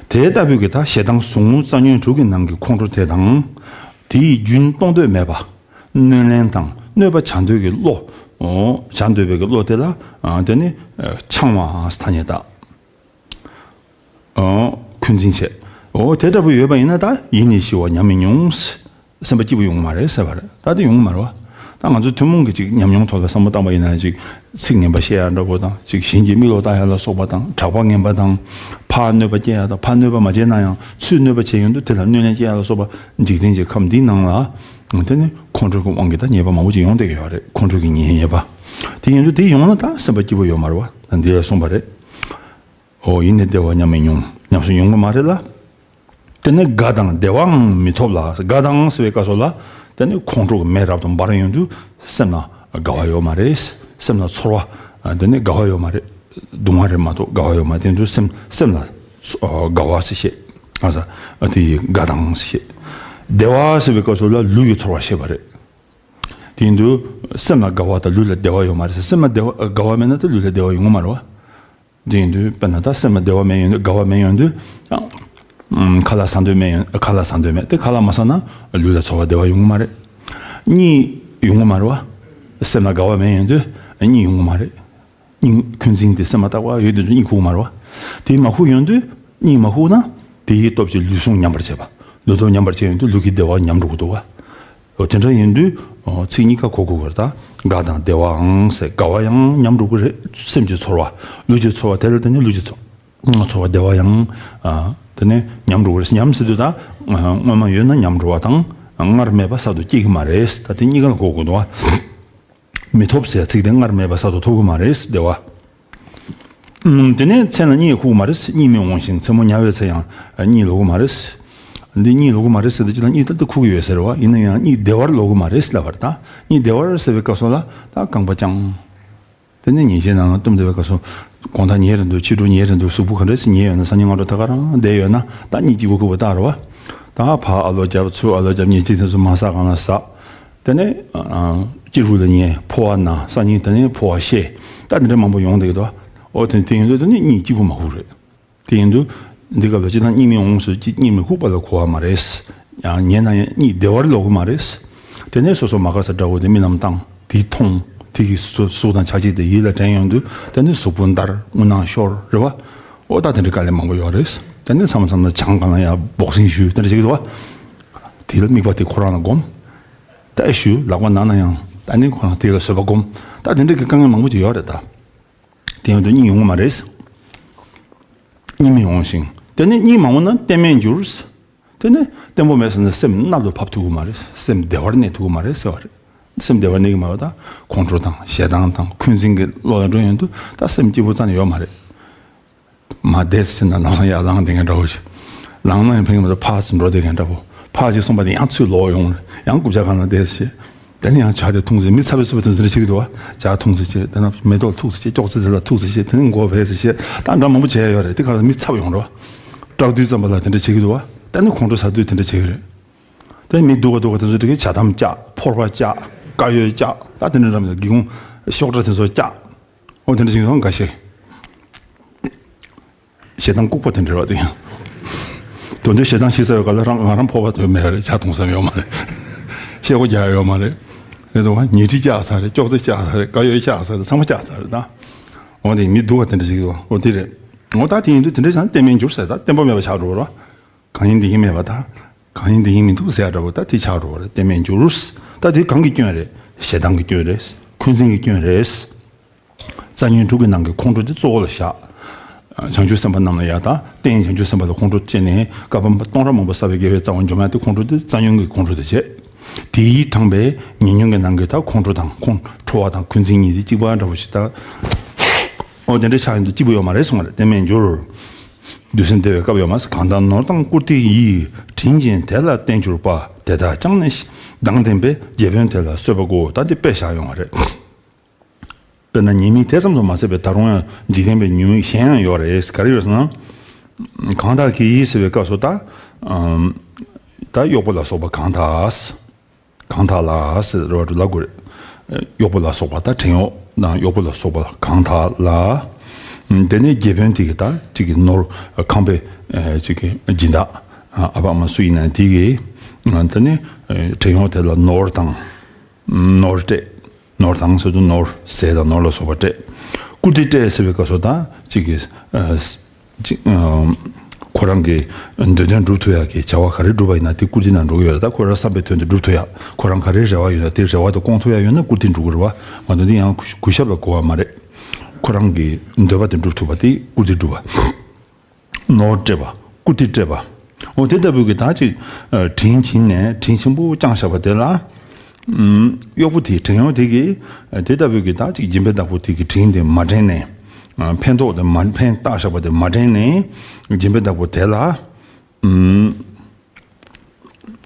དེ་ལྟ་བུའི་གི་ད་ཞེ་སྡང་ཟུག་རྔུ་རྩ་ཉོན་དྲུག་གི་ནང་གི་ཁོང་ཁྲོ་དེ་དང་། དེའི་རྒྱུན་གཏོང་འདོད་མེད་པ། གནོད་ལན་དང་གནོད་པ་བྱ་འདོད་ཀྱི་བློ། འོ་བྱ་འདོད་པའི་གི་བློ་དེ་ལ་ཨ་དེ་ནི་འཆང་བ་ཐ་སྙད་བཏགས། འོ། འཁོན་འཛིན་བྱེད། འོ་དེ་ལྟ་བུ་ཡོད་པ་ཡིན་ན་ད་ཡིད་ནི་ཞི་བ་ཉམས་མི་མྱོང་། སེམས་པ་སྐྱིད་པོ་ཡོང་གི་མ་རེད་ཟེར་བ་རེད། ད་དེ་ཡོང་གི་མ་རེད་བ། ད་ང་ཚོ་ཐུན་མོང་གི་ཅིག་ཉམས་མྱོང་ཐོག་ལ་བསམ་བློ་བཏང་པ་ཡིན་ན་ཅིག་ཚིག་ངན་པ་བཤད་ཡ་འདྲ་པོ་དང་། ཅིག་གཞན་གྱི་མིག་ལོག་ལྟ་ཡ་ལ་སོགས་པ་དང་། གྲགས་པ་ངན་པ་དང་། ཕར་གནོད་པ་སྐྱེལ་ཡ་དང་། ཕར་གནོད་པ་མ་སྐྱེལ་ན་ཡང་ཚུར་གནོད་པ་བྱེད་ཡོང་དུས་དེ་ལ་གནོད་ལན་སྐྱེལ་ཡ་ལ་སོགས་པ། འཇིག་རྟེན་གྱི་ཁམས་འདིའི་ནང་ལ་དེ་ནི་ཁོང་ཁྲོ་གི་དབང་གིས་ད་ཉེས་པ་མང་པོ་ཅིག་ཡོང་བསྡད་ཀྱི་ཡོད་རེད། ཁོང་ཁྲོ་གི་ཉེས་ཉེས་པ། དེ་ཡིན་དུས་དེ་ཡོང་ན་ད་སེམས་པ་སྐྱིད་པོ་ཡོད་མ་རེད་བ། ད་འདི་ལ་གསུངས་པ་རེད། འོ་ཡིད་ནི་བདེ་བ་ཉམས་མི་མྱོང་། ཉམས་སུ་མྱོང་གི་མ་རེད་ལ། དེ་ནི་དགའ་དང་བདེ་བའང་མི་ཐོབ་ལ། དགའ་དང་ཟེར་བའི་སྐབས་སུ་ལ་དེ་ནི་ཁོང་ཁྲོ་གི་མེ་རབ་ཏུ་འབར་ཡོང་དུས་སེམས་ལ་དགའ་བ་ཡོད་མ་རེད། སེམས་ལ་ཚོར་བ་དེ་ནི་དགའ་བ་ཡོད་མ་རེད། སྡུག་བསྔལ་རེད་མ་གཏོགས་དགའ་བ་ཡོད་མ་རེད། དེ་དུས་སེམས་སེམས་ལ་དགའ་བ་ཟེར་བཤད། ཨ་ས་དེ་ཡི་དགའ་དང་ཟེར་བཤད། བདེ་བ་ཟེར་བའི་སྐབས་སུ་ལ་ལུས་ཀྱི་ཚོར་བ་བཤད་པ་རེད། དེ་ཡིན་དུས་སེམས་ལ་དགའ་བ་དང་ལུས་ལ་བདེ་བ་ཡོད་མ་རེད་ཟེར། སེམས་ལ་བདེ་བ་དགའ་བ་མེད་ན་ད་ལུས་ལ་བདེ་བ་ཡོང་གི་མ་རེད་བ། དེ་ཡིན་དུས་དཔེར་ན་ད་སེམས་ལ་བདེ་བ་མེད་ཡོང་དུས། དགའ་བ་མེད་ཡོང་དུས་ཡང་ཁ་ལག་ཟ་འདོད་མེད་ཡོང་། ཁ་ལག་ཟ་འདོད་མེད་དེ། ཁ་ལག་མ་ཟ་ན་ལུས་ལ་ཚོར་བ་བདེ་བ་ཡོང་གི་མ་རེད། གཉིད་ཡོང་གི་མ་རེད་བ། སེམས་ལ་དགའ་བ་མེད་ཡོང་དུས་ གཉིད་ཡོང་གི་མ་རེད། གཉིད་འཁོན་འཛིན་དེ་སེམས་མ་བརྟག་པ་ཡོད་དུས་གཉིད་ཁུག་མ་རེད་བ། དེ་མ་ཁུག་ཡོང་དུས་གཉིད་མ་ཁུག་ན་དེའི་སྟོབས་ཀྱིས་ལུས་ཟུངས་ཉམས་པར་བྱེད་པ། ལུས་སྟོབས་ཉམས་པར་བྱས་ཡོང་དུས་ལུས་ཀྱི་བདེ་བ་ཉམས་འགྲོ་གི་འདུག་བ། འོ་དེ་འདྲ་ཡིན་དུས་ཚིག་གཉིས་ཀ་གོ་དགོས་ཀྱི་རེད་ད། དགའ་དང་བདེ་བའང་ཟེར། དགའ་བ་ཡང་ཉམས་འགྲོ་གི་རེད། སེམས་ཀྱི་ཚོར་བ། ལུས་ཀྱི་ཚོར་བ་དེ་ལ་བརྟེན་ནས་ལུས་ཀྱི་ཚོར་ཚོར་བ་བདེ་བ་ཡང་དེ་ནས་ཉམས་འགྲོ་གི་རེད། ཉམས་ཟེར་དུས་ད་སྔོན་མ་ཡོད་ན་ཉམས་འགྲོ་བ་དང་སྔར་མེད་པ་གསར་དུ་སྐྱེ་གི་མ་རེད། ད་དེ་གཉིས་ཀ་ལ་གོ་དགོས་འདུག་བ། མི་ཐོབ་ཟེར་ཚིག་དེ་སྔར་མེད་པ་གསར་དུ་ཐོབ་གི་མ་རེད། བདེ་བ། ཨུམ། དེ་ནས་མཚན་ལ་གཉིད་ཁུག་མ་རེད། གཉིད་མི་འོང་ཞིང་མཚན་མོ་ཉལ་བའི་ཚེ་ཡང་གཉིད་ལོག་གི་མ་རེད། འདི་གཉིད་ལོག་གི་མ་རེད་ཟེར་དུས་ཅི་ལ་གཉིད་ད་ལྟ་ཁུག་གི་ཡོད་ཟེར་བ་ཡིན་ན་ཡང་གཉིད་བདེ་བར་ལོག་གི་མ་རེད་ལབ་པ་རེད་ད། གཉིད་བདེ་བར་ཟེར་བའི་སྐབས་སུ་ལ་ད་རྐང་པ་བརྐྱངས། དེ་ནས་ཉལ་ཆས་ནང་ལ་བཏུམས་བསྡད་པའི་སྐབས་སུ་དགོང་དག་ཉལ་རན་འདུག་ཕྱི་དྲོ་ཉལ་རན་འདུག་གཟུགས་པོ་ག་འདྲ་ཞིག་ཉལ་ཡོད་ན། སང་ཉིན་སྔ་དྲོ་ད་ག་རང་བསྡད་ཡོད་ན་ད་གཉིད་སྐྱིད་པོ་ཁུག་པ་རྟགས་རེད་བ། ད་ཕར་ཨ་ལོ་རྒྱབ་ཚུར་ཨ་ལོ་རྒྱབ། ཉལ་ཆས་དེ་ཚོ་མ་ཟག་གང་ལ་ཟག་དེ་ནས་ཨ་སྐྱིད་པོ་ལ་ཉལ། ཕོ་བ་ན་སང་ཉིན་དེ་ནས་ཕོ་བ་ཤེས། ད་དེ་འདྲ་མང་པོ་ཡོང་བསྡད་ཀྱི་འདུག་འོ་དེ་དེ་ཡིན་དུས་དེ་ནས་གཉིད་སྐྱིད་པོ་མ་ཁུག་རེད། དེ་ཡིན་དུས་འདི་སྐབས་ལ་སྤྱིར་བཏང་གཉིད་མི་འོང་ཟེར་གྱི་གཉིད་མི་ཁུག་པ་ལ་གོ་བ་མ་རེད། ཡང་ཉལ་ན་ཡང་གཉིད་བདེ་བར་ལོག་གི་མ་རེད། དེ་ནས་སོ་སོ་མ་དགའ་ས་འདྲ་བོ་དེ་རྨི་ལམ་བཏང་། དེ་མཐོང་། དེ་གི་གཟུགས་དང་ཆ་བྱད་དེ་ཡིད་ལ་དྲན་ཡོང་དུས་དེ་ནས་གཟུགས་པོ་འདར། རྔུལ་ནག་ཤོར་རེད་བ། འོ་ད་དེ་འདྲའི་དཀའ་ལས་མང་པོ་ཡོད་རེད། དེ་ནས་མཚམས་མཚམས་ལ་བྱང་གང་ལ་ཡང་སྦོག་སིང་ཞུས་དེ་འདྲ་བྱེད་ཀྱི་འདུག་བ། དེ་ལ་དམིགས་པ་དེ་ཁོ་རང་ལ་སྒོམ། ད་ཞུ་ལག་པ་ན་ན་ཡང་ད་ནི་ཁོ་རང་དེ་ལ་བཟོད་པ་སྒོམ། ད་དེ་འདྲའི་གི་དཀའ་ངལ་མང་པོ་ཅིག་ཡོད་རེད་ད། དེ་ཡང་དུ་གཉིད་ཡོང་གི་མ་རེད། གཉིད་མི་འོང་ཞིང་། དེ་ནས་གཉིད་མ་འོང་ན་གཏན་མེད་འགྱུར། དེ་ནས་བརྟན་པོ་མེད་ཟེར་ན་སེམས་གནད་དུ་ཕབ་ཐུབ་ཀྱི་མ་རེད། སེམས་བདེ་བར་གནས་ཐུབ་ཀྱི་མ་རེད་ཟེར་བ་རེད། སེམས་བདེ་བར་གནས་ཀྱི་མ་རེད་ད། ཁོང་ཁྲོ་དང་ཞེ་སྡང་དང་འཁོན་འཛིན་གྱི་བློ་ལ་འགྲོ་ཡོང་དུས་ད་སེམས་སྐྱིད་པོ་རྩ་ནས་ཡོད་མ་རེད། མ་བསྡད་ཟེར་ན་ནམ་ལངས་ཡར་ལངས་བསྡད་མཁན་འདྲ་བོ་ཞིག་ལངས་ན་ཡང་ཕན་གྱི་མ་གཏོགས་ཕར་ཚུར་འགྲོ་བསྡད་མཁན་འདྲ་བོ། ཕར་ཅིག་སོང་པ་དེ་ཡང་ཚུར་ལོག་ཡོང་། ཡང་རྐུབ་བཀྱག་སྒང་ལ་བསྡད་ཟེར། དེ་ནས་ཡང་ཇ་དེ་འཐུང་ཟེར། མི་ཚ་བའི་ཚུལ་བ་དེ་ཚོ་རེ་བྱེད་ཀྱི་འདུག་བ། ཇ་འཐུང་ཟེར་བྱེད། དེ་ན་མེ་ཏོག་ཐུག་ཟེར་བྱེད། ཅོག་ཙེ་དེ་ལ་ཐུག་ཟེར་བྱེད། དེ་ནས་མགོ་བོས་ཟེར་བྱེད། ད་འདྲ་མང་པོ་བྱས་ཡོད་རེད། དེ་ག་ལ་མི་ཚ་བ་ཡོང་རེད་བ། སྐྲག་དུས་ཙམ་པ་ལ་དེ་འདྲ་བྱེད་ཀྱི་འདུག་བ། ད་ནི་ཁོང་ཁྲོ་ཟ་དུས་དེ་འདྲ་བྱེད་ཀྱི་རེད། དེ་མི་སྡུག་པ་སྡུག་པ་དེ་ཚོ་དེ་གའི་ཇ་དམ་བཀྱག་ཕོར་པ་བཀྱག་དཀར་ཡོལ་བཀྱག་ད་དེ་འདྲ་འདྲ་མི་འདུག་སྒེའུ་ཁུང་གཤོག་སྒྲ་དེ་ཚོ་བཀྱག་འོ་དེ་འདྲ་བྱེད་ཀྱི་འདུག་འགའ་ཤས། ཞེ་སྡང་ལྐུགས་པ་དེ་འདྲ་བ་དེ་ཡང་། དོན་དུ་ཞེ་སྡང་ཞིག་ཟ་བའི་སྐབས་ལ་རང་ང་རང་ཕོར་པ་དོན་མེད་རེད། ཇ་འཐུང་ས་ཡོད་མ་རེད། ཤེལ་སྒོ་རྒྱག་ཡོད་མ་རེད། རེད་འདུག་བ། ཉལ་ཁྲི་བཀྱག་ཚར་རེད། ཅོག་ཙེ་བཀྱག་ཚར་རེད། དཀར་ཡོལ་བཀྱག་ཚར་རེད། ཚང་མ་བཀྱག་ཚར་རེད་ད། འོ་དེ་མི་སྡུག་པ་དེ་འདྲ་ཞིག་འདུག་འོ་དེ་རེད། འོ་ད་དེ་ཡིན་དུས་དེ་འདྲ་བྱས་ན་གཏན་མེད་འགྱུར་ཟེར། ད་བརྟན་པོ་མེད་པ་ཆགས་འགྲོ་བ་རེད་བ། གང་ཡིན་འདི་ཡིན་མེད་པ་དང་། གང་ཡིན་འདི་ཡིན་མི་འདུག་ཟེར་ཡ་འདྲ་བོ་ད་དེ་ཆགས་འགྲོ་བ་རེད། གཏན་མེད་འགྱུར། ད་དེ་གང་གི་སྐྱོན་རེད། ཞེ་སྡང་གི་སྐྱོན་རེད། འཁོན་འཛིན་གྱི་སྐྱོན་རེད། རྩ་ཉོན་དྲུག་གི་ནང་གི་ཁོང་ཁྲོ་དེ་གཙོ་བོ་ལ་བཞག་བྱང་ཆུབ་སེམས་དཔའ་རྣམས་ལ་ཡང་ད་རྟེན་བྱང་ཆུབ་སེམས་དཔའ་ལ་ཁོང་ཁྲོ་སྐྱེས་ནས་བསྐལ་པ་སྟོང་ཕྲག་མང་པོ་བསགས་པའི་དགེ་བའི་རྩ་བ་འཇོམས་ཡ་དེ་ཁོང་ཁྲོ་དེ་རྩ་ཉོན་གྱི་ཁོང་ཁྲོ་དེ་བྱེད། དེ་ཡིས་དྲངས་པའི་ཉེ་ཉོན་གྱི་ནང་གི་ད་ཁོང་ཁྲོ་དང་ཁོང་ཁྲོ་བ་དང་འཁོན་འཛིན་གཉིས་དེ་གཅིག་པ་འདྲ་བོ་ཞིག་ད། འོ་དེ་འདྲ་ཆགས་ཡོང་དུས་སྐྱིད་པོ་ཡོད་མ་རེད་གསུང་བ་རེད། གཏན་མེད་འགྱུར། དུས་གསུམ་བདེ་བའི་སྐབས་ཡོད་མ་ཟད། གང་དག་ནོར་དང་བཀུར་སྟི་ཡིས། དྲིན་ཅན་དེ་ལ་བརྟེན་གྱུར་པ། དེ་དག་ཀྱང་ནི་མདངས་ལྡན་པས། རྒྱ་དཔོན་དེ་ལ་གསོལ་བ་དགོས། ད་འདི་དཔེ་བཞག་ཡོང་བ་རེད། དཔེར་ན་ཉེས་དམིགས་དེ་ཙམ་དུ་མ་ཟད་པའི་ད་རུང་ཡང་འཇིག་རྟེན་པའི་ཉེས་དམིགས་གཞན་ཡང་ཡོད་རེད། ག་རེ་ཡོད་ཟེར་ན། གང་དག་གིས་ཟེར་བའི་སྐབས་སུ་ད། ཨམ། ད་གཡོག་པོ་ལ་སོགས་པ་གང་དག་གང་དག་ལ་ཟེར་རེ་བ་ལ་དགོས་རེད། གཡོག་པོ་ལ་སོགས་པ་ད་བྲན་གཡོག་དང་གཡོག་པོ་ལ་སོགས་པ་གང་དག་ལ། དེ་ནས་རྒྱ་དཔོན་དེ་གི་ད་གཅིག་གི་ནོར་ཁང་པའི་གཅིག་གི་སྦྱིན་བདག་ཨ་ཕ་ཨ་མ་སུ་ཡིན་ན་དེ་གི་དེ་ནས་བྲན་གཡོག་དེ་ལ་ནོར་དང་ནོར་སྤྲད། ནོར་དང་ཟེར་དུས་ནོར་ཟས་དང་ནོར་ལ་སོགས་པ་སྤྲད། བཀུར་སྟི་སྤྲད་ཟེར་བའི་སྐབས་སུ་ད་གཅིག་གི་ཅིག་ཁོ་རང་གི་འདོད་དོན་སྒྲུབ་ཐུབ་ཡག་གི་བྱ་བ་ག་རེ་སྒྲུབ་པ་ཡིན་ན་དེ་བཀུར་སྟི་ནང་འགྲོ་གི་ཡོད་རེད། ད་ཁོ་རང་བསམ་པའི་དོན་དེ་སྒྲུབ་ཐུབ་ཡག་ཁོ་རང་ག་རེ་རེ་བ་ཡོད་ན་དེ་རེ་བ་དེ་སྐོང་ཐུབ་ཡག་ཡོད་ན་བཀུར་སྟི་འགྲོ་གི་རེད་བ། མ་གཏོགས་འདི་ཡང་གུས་གུས་ཞབས་ལ་གོ་བ་མ་རེད། ཁོ་རང་གི་འདོད་པ་དེ་སྒྲུབ་ཐུབ་པ་དེ་བཀུར་སྟི་སྒྲུབ་པ། ནོར་སྤྲད་པ། བཀུར་སྟི་སྤྲད་པ། འོ་དེ་ལྟ་བུའི་གི་ད་ཅིག་དྲིན་བྱིན་ནས་དྲིན་ཆེན་པོ་བསྐྱངས་བཞག་པ་དེ་ལ། གཡོག་པོ་དེ་བྲན་གཡོག་དེ་གིས་དེ་ལྟ་བུའི་གི་ད་ཅིག་སྦྱིན་པའི་བདག་པོ་དེ་གི་དྲིན་དེ་མ་དྲན་ནས། ཕན་ཐོགས་དེ་མ་ཕན་བཏགས་བཞག་པ་དེ་མ་དྲན་ནས་སྦྱིན་པའི་བདག་པོ་དེ་ལ།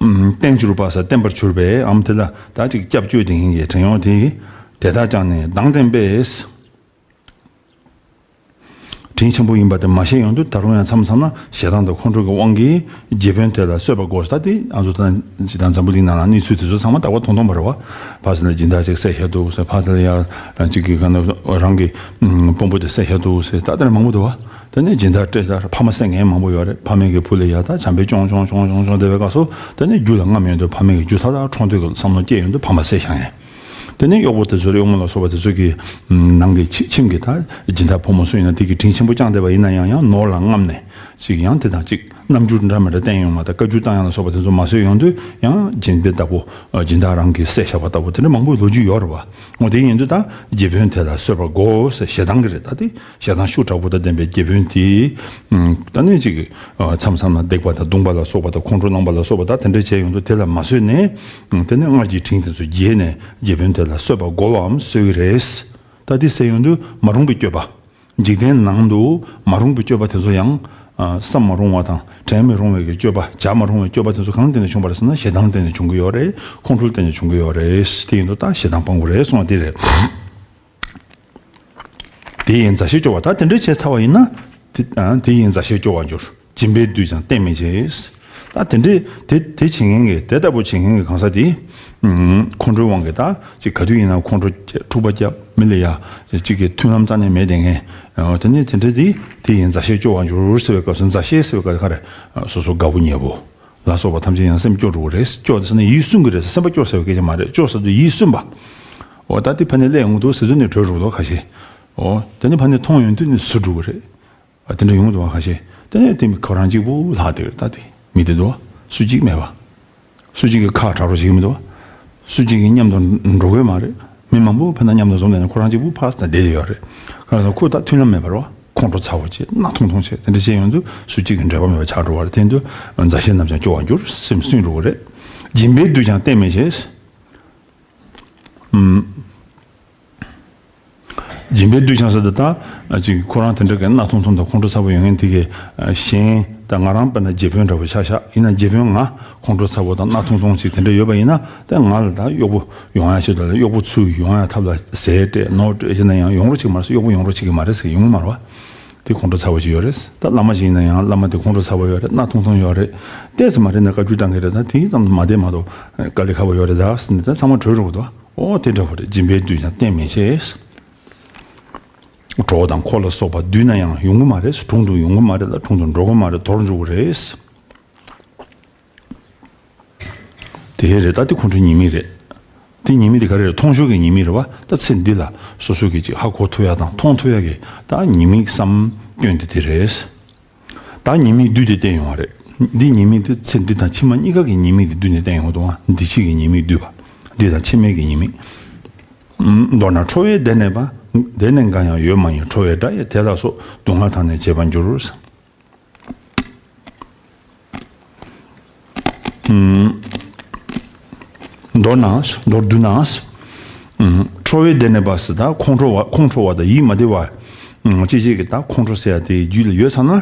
བརྟེན་གྱུར་པ་ཟེར་བརྟེན་པར་གྱུར་པའམ་དེ་ལ་ད་ཅིག་སྐྱབས་བཅོལ་དེ་ཡིན་གྱི་བྲན་གཡོག་དེ་གིས་དེ་དག་ཀྱང་ནི་མདངས་ལྡན་པས། དྲིན་ཆེན་པོ་ཡིན་པ་དེ་མ་ཤེས་ཡོང་དུས་ད་རུང་ཡང་མཚམས་མཚམས་ན་ཞེ་སྡང་དང་ཁོང་ཁྲོ་གི་དབང་གིས་རྗེ་དཔོན་དེ་ལ་གསོད་པ་དགོས། ད་དེ་ང་ཚོ་ད་ཇི་ལྟར་འཛམ་བུ་གླིང་ནང་ལ་གནས་ཚུལ་དེ་ཚོ་ཚང་མ་རྟག་པར་མཐོང་མཐོང་པ་རེད་བ། ཕ་ཟེར་ན་སྦྱིན་བདག་ཅིག་བསད་བཞག་འདུག་ཟེར། ཕ་ཟེར་ན་ཡང་གཅིག་གི་ག་ན་རང་གི་དཔོན་པོ་དེ་བསད་བཞག་འདུག་ཟེར། ད་དེ་འདྲ་མང་པོ་འདུག་བ། དེ་ནས་སྦྱིན་བདག་སྤྲད་ད་ཕ་མ་བསད་མཁན་མང་པོ་ཡོད་རེད། ཕ་མེས་ཀྱི་བུ་ལ་ཡ་ད་བྱམས་པས་ཅོང་ཅོང་ཅོང་ཅོང་ཅོང་བསྡད་པའི་སྐབས་སུ་དེ་ནས་རྒྱུ་ལ་རྔམ་ཡོང་དུས་ཕ་མེས་ཀྱི་རྒྱུ་ཐ་ཐག་ཁྲོངས་འདོད་ཀྱི་བསམ་བློ་སྐྱེས་ཡོང་དུས་ཕ་མ་བསད་བཞག་མཁན། དེ་ནས་གཡོག་པོ་དེ་ཚོ་གཡོག་མོ་ལ་སོགས་པ་དེ་ཚོ་གི་ནང་གི་ཁྱིམ་གྱི་ད་སྦྱིན་བདག་ཕོ་མོ་སུ་ཡིན་ན་དེ་གི་དྲིན་ཆེན་པོ་བསྐྱངས་བསྡད་པ་ཡིན་ན་ཡང་ཡང་ནོར་ལ་རྔམ་ནས་ཅིག་ཡང་དེ་དང་ཅིག་རྣམ་འགྱུར་འདྲ་མི་འདྲ་བསྟན་ཡོང་བ་དང་བཀའ་བཀྱོན་བཏང་ཡང་ལ་སོགས་པ་དེ་ཚོ་མ་བཟོད་ཡོང་དུས་ཡང་སྦྱིན་པའི་བདག་པོ་སྦྱིན་བདག་རང་གིས་བསད་བཞག་པ་ལྟ་བུ་དེ་འདྲ་མང་པོའི་ལོ་རྒྱུས་ཡོད་རེད་བ། འོ་དེ་ཡིན་དུས་ད་རྗེ་དཔོན་དེ་ལ་གསོད་པར་དགོ་ཟེར་ཞེ་སྡང་གི་རེད། ད་དེ་ཞེ་སྡང་ཤུགས་དྲག་པོ་དང་ལྡན་པའི་རྗེ་དཔོན་དེས་ད་ནི་ཅིག་མཚམས་མཚམས་ལ་སྡིག་པ་དང་བརྡུངས་པ་ལ་སོགས་པ་དང་ཁོང་ཁྲོ་ལངས་པ་ལ་སོགས་པ་དང་དེ་འདྲ་བྱས་ཡོང་དུས་དེ་ལ་མ་བཟོད་ནས་དེ་ནི་སྔར་གྱི་དྲིན་དེ་ཚོ་འཇལ་ནས་རྗེ་དཔོན་དེ་ལ་གསོད་པ་དགོ་བའམ་གསོད་ཀྱི་རེད། ད་དེ་ཟེར་ཡོང་དུས་མ་རུངས་པའི་སྤྱོད་པ། འཇིག་རྟེན་ནང་དུ་མ་རུངས་པའི་སྤྱོད་པ་དེ་ཚོ་ཡང་བསམ་མ་རུང་བ་དང་དྲན་མི་རུང་བའི་གི་སྤྱོད་པ་བྱ་མ་རུང་བའི་སྤྱོད་པ་དེ་ཚོ་གང་ལ་བརྟེན་ནས་བྱུང་བ་རེད་ཟེར་ན་ཞེ་སྡང་ལ་བརྟེན་ནས་བྱུང་གི་ཡོད་རེད། ཁོང་ཁྲོ་ལ་བརྟེན་ནས་བྱུང་གི་ཡོད་རེད། དེ་ཡིན་དུས་ད་ཞེ་སྡང་སྤང་དགོས་རེད་གསུངས་པ་དེ་རེད། དེ་ཡིས་མཛའ་བཤེས་སྐྱོ་བ། ད་དེ་འདྲའི་བྱས་ཚར་བ་ཡིན་ན། དེ་དེ་ཡིས་མཛའ་བཤེས་སྐྱོ་བར་འགྱུར། སྦྱིན་པས་བསྡུས་ཀྱང་གཏན་མི་བྱེད། ད་དེ་འདྲའི་དེ་དེ་བྱེད་མཁན་གྱི་དེ་ལྟ་བུ་བྱེད་མཁན་གྱི་གང་ཟག་དེ། ཁོང་ཁྲོའི་དབང་གིས་ད་ཅིག་ག་དུས་ཡིན་ན་ཁོང་ཁྲོ་སྐྱེ་འཁྲུག་པ་སྐྱེ་མི་ལ་ཡ་ཅིག་གི་མཐུན་ལམ་རྩ་ནས་མེད་བསྡད་མཁན། དེ་ནས་དེ་འདྲ་དེ་དེ་ཡིས་མཛའ་བཤེས་སྐྱོ་བར་འགྱུར་ཟེར་བའི་སྐབས་སུ་མཛའ་བཤེས་ཟེར་བའི་སྐབས་སུ་ག་རེ། སོ་སོ་དགའ་པོ་ཉེ་པོ་ལ་སོགས་པ་ཐམས་ཅད་ཡང་སེམས་སྐྱོ་འགྲོ་གི་རེད། སྐྱོ་ཟེར་ན་ཡིད་སུན་གི་རེད། སེམས་པ་སྐྱོ་ཟེར་བའི་སྐད་ཆ་མ་རེད། སྐྱོ་ཟེར་དུས་ཡིད་སུན་པ། འོ་ད་དེ་ཕ་ནས་སླེབས་ཡོང་གི་འདུག་ཟེར་དུས་ནས་བྲོས་འགྲོ་གི་འདུག་ཁ་ཤས། འོ་དེ་ནས་ཕ་ནས་མཐོང་ཡོང་དུས་ནས་ཟུར་འགྲོ་གི་རེད། ཨ་དེ་འདྲ་ཡོང་གི་འདུག་བ། ཁ་ཤས་དེ་ནས་དེ་ཁོ་རང་གཅིག་པུ་ལྷག་དེ་རེད། ད་དེ་མི་དེ་འདུག་བ། སུ་གཅིག་མེད་པ། སུ་གཅིག་གི་ཁ་གྲག་རོགས་བྱེད་ཀྱི་མི་འདུག་བ། སུ་གཅིག་གི་མཉམ་དུ་འགྲོ་གི་མ་རེད། མི་མང་པོ་ཕན་ན་མཉམ་དུ་འཛོམས་ནས་ཁོ་རང་གཅིག་པུ་ཕར་ད་བསྡད་ཡོད་རེད། ག་རེ་ཟེར་ན་ཁོ་ད་མཐུན་ལམ་མེད་པ་རེད་བ། ཁོང་ཁྲོ་ཚ་བོ་བྱེད། གནག་ཐུང་ཐུང་བྱེད། དེ་འདྲ་བྱས་ཡོང་དུས་སུ་གཅིག་གི་འབྲེལ་བ་མེད་པ་ཆགས་འགྲོ་བ་རེད། དེ་དུས་མཛའ་བཤེས་རྣམས་ཀྱང་སྐྱོ་བར་འགྱུར། སེམས་སུན་འགྲོ་གི་རེད། སྦྱིན་པས་བསྡུས་ཀྱང་གཏན་མི་བྱེད། སྦྱིན་པས་བསྡུས་ཀྱང་ཟེར་དུས་ད་ཅིག་ཁོ་རང་དེ་འདྲ་གི་གནག་ཐུང་ཐུང་དང་ཁོང་ཁྲོ་ཚ་པོ་ཡོད་མཁན་དེ་གི་གཞན་ད་ང་རང་དཔེར་ན་རྗེ་དཔོན་འདྲ་པོ་ཆ་བཞག་ཡིན་ན་རྗེ་དཔོན་ང་ཁོང་ཁྲོ་ཚ་པོ་དང་གནག་ཐུང་ཐུང་ཅིག་དེ་འདྲ་ཡོད་པ་ཡིན་ན་ད་ང་ལ་ད་གཡོག་པོ་ཡོང་ཡ་ཆེད་དུ་ལ་གཡོག་པོ་ཚུར་ཡོང་ཡ་ཐབས་ལ་ཟས་སྤྲད་ནོར་སྤྲད་ཡིན་ན་ཡང་ཡོང་རོགས་བྱེད་ཀྱི་མ་རེད་ཟེར། གཡོག་པོ་ཡོང་རོགས་བྱེད་ཀྱི་མ་རེད་ཟེར། ཡོང་གི་མ་རེད་བ། དེ་ཁོང་ཁྲོ་ཚ་པོ་ཅིག་ཡོད་རེད། ད་བླ་མ་ཞིག་ཡིན་ན་ཡང་བླ་མ་དེ་ཁོང་ཁྲོ་ཚ་པོ་ཡོད་རེད། གནག་ཐུང་ཐུང་ཡོད་རེད། ཏོག་ཙམ་མ་རེད་ན་བཀའ་བཀྱོན་བཏང་གི་རེད། ད་དེ་ཙམ་མ་བསྡད་མ་གཏོགས་དཀའ་ལས་ཁག་པོ་ཡོད་རེད་ད་ཟེར་ནས་ད་ཚང་མ་བྲོས་འགྲོ་གི་འདུག་འོ་དེ་འདྲ་བོ་རེད། སྦྱིན་པས་བསྡུས་ཀྱང་གཏན་མི་བྱེད། གྲོགས་དང་འཁོར་ལ་སོགས་པ་བསྡུས་ན་ཡང་ཡོང་གི་མ་རེད། དྲུང་དུ་ཡོང་གི་མ་རེད་ལ་དྲུང་དུ་འགྲོ་གི་མ་རེད། དོར་འགྲོ་གི་རེད། དེ་རེད། ད་དེ་ཁོང་ཁྲོའི་ཉེས་དམིགས་རེད། དེ་ཉེས་དམིགས་དེ་ག་རེ་རེད། མཐོང་ཆོས་ཀྱི་ཉེས་དམིགས་རེད་བ། ད་ཚེ་འདི་ལ་སོ་སོ་གིས་ཅིག་ཧ་གོ་ཐུབ་ཡ་དང་མཐོང་ཐུབ་ཡ་གི་ད་ཉེས་དམིགས་སམ་སྐྱོན་དེ་དེ་རེད། ད་ཉེས་དམིགས་བསྡུས་ཏེ་བསྟན་ཡོང་བ་རེད། འདི་ཉེས་དམིགས་དེ་ཚེ་འདི་དང་ཕྱི་མ་གཉིས་ཀ་གི་ཉེས་དམིགས་དེ་བསྡུས་ནས་བསྟན་ཡོང་བ་དང་། འདི་ཕྱི་གི་ཉེས་དམིགས་བསྡུས་པ། འདི་དང་ཕྱི་མའི་གི་ཉེས་དམིགས། མདོར་ན་ཁྲོ་བས་བདེ་གནས་པ། བདེ་གནས་འགའ་ཡང་ཡོད་མ་ཡིན། ཁྲོ་བའི་དགྲ་ཡི་དེ་ལ་སོགས། སྡུག་བསྔལ་དག་ནི་བྱེད་པར་འགྱུར། མདོར་ན། མདོར་བསྡུ་ན། ཁྲོ་བས་བདེ་གནས་པ་ཟེར་ད་ཁོང་ཁྲོ་བ། ཁོང་ཁྲོ་བ་དང་ཡིད་མ་བདེ་བ། ཅི་ཞིག་གིས་ད་ཁོང་ཁྲོ་ཟེར་ཡ་དེ་རྒྱུད་ལ་ཡོད་ཚར་ན།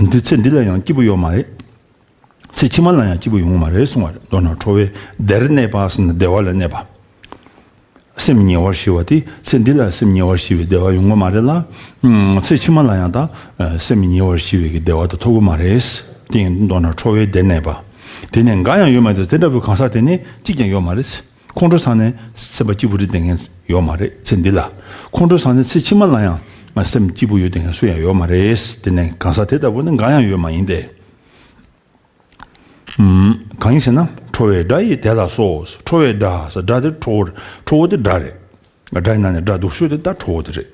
འདི་ཚེ་འདི་ལ་ཡང་སྐྱིད་པོ་ཡོད་མ་རེད། ཚེ་ཕྱི་མ་ལ་ཡང་སྐྱིད་པོ་ཡོང་གི་མ་རེད་གསུང་བ་རེད། མདོར་ན་ཁྲོ་བས་བདེར་གནས་པ་ཟེར་ན་བདེ་བ་ལ་གནས་པ། སེམས་ཉེ་བར་ཞི་བ་དེ་ཚེ་འདི་ལ་སེམས་ཉེ་བར་ཞི་བའི་བདེ་བ་ཡོང་གི་མ་རེད་ལ། ཚེ་ཕྱི་མ་ལ་ཡང་ད་སེམས་ཉེ་བར་ཞི་བའི་གི་བདེ་བ་དེ་ཐོབ་གི་མ་རེད། དེ་ཡིན་མདོར་ན་ཁྲོ་བས་བདེར་གནས་པ། དེ་ནས་འགའ་ཡང་ཡོད་མ་རེད། དེ་འདྲ་བའི་གང་ཟག་དེ་ནི་གཅིག་ཀྱང་ཡོད་མ་རེད། ཁོང་ཁྲོ་ཟ་ནས་སེམས་པ་སྐྱིད་པོ་རེད་བསྡད་མཁན་ཡོད་མ་རེད། ཚེ་འདི་ལ། ཁོང་ཁྲོ་ཟ་ནས་ཚེ་ཕྱི་མ་ལ་ཡང་སེམས་སྐྱིད་པོ་ཡོད་བསྡད་མཁན་སུ་ཡང་ཡོད་མ་རེད། དེ་ནས་གང་ཟག་དེ་ལྟ་བུ་ནི་འགའ་ཡང་ཡོད་མ་ཡིན་ཏེ། གང་ཡིན་ཟེར་ན། ཁྲོ་བའི་དགྲ་ཡི་དེ་ལ་སོགས། ཁྲོ་བའི་དགྲ་ཟེར། དགྲ་དེ་ཁྲོ་བོ། ཁྲོ་བོ་དེ་དགྲ་རེད། དགྲ་ཡི་ནང་ནས་དགྲ་སྡུག་ཤོས་དེ་ད་ཁྲོ་བོ་དེ་རེད།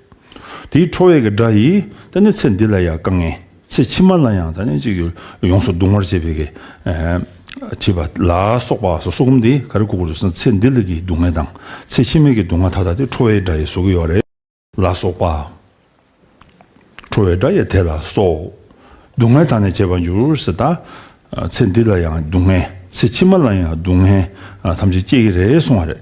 དེའི་ཁྲོ་བའི་གི་དགྲ་ཡིས་ད་ནི་ཚེ་འདི་ལ་ཡང་དཀའ་ངལ། ཚེ་ཕྱི་མ་ལ་ཡང་ད་ནི་ཅིག་ཡོངས་སུ་གདུང་བར་བྱེད་པའི་གི། བྱེད་པ་ལ་སོགས་པ་སོགས་སུ་གུམ་དེ་ག་རེ་གོ་དགོས་རེད་ཟེར་ན། ཚེ་འདི་ལ་གི་སྡུག་བསྔལ་དང་ཚེ་ཕྱི་མའི་གི་སྡུག་བསྔལ་མཐའ་དག་དེ་ཁྲོ་བའི་དགྲ་ཡིས་བཟོ་གི་ཡོད་རེད། ལ་སོགས་པ། ཁྲོ་བའི་དགྲ་ཡི་དེ་ལ་སོགས། སྡུག་བསྔལ་དག་ནི་བྱེད་པར་འགྱུར་ཟེར་ད། ཚེ་འདི་ལ་ཡང་སྡུག་བསྔལ། ཚེ་ཕྱི་མ་ལ་ཡང་སྡུག་བསྔལ་ཐམས་ཅད་སྐྱེ་གི་རེད་གསུང་བ་རེད།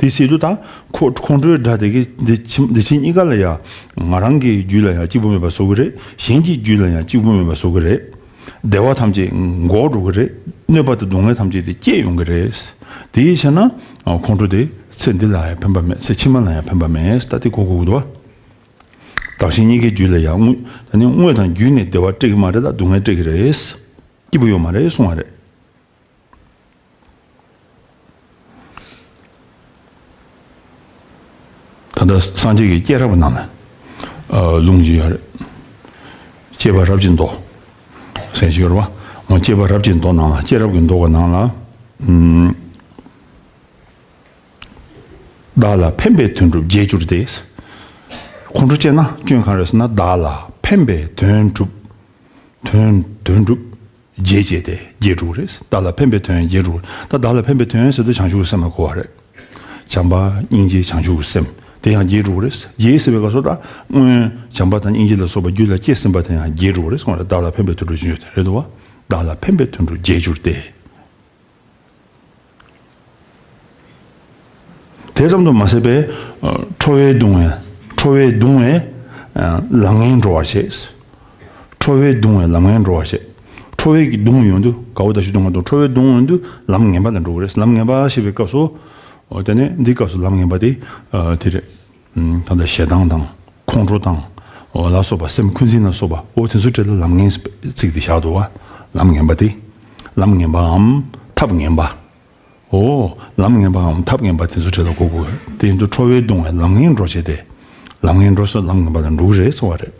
དེ་སྲིད་དུ་ད་ཁོ་ཁོང་ཁྲོའི་དགྲ་དེ་གིས་འདི་ཕྱི་འདི་ཕྱི་གཉིས་ཀ་ལ་ཡང་ང་རང་གི་རྒྱུད་ལ་ཡང་སྐྱིད་པོ་མེད་པ་བཟོ་གི་རེད། གཞན་གྱི་རྒྱུད་ལ་ཡང་སྐྱིད་པོ་མེད་པ་བཟོ་གི་རེད། བདེ་བ་ཐམས་ཅད་འགོག་འགྲོ་གི་རེད། གནོད་པ་དང་སྡུག་བསྔལ་ཐམས་ཅད་དེ་སྐྱེ་ཡོང་གི་རེད། དེའི་ཕྱིར་ན་ཁོང་ཁྲོ་དེ་ཚེ་འདི་ལ་ཡང་ཕན་པ་མེད། ཚེ་ཕྱི་མ་ལ་ཡང་ཕན་པ་མེད། ད་དེ་གོ་དགོས་ཀྱི་འདུག་བ། བདག་གཞན་གཉིས་ཀའི་རྒྱུད་ལ་ཡང་དངོས་ད་ནི་དངོས་དང་བརྒྱུད་ནས་བདེ་བ་སྤྲད་ཀྱི་མ་རེད་ལ་སྡུག་བསྔལ་སྤྲད་ཀྱི་རེད། སྐྱིད་པོ་ཡོད་མ་རེད་གསུང་བ་རེད། ད་ལྟ་སངས་རྒྱས་ཀྱི་སྐྱེས་རབས་ནང་ལ་ལུང་ཅིག་ཡོད་རེད། སྐྱེས་པ་རབས་ཀྱི་མདོ་ཟེར་ཞིག་ཡོད་རེད་བ། འོ་སྐྱེས་པ་རབས་ཀྱི་མདོ་ནང་ལ། སྐྱེས་རབས་ཀྱི་མདོ་གི་ནང་ལ། ཨུམ། བདག་ལ་ཕན་པའི་དོན་སྒྲུབ་རྒྱས་གྱུར་ཏེ། ཁོང་ཁྲོ་སྐྱེས་ན་སྐྱོན་གང་རེད་ཟེར་ན། བདག་ལ་ཕན་པའི་དོན་སྒྲུབ། དོན་དོན་སྒྲུབ་རྒྱས་བྱས་ཏེ་རྒྱས་འགྲོ་གི་རེད། བདག་ལ་ཕན་པའི་དོན་རྒྱས་འགྲོ་གི་རེད། ད་བདག་ལ་ཕན་པའི་དོན་ཟེར་དུས་བྱང་ཆུབ་ཀྱི་སེམས་ལ་གོ་བ་རེད། བྱམས་པ་སྙིང་རྗེ་བྱང་ཆུབ་ཀྱི་སེམས་དེ་ཡང་རྒྱས་འགྲོ་གི་རེད། རྒྱས་ཟེར་བའི་སྐབས་སུ་ད་སྔོན་བྱམས་པ་དང་སྙིང་རྗེ་ལ་སོགས་པ་རྒྱུད་ལ་སྐྱེས་ཟིན་པ་དེ་ཡང་རྒྱས་འགྲོ་གི་རེད་གསུངས་པ་རེད། བདག་ལ་ཕན་པའི་དོན་སྒྲུབ་རྒྱས་འགྲོ་དེ་རེད་འདུག་བ། བདག་ལ་ཕན་པའི་དོན་སྒྲུབ་རྒྱས་གྱུར་ཏེ། དེ་ཙམ་དུ་མ་ཟད་པའི་ཁྲོ་བས་གདུང་བས་ཁྲོ་བས་གདུང་བས་ལམ་ངན་འགྲོ་བར་བྱེད། ཁྲོ་བས་གདུང་བས་ལམ་ངན་འགྲོ་བར་བྱེད། ཁྲོ་བས་ཀྱིས་གདུང་ཡོང་དུས་དགའ་བོ་དང་ཞི་གདུང་མ་གཏོགས་ཁྲོ་བས་གདུང་ཡོང་དུས་ལམ་ངན་པ་ལ་འགྲོ་གི་རེད། ལམ་ངན་པ་ཞེས་པའི་སྐབས་སུ། འོ་དེ་ནས་འདིའི་སྐབས་སུ་ལམ་ངན་པ་དེ་དེ་རེད། ད་ལྟ་ཞེ་སྡང་དང་ཁོང་ཁྲོ་དང་། འོ་ལ་སོགས་པ་སེམས་འཁོན་འཛིན་ལ་སོགས་པ་འོ་དེ་ཚོའི་གྲས་ལ་ལམ་ངན་ཚིག་དེ་བཞག་འདུག་བ། ལམ་ངན་པ་དེ། ལམ་ངན་པའམ་ཐབས་ངན་པ། འོ། ལམ་ངན་པའམ་ཐབས་ངན་པ་དེ་ཚོ་གྲས་ལ་གོ་དགོས། དེ་ཡིན་དུས་ཁྲོ་བས་གདུང་བས་ལམ་ངན་འགྲོ་བྱེད་དེ། ལམ་ངན་འགྲོ་སོགས་ལམ་ངན་པ་ལ་འགྲོ་གི་རེད་གསུངས་པ་རེད།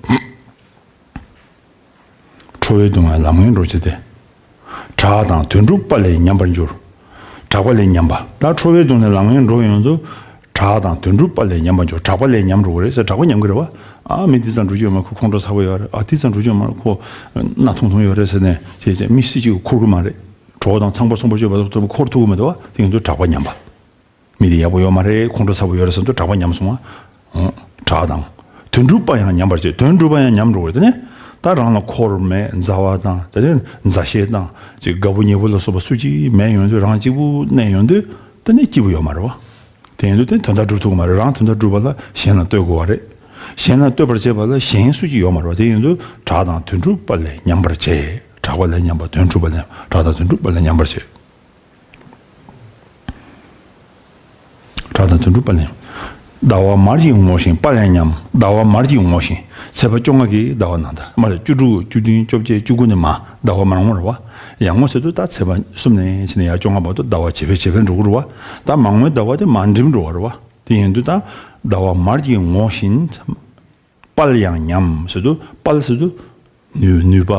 ཁྲོ་བས་གདུང་བས་ལམ་ངན་འགྲོ་བྱེད་དེ། གྲགས་དང་དོན་གྲུབ་དཔལ་ལས་ཉམས་པར་འགྱུར། གྲགས་པ་ལས་ཉམས་པ། ད་ཁྲོ་བས་གདུང་ནས་ལམ་ངན་འགྲོ་ཡོང་དུས། གྲགས་དང་དོན་གྲུབ་དཔལ་ལས་ཉམས་པར་འགྱུར། གྲགས་པ་ལས་ཉམས་འགྲོ་གི་རེད་ཟེར། གྲགས་པ་ཉམས་ཀྱི་རེད་བ། ཨ་མི་འདི་ཙམ་འགྲོ་རྒྱུ་ཡོད་མ་ཁོ་ཁོང་ཁྲོ་ཚ་པོ་ཡོད་རེད། ཨ་འདི་ཙམ་འགྲོ་རྒྱུ་ཡོད་མ་ཁོ་གནག་ཐུང་ཐུང་ཡོད་རེད་ཟེར་ནས་བྱས་བྱས་མི་སྲིད་ཅིག་འཁོར་གི་མ་རེད། གྲོགས་དང་ཚངས་པར་སོང་པར་སྤྱོད་པ་དང་འཁོར་ཐུབ་ཀྱི་མི་འདུག་བ། དེ་ཡིན་དུས་གྲགས་པ་ཉམས་པ། མི་དེ་ཡག་པོ་ཡོད་མ་རེད། ཁོང་ཁྲོ་ཚ་པོ་ཡོད་རེད་བསམ་དུས་གྲགས་པ་ཉམས་སོང་བ། གྲགས་དང་། དོན་གྲུབ་པ་ཡང་ཉམས་པར་བྱེད། དོན་གྲུབ་པ་ཡང་ཉམས་འགྲོ་བ་རེད། དེ་ནས་ད་རང་ལ་འཁོར་མེད་མཛའ་བ་དང་དེ་ནས་མཛའ་བཤེས་དང་ཅིག་དགའ་བོ་ཉེ་བོ་ལ་སོགས་པ་སུ་གཅིག་མེད་ཡོང་དུས་རང་གཅིག་པུ་གནས་ཡོང་དུས་དེ་ནས་སྐྱིད་པོ་ཡོད་མ་རེད་བ། དེ་ཡིན་དུས་དེ་དོན་དག་སྒྲུབ་ཐུབ་ཀྱི་མ་རེད། རང་དོན་དག་སྒྲུབ་པ་ལ་གཞན་ལ་ལྟོས་དགོས་བ་རེད། གཞན་ལ་ལྟོས་པར་བྱེད་པ་ལ་གཞན་སུ་གཅིག་ཡོད་མ་རེད་བ། དེ་ཡིན་དུས་གྲགས་དང་དོན་གྲུབ་པ་ལས་ཉམས་པར་བྱེད། གྲགས་པ་ལས་ཉམས་པ། དོན་གྲུབ་པ་ལས། གྲགས་དང་དོན་གྲུབ་པ་ལས་ཉམས་པར་བྱེད། གྲགས་དང་དོན་གྲུབ་པ་ལས། ཟླ་བ་མར་གྱིས་ངོ་ཞིང་དཔལ་ཡང་ཉམས། ཟླ་བ་མར་གྱིས་ངོ་ཞིང་། ཚེས་པ་བཅོ་ལྔ་གི་ཟླ་བ་ནང་ད་མར་བཅུ་དྲུག་བཅུ་བདུན་བཅོ་བརྒྱད་བཅུ་དགུ་ནས་མར་ཟླ་བ་མར་ངོ་རེད་བ། ཡར་ངོ་ཟེར་དུས་ད་ཚེས་པ་གསུམ་ནས་བྱས་ནས་ཡར་བཅོ་ལྔ་བར་དུ་ཟླ་བ་ཇེ་འཕེལ་ཇེ་འཕེལ་འགྲོ་གི་རེད་བ། ད་མར་ངོའི་ཟླ་བ་དེ་མར་འགྲིབ་འགྲོ་བ་རེད་བ། དེ་ཡིན་དུས་ད་ཟླ་བ་མར་གྱིས་ངོ་ཞིང་། དཔལ་ཡང་ཉམས་ཟེར་དུས་དཔལ་ཟེར་དུས། ནུས་ནུས་པ།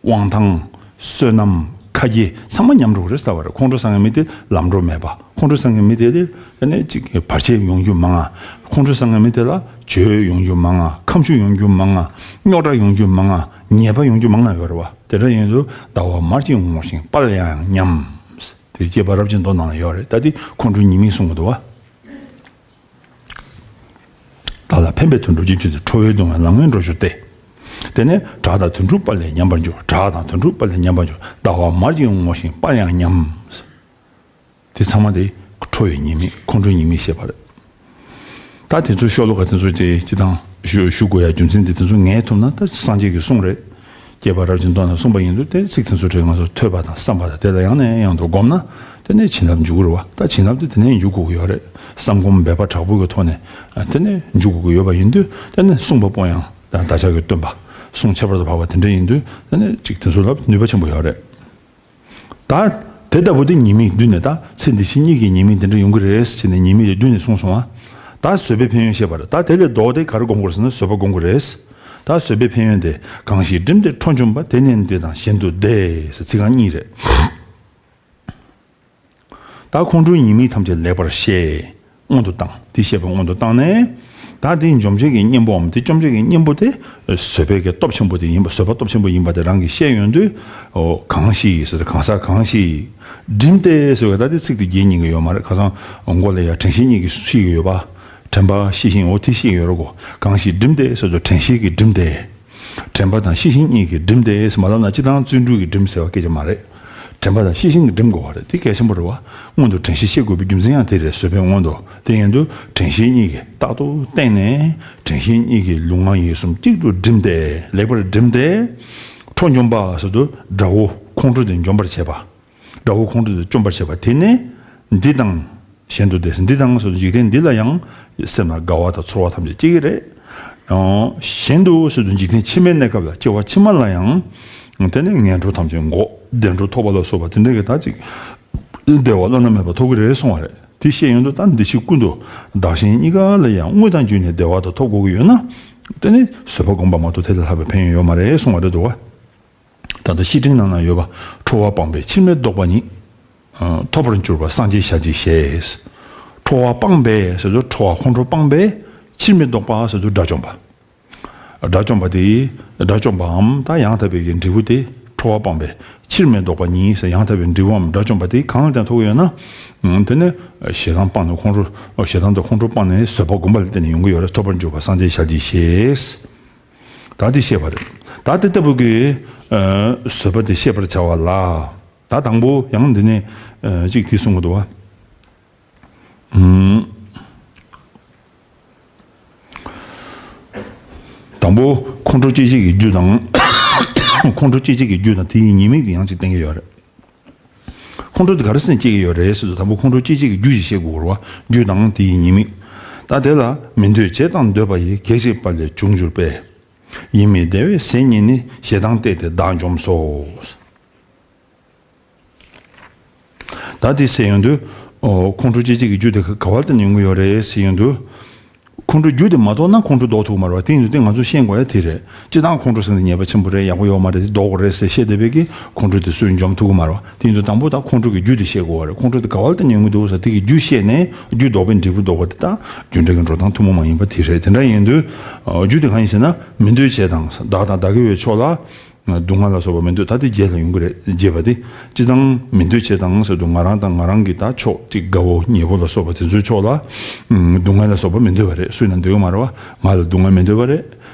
དབང་ཐང་། བསོད་ནམས། ཁ་རྗེ་ཚང་མ་ཉམས་འགྲོ་གི་རེད་ཟེར་བ་རེད། ཁོང་ཁྲོ་ཟ་མཁན་མི་དེ་ལམ་འགྲོ་མེད་པ། ཁོང་ཁྲོ་ཟ་མཁན་མི་དེ་དེ་ནས་ཅིག་བར་ཆད་ཡོང་རྒྱུ་མང་ང་། ཁོང་ཁྲོ་ཟ་མཁན་མི་དེ་ལ་བྱོས་ཡོང་རྒྱུ་མང་ང་། ཁ་མཆུ་ཡོང་རྒྱུ་མང་ང་། རྙོག་དྲ་ཡོང་རྒྱུ་མང་ང་། ཉེས་པ་ཡོང་རྒྱུ་མང་ང་ཡོད་རེད་བ། དེ་འདྲ་ཡིན་དུས་ཟླ་བ་མར་གྱིས་ངོ་ཞིང་དཔལ་ཡང་ཉམས། དེ་སྐྱེས་པ་རབ་ཀྱི་མདོ་ནང་ལ་ཡོད་རེད། ད་དེ་ཁོང་ཁྲོ་ཉེས་དམིགས་གསུང་གི་འདུག་བ། བདག་ལ་ཕན་པའི་དོན་སྒྲུབ་རྒྱུ་ཅན་དེ་ཁྲོ་བས་གདུང་བས་ལམ་ངན་འགྲོ་གྱུར་ཏེ། དེ་ནས་གྲགས་དང་དོན་གྲུབ་པ་ལས་ཉམས་པར་འགྱུར། གྲགས་དང་དོན་གྲུབ་པ་ལས་ཉམས་པར་འགྱུར། ཟླ་བ་མར་གྱིས་ངོ་ཞིང་དཔལ་ཡང་ཉམས། དེ་ཚང་མ་དེ་ཁྲོ་བའི་ཉེས་དམིགས་ཁོང་ཁྲོའི་ཉེས་དམིགས་བཤད་པ་རེད། ད་དེ་ཚོ་ཤོ་ལོ་ཀ་དེ་ཚོ་དེ་སྤྱི་དང་ཞུ་ཞུ་དགོས་ཡ་རྒྱུ་མཚན་དེ་དེ་ཚོ་ངེས་ཐུབ་ན་ད་སངས་རྒྱས་ཀྱི་གསུང་རེད། སྐྱེས་པ་རབ་ཀྱི་མདོ་ནས་གསུངས་པ་ཡིན་དུས་དེ་ཚིག་དེ་ཚོ་དྲིལ་ང་ཚོ་ཐོས་པ་དང་བསམ་པ་དང་དེ་ལ་ཡང་ནས་ཡང་དུ་བསྒོམས་ན་དེ་ནས་བྱིན་རླབས་འཇུག་གི་རེད་བ། ད་བྱིན་རླབས་དེ་དེ་ནས་འཇུག་དགོས་ཀྱི་ཡོད་རེད། བསམ་སྒོམ་འབད་པ་དྲག་པོ་གི་ཐོག་ནས་དེ་ནས་འཇུག་དགོས་ཀྱི་ཡོད་པ་ཡིན་དུས་དེ་ནས་གསུངས་པ་པོ་ཡང་ད་བདག་ཅག་གི་སྟོན་པ་གསུང་ཁྱད་པར་དུ་འཕགས་པ་དེ་འདྲ་ཡིན་དུས་དེ་ནས་ཅིག་དེ་ཚོ་ལ་ནུས་པ་ཆེན་པོ་ཡོད་རེད། ད་དེ་ལྟ་བུ་དེ་ཉེས་དམིགས་བསྡུས་ནས་ད་ཚེ་འདི་ཕྱི་གཉིས་ཀྱི་ཉེས་དམིགས་དེ་འདྲ་ཡོང་གི་རེད་ཟེར་ནས་ཉེས་དམིགས་དེ་བསྡུས་ནས་གསུངས་སོང་ང་། ད་བཟོད་པའི་ཕན་ཡོན་བཤད་པ་རེད། ད་དེ་ལས་ལྡོག་སྟེ་ག་རེ་སྒོམ་དགོས་ཟེར་ན་བཟོད་པ་སྒོམ་དགོས་རེད། ད་བཟོད་པའི་ཕན་ཡོན་དེ་གང་ཞིག་བསྒྲིམས་ཏེ་ཁྲོ་འཇོམས་པ། དེ་ནི་འདི་དང་གཞན་དུ་བདེ་ཟེར་ཚིག་རྐང་གཉིས་རེད། ད་ཁོང་ཁྲོའི་ཉེས་དམིགས་ཐམས་ཅད་ལེགས་པར་ཤེས། སྔོན་དུ་བཏང་། དེ་ཤེས་པ་སྔོན་དུ་བཏང་ནས། ད་དེ་འཇོམས་བྱེད་ཀྱི་གཉེན་པོའམ་དེ་བཅོམ་བྱེད་ཀྱི་གཉེན་པོ་དེ་བཟོད་པའི་གི་སྟོབས་ཆེན་པོ་དེ་ཡིན་པ། བཟོད་པ་སྟོབས་ཆེན་པོ་ཡིན་པ་དེ་རང་གིས་ཤེས་ཡོང་དུས། འོ་གང་ཞིག་ཟེར་ཏེ་གང་ཟག་གང་ཞིག་བསྒྲིམས་ཏེ་ཟེར་བའི་ད་དེ་ཚིག་དེ་རྒྱན་རྙེད་ཀྱི་ཡོད་མ་རེད། ཁ་སང་མགོ་ལ་ཡ་དྲན་ཤེས་གཉིས་ཀྱིས་ཤེས་ཀྱི་ཡོད་པ། དྲན་པ་ཤེས་བཞིན་འོ་དེ་ཤེས་ཀྱི་ཡོད་རེད་གོ། གང་ཞིག་བསྒྲིམས་ཏེ་ཟེར་དུས་དྲན་ཤེས་ཀྱིས་བསྒྲིམས་ཏེ། དྲན་པ་དང་ཤེས་བཞིན་གཉིས་ཀྱིས་བསྒྲིམས་ཏེ་ཟེར་མ་ལབ་ན་སྤྱིར་བཏང་བརྩོན་འགྲུས་ཀྱིས་བསྒྲིམས་ཟེར་བ་སྐད་ཆ་མ་རེད། དྲན་པ་དང་ཤེས་བཞིན་གྱིས་བསྒྲིམས་དགོས་པ་རེད། དེ་གལ་ཆེན་པོ་རེད་བ། སྔོན་དུ་དྲན་ཤེས་བཤད་དགོས་པའི་རྒྱུ་མཚན་ཡང་དེ་རེད། བཟོད་པའི་སྔོན་དུ། དེ་ཡིན་དུས་དྲན་ཤེས་གཉིས་ཀྱིས་རྟག་ཏུ་བསྟེན་ནས་དྲན་ཤེས་གཉིས་ཀྱིས་ལུས་ངག་ཡིད་གསུམ་གཅིག་ཏུ་བསྒྲིམས་ཏེ་ལེགས་པར་བསྒྲིམས་ཏེ། ཁྲོ་འཇོམས་པ་ཟེར་དུས་དགྲ་བོ་ཁོང་ཁྲོ་དེ་འཇོམས་པར་བྱེད་པ། དགྲ་བོ་ཁོང་ཁྲོ་དེ་བཅོམ་པར་བྱེད་པ་དེ་ནི་འདི་དང་། གཞན་དུ་བདེ། འདི་དང་ཟེར་དུས་འཇིག་རྟེན་འདི་ལ་ཡང་སེམས་ལ་དགའ་བ་དང་ཚོར་བ་ཐམས་ཅད་སྐྱེ་གི་རེད། ཡང་གཞན་དུ་ཟེར་དུས་འཇིག་རྟེན་ཕྱི་མའི་གནས་སྐབས་ལ་སྐྱེ་བ་ཕྱི་མ་ལ་ཡང་དེ་ནི་ངན་འགྲོ་ཐམས་ཅད་འགོག་བདེ་འགྲོ་ཐོབ་པ་ལ་སོགས་པ་དེ་འདྲ་གི་ད་ཅིག་བདེ་བ་བླ་ན་མེད་པ་ཐོབ་ཀྱི་རེད་གསུང་བ་རེད། དེ་ཤེས་ཡོང་དུས་ད་འདི་ཕྱི་ཀུན་ཏུ་བདག་གཞན་གཉིས་ཀ་ལ་ཡང་དངོས་དང་བརྒྱུད་ནས་བདེ་བ་དང་ཐོབ་དགོས་ཀྱི་ཡོད་ན། དེ་ནི་བཟོད་པ་སྒོམ་པ་མ་གཏོགས་དེ་ལས་ལྷག་པའི་ཕན་ཡོན་ཡོད་མ་རེད་གསུང་བ་རེད་འདུག་བ། ད་ལྟ་བཤེས་སྤྲིང་ནང་ན་ཡོད་པ། ཁྲོ་བ་སྤངས་པས་ཕྱིར་མི་ལྡོག་པ་ཉིད། ཐོབ་པར་གྱུར་པ་སངས་རྒྱས་ཞལ་གྱིས་བཞེས། ཁྲོ་བ་སྤངས་པས་ཟེར་དུས་ཁྲོ་བ་ཁོང་ཁྲོ་སྤངས་པས་ཕྱིར་མི་ལྡོག་པ་ཟེར་དུས་དགྲ་བཅོམ་པ། དགྲ་བཅོམ་པ་དེ་དགྲ་བཅོམ་པའམ་ད་ཡང་དག་པའི་གི་འབྲས་བུ་དེ་ཁྲོ་བ་སྤངས་པས་ཕྱིར་མི་ལྡོག་པ་ཉིད་ཟེར། ཡང་དག་པའི་འབྲས་བུའམ་དགྲ་བཅོམ་པ་དེ་གང་ལ་བརྟེན་ཐོབ་ཀྱི་ཡོད་ན། དེ་ནི་ཞེ་སྡང་སྤངས་ནས་ཁོང་ཁྲོ་ཞེ་སྡང་དང་ཁོང་ཁྲོ་སྤངས་ནས་བཟོད་པ་སྒོམ་པ་ལ་བརྟེན་ནས་ཡོང་གི་ཡོད་རེད། ཐོབ་པར་འགྱུར་བ་སངས་རྒྱས་ཞལ་གྱིས་བཞེས། ད་དེ་བཤད་པ་རེད། ད་དེ་ལྟ་བུ་གི་ཨ་བཟོད་པ་དེ་བཤད་པར་བྱ་བ་ལ། ད་དང་པོ་ཡང་འདི་ནས་ཨ་གཅིག་དེ་གསུང་གི་འདུག་བ། ཨུམ། དང་པོ་ཁོང་ཁྲོ་སྐྱེད་བྱེད་ཀྱི་རྒྱུ་དང་། ཁོང་ཁྲོ་སྐྱེད་བྱེད་ཀྱི་རྒྱུ་དང་དེ་ཡི་ཉེས་དམིགས་དེ་ཡང་གཅིག་བསྟན་གྱི་ཡོད་རེད། ཁོང་ཁྲོ་དེ་ག་རེ་བྱས་ནས་སྐྱེ་གི་ཡོད་རེད་ཟེར་དུས། དང་པོ་ཁོང་ཁྲོ་སྐྱེད་བྱེད་ཀྱི་རྒྱུ་ཞིག་བཤད་དགོས་རེད་བ། རྒྱུ་དང་དེ་ཡི་ཉེས་དམིགས། ད་དེ་ལ་མི་འདོད་བྱས་དང་འདོད་པ་ཡི་གེགས་བྱེད་པ་ལས་བྱུང་གྱུར་པས། ཡིད་མི་བདེ་བའི་ཟས་རྙེད་ནས་ཞེ་སྡང་གཏད་དེ་བདག་འཇོམས་སོ། ད་དེ་ཟེར་ཡོང་དུས། ཨོ། ཁོང་ཁྲོ་སྐྱེད་བྱེད་ཀྱི་རྒྱུ་དེ་ག་བར་བརྟེན་ནས་ཡོང་གི་ཡོད་རེད་ཟེར་ཡོང་དུས། ཁོང་ཁྲོའི་རྒྱུ་དེ་མ་ལྡོག་ན་ཁོང་ཁྲོ་ལྡོག་ཐུབ་ཀྱི་མ་རེད་བ། དེ་ཡིན་དུས་དེ་ང་ཚོ་ཤེས་དགོས་ཡ་དེ་རེད། སྤྱིར་བཏང་ཁོང་ཁྲོ་ཟེར་ནས་ཉེས་པ་ཆེན་པོ་རེད། ཡག་པོ་ཡོད་མ་རེད། དེ་ལྡོག་དགོས་རེད་ཟེར་བཤད་བསྡད་པའི་གི་ཁོང་ཁྲོ་དེ་སུས་འཇོམས་ཐུབ་ཀྱི་མ་རེད་བ། དེ་ཡིན་དུས་དང་པོ་ད་ཁོང་ཁྲོ་གི་རྒྱུ་དེ་ཤེས་དགོས་པ་རེད། ཁོང་ཁྲོ་དེ་ག་བར་བརྟེན་ནས་ཡོང་གི་འདུག་ཟེར། དེ་གི་རྒྱུ་ཤེས་ནས་རྒྱུ་ལྡོག་པའི་འབྲས་བུ་ལྡོག་པ་དེ་ད་རྒྱུ་འབྲས་ཀྱི་འགྲོ་སྟངས་ཐུན་མོང་མ་ཡིན་པ་དེ་རེད། དེ་འདྲ་ཡིན་དུས། ཨོ། རྒྱུ་དེ་གང་ཡིན་ཟེར་ན། མི་འདོད་བྱས་དང་བདག་དང་བདག་གི་བའི་ཕྱོགས་ལ། སྡུག་བསྔལ་ལ་སོགས་པ་མི་འདོད། ད་དེ་རྗེས་ལ་ཡོང་གི་རེད། རྗེས་པ་དེ། སྤྱིར་བཏང་མི་འདོད་བྱས་དང་ཟེར་དུས་ང་རང་དང་ང་རང་གི་ད་ཕྱོགས་གཅིག་དགའ་བོ་ཉེ་བོ་ལ་སོགས་པ་དེ་ཚོའི་ཕྱོགས་ལ། ཨུམ། སྡུག་བསྔལ་ལ་སོགས་པ་མི་འདོད་པ་རེད། སུ་ཡིན་ན་འདོད་ཀྱི་མ་རེད་བ། ང་ལ་སྡུག་བསྔལ་མི་འདོད་པ་རེད།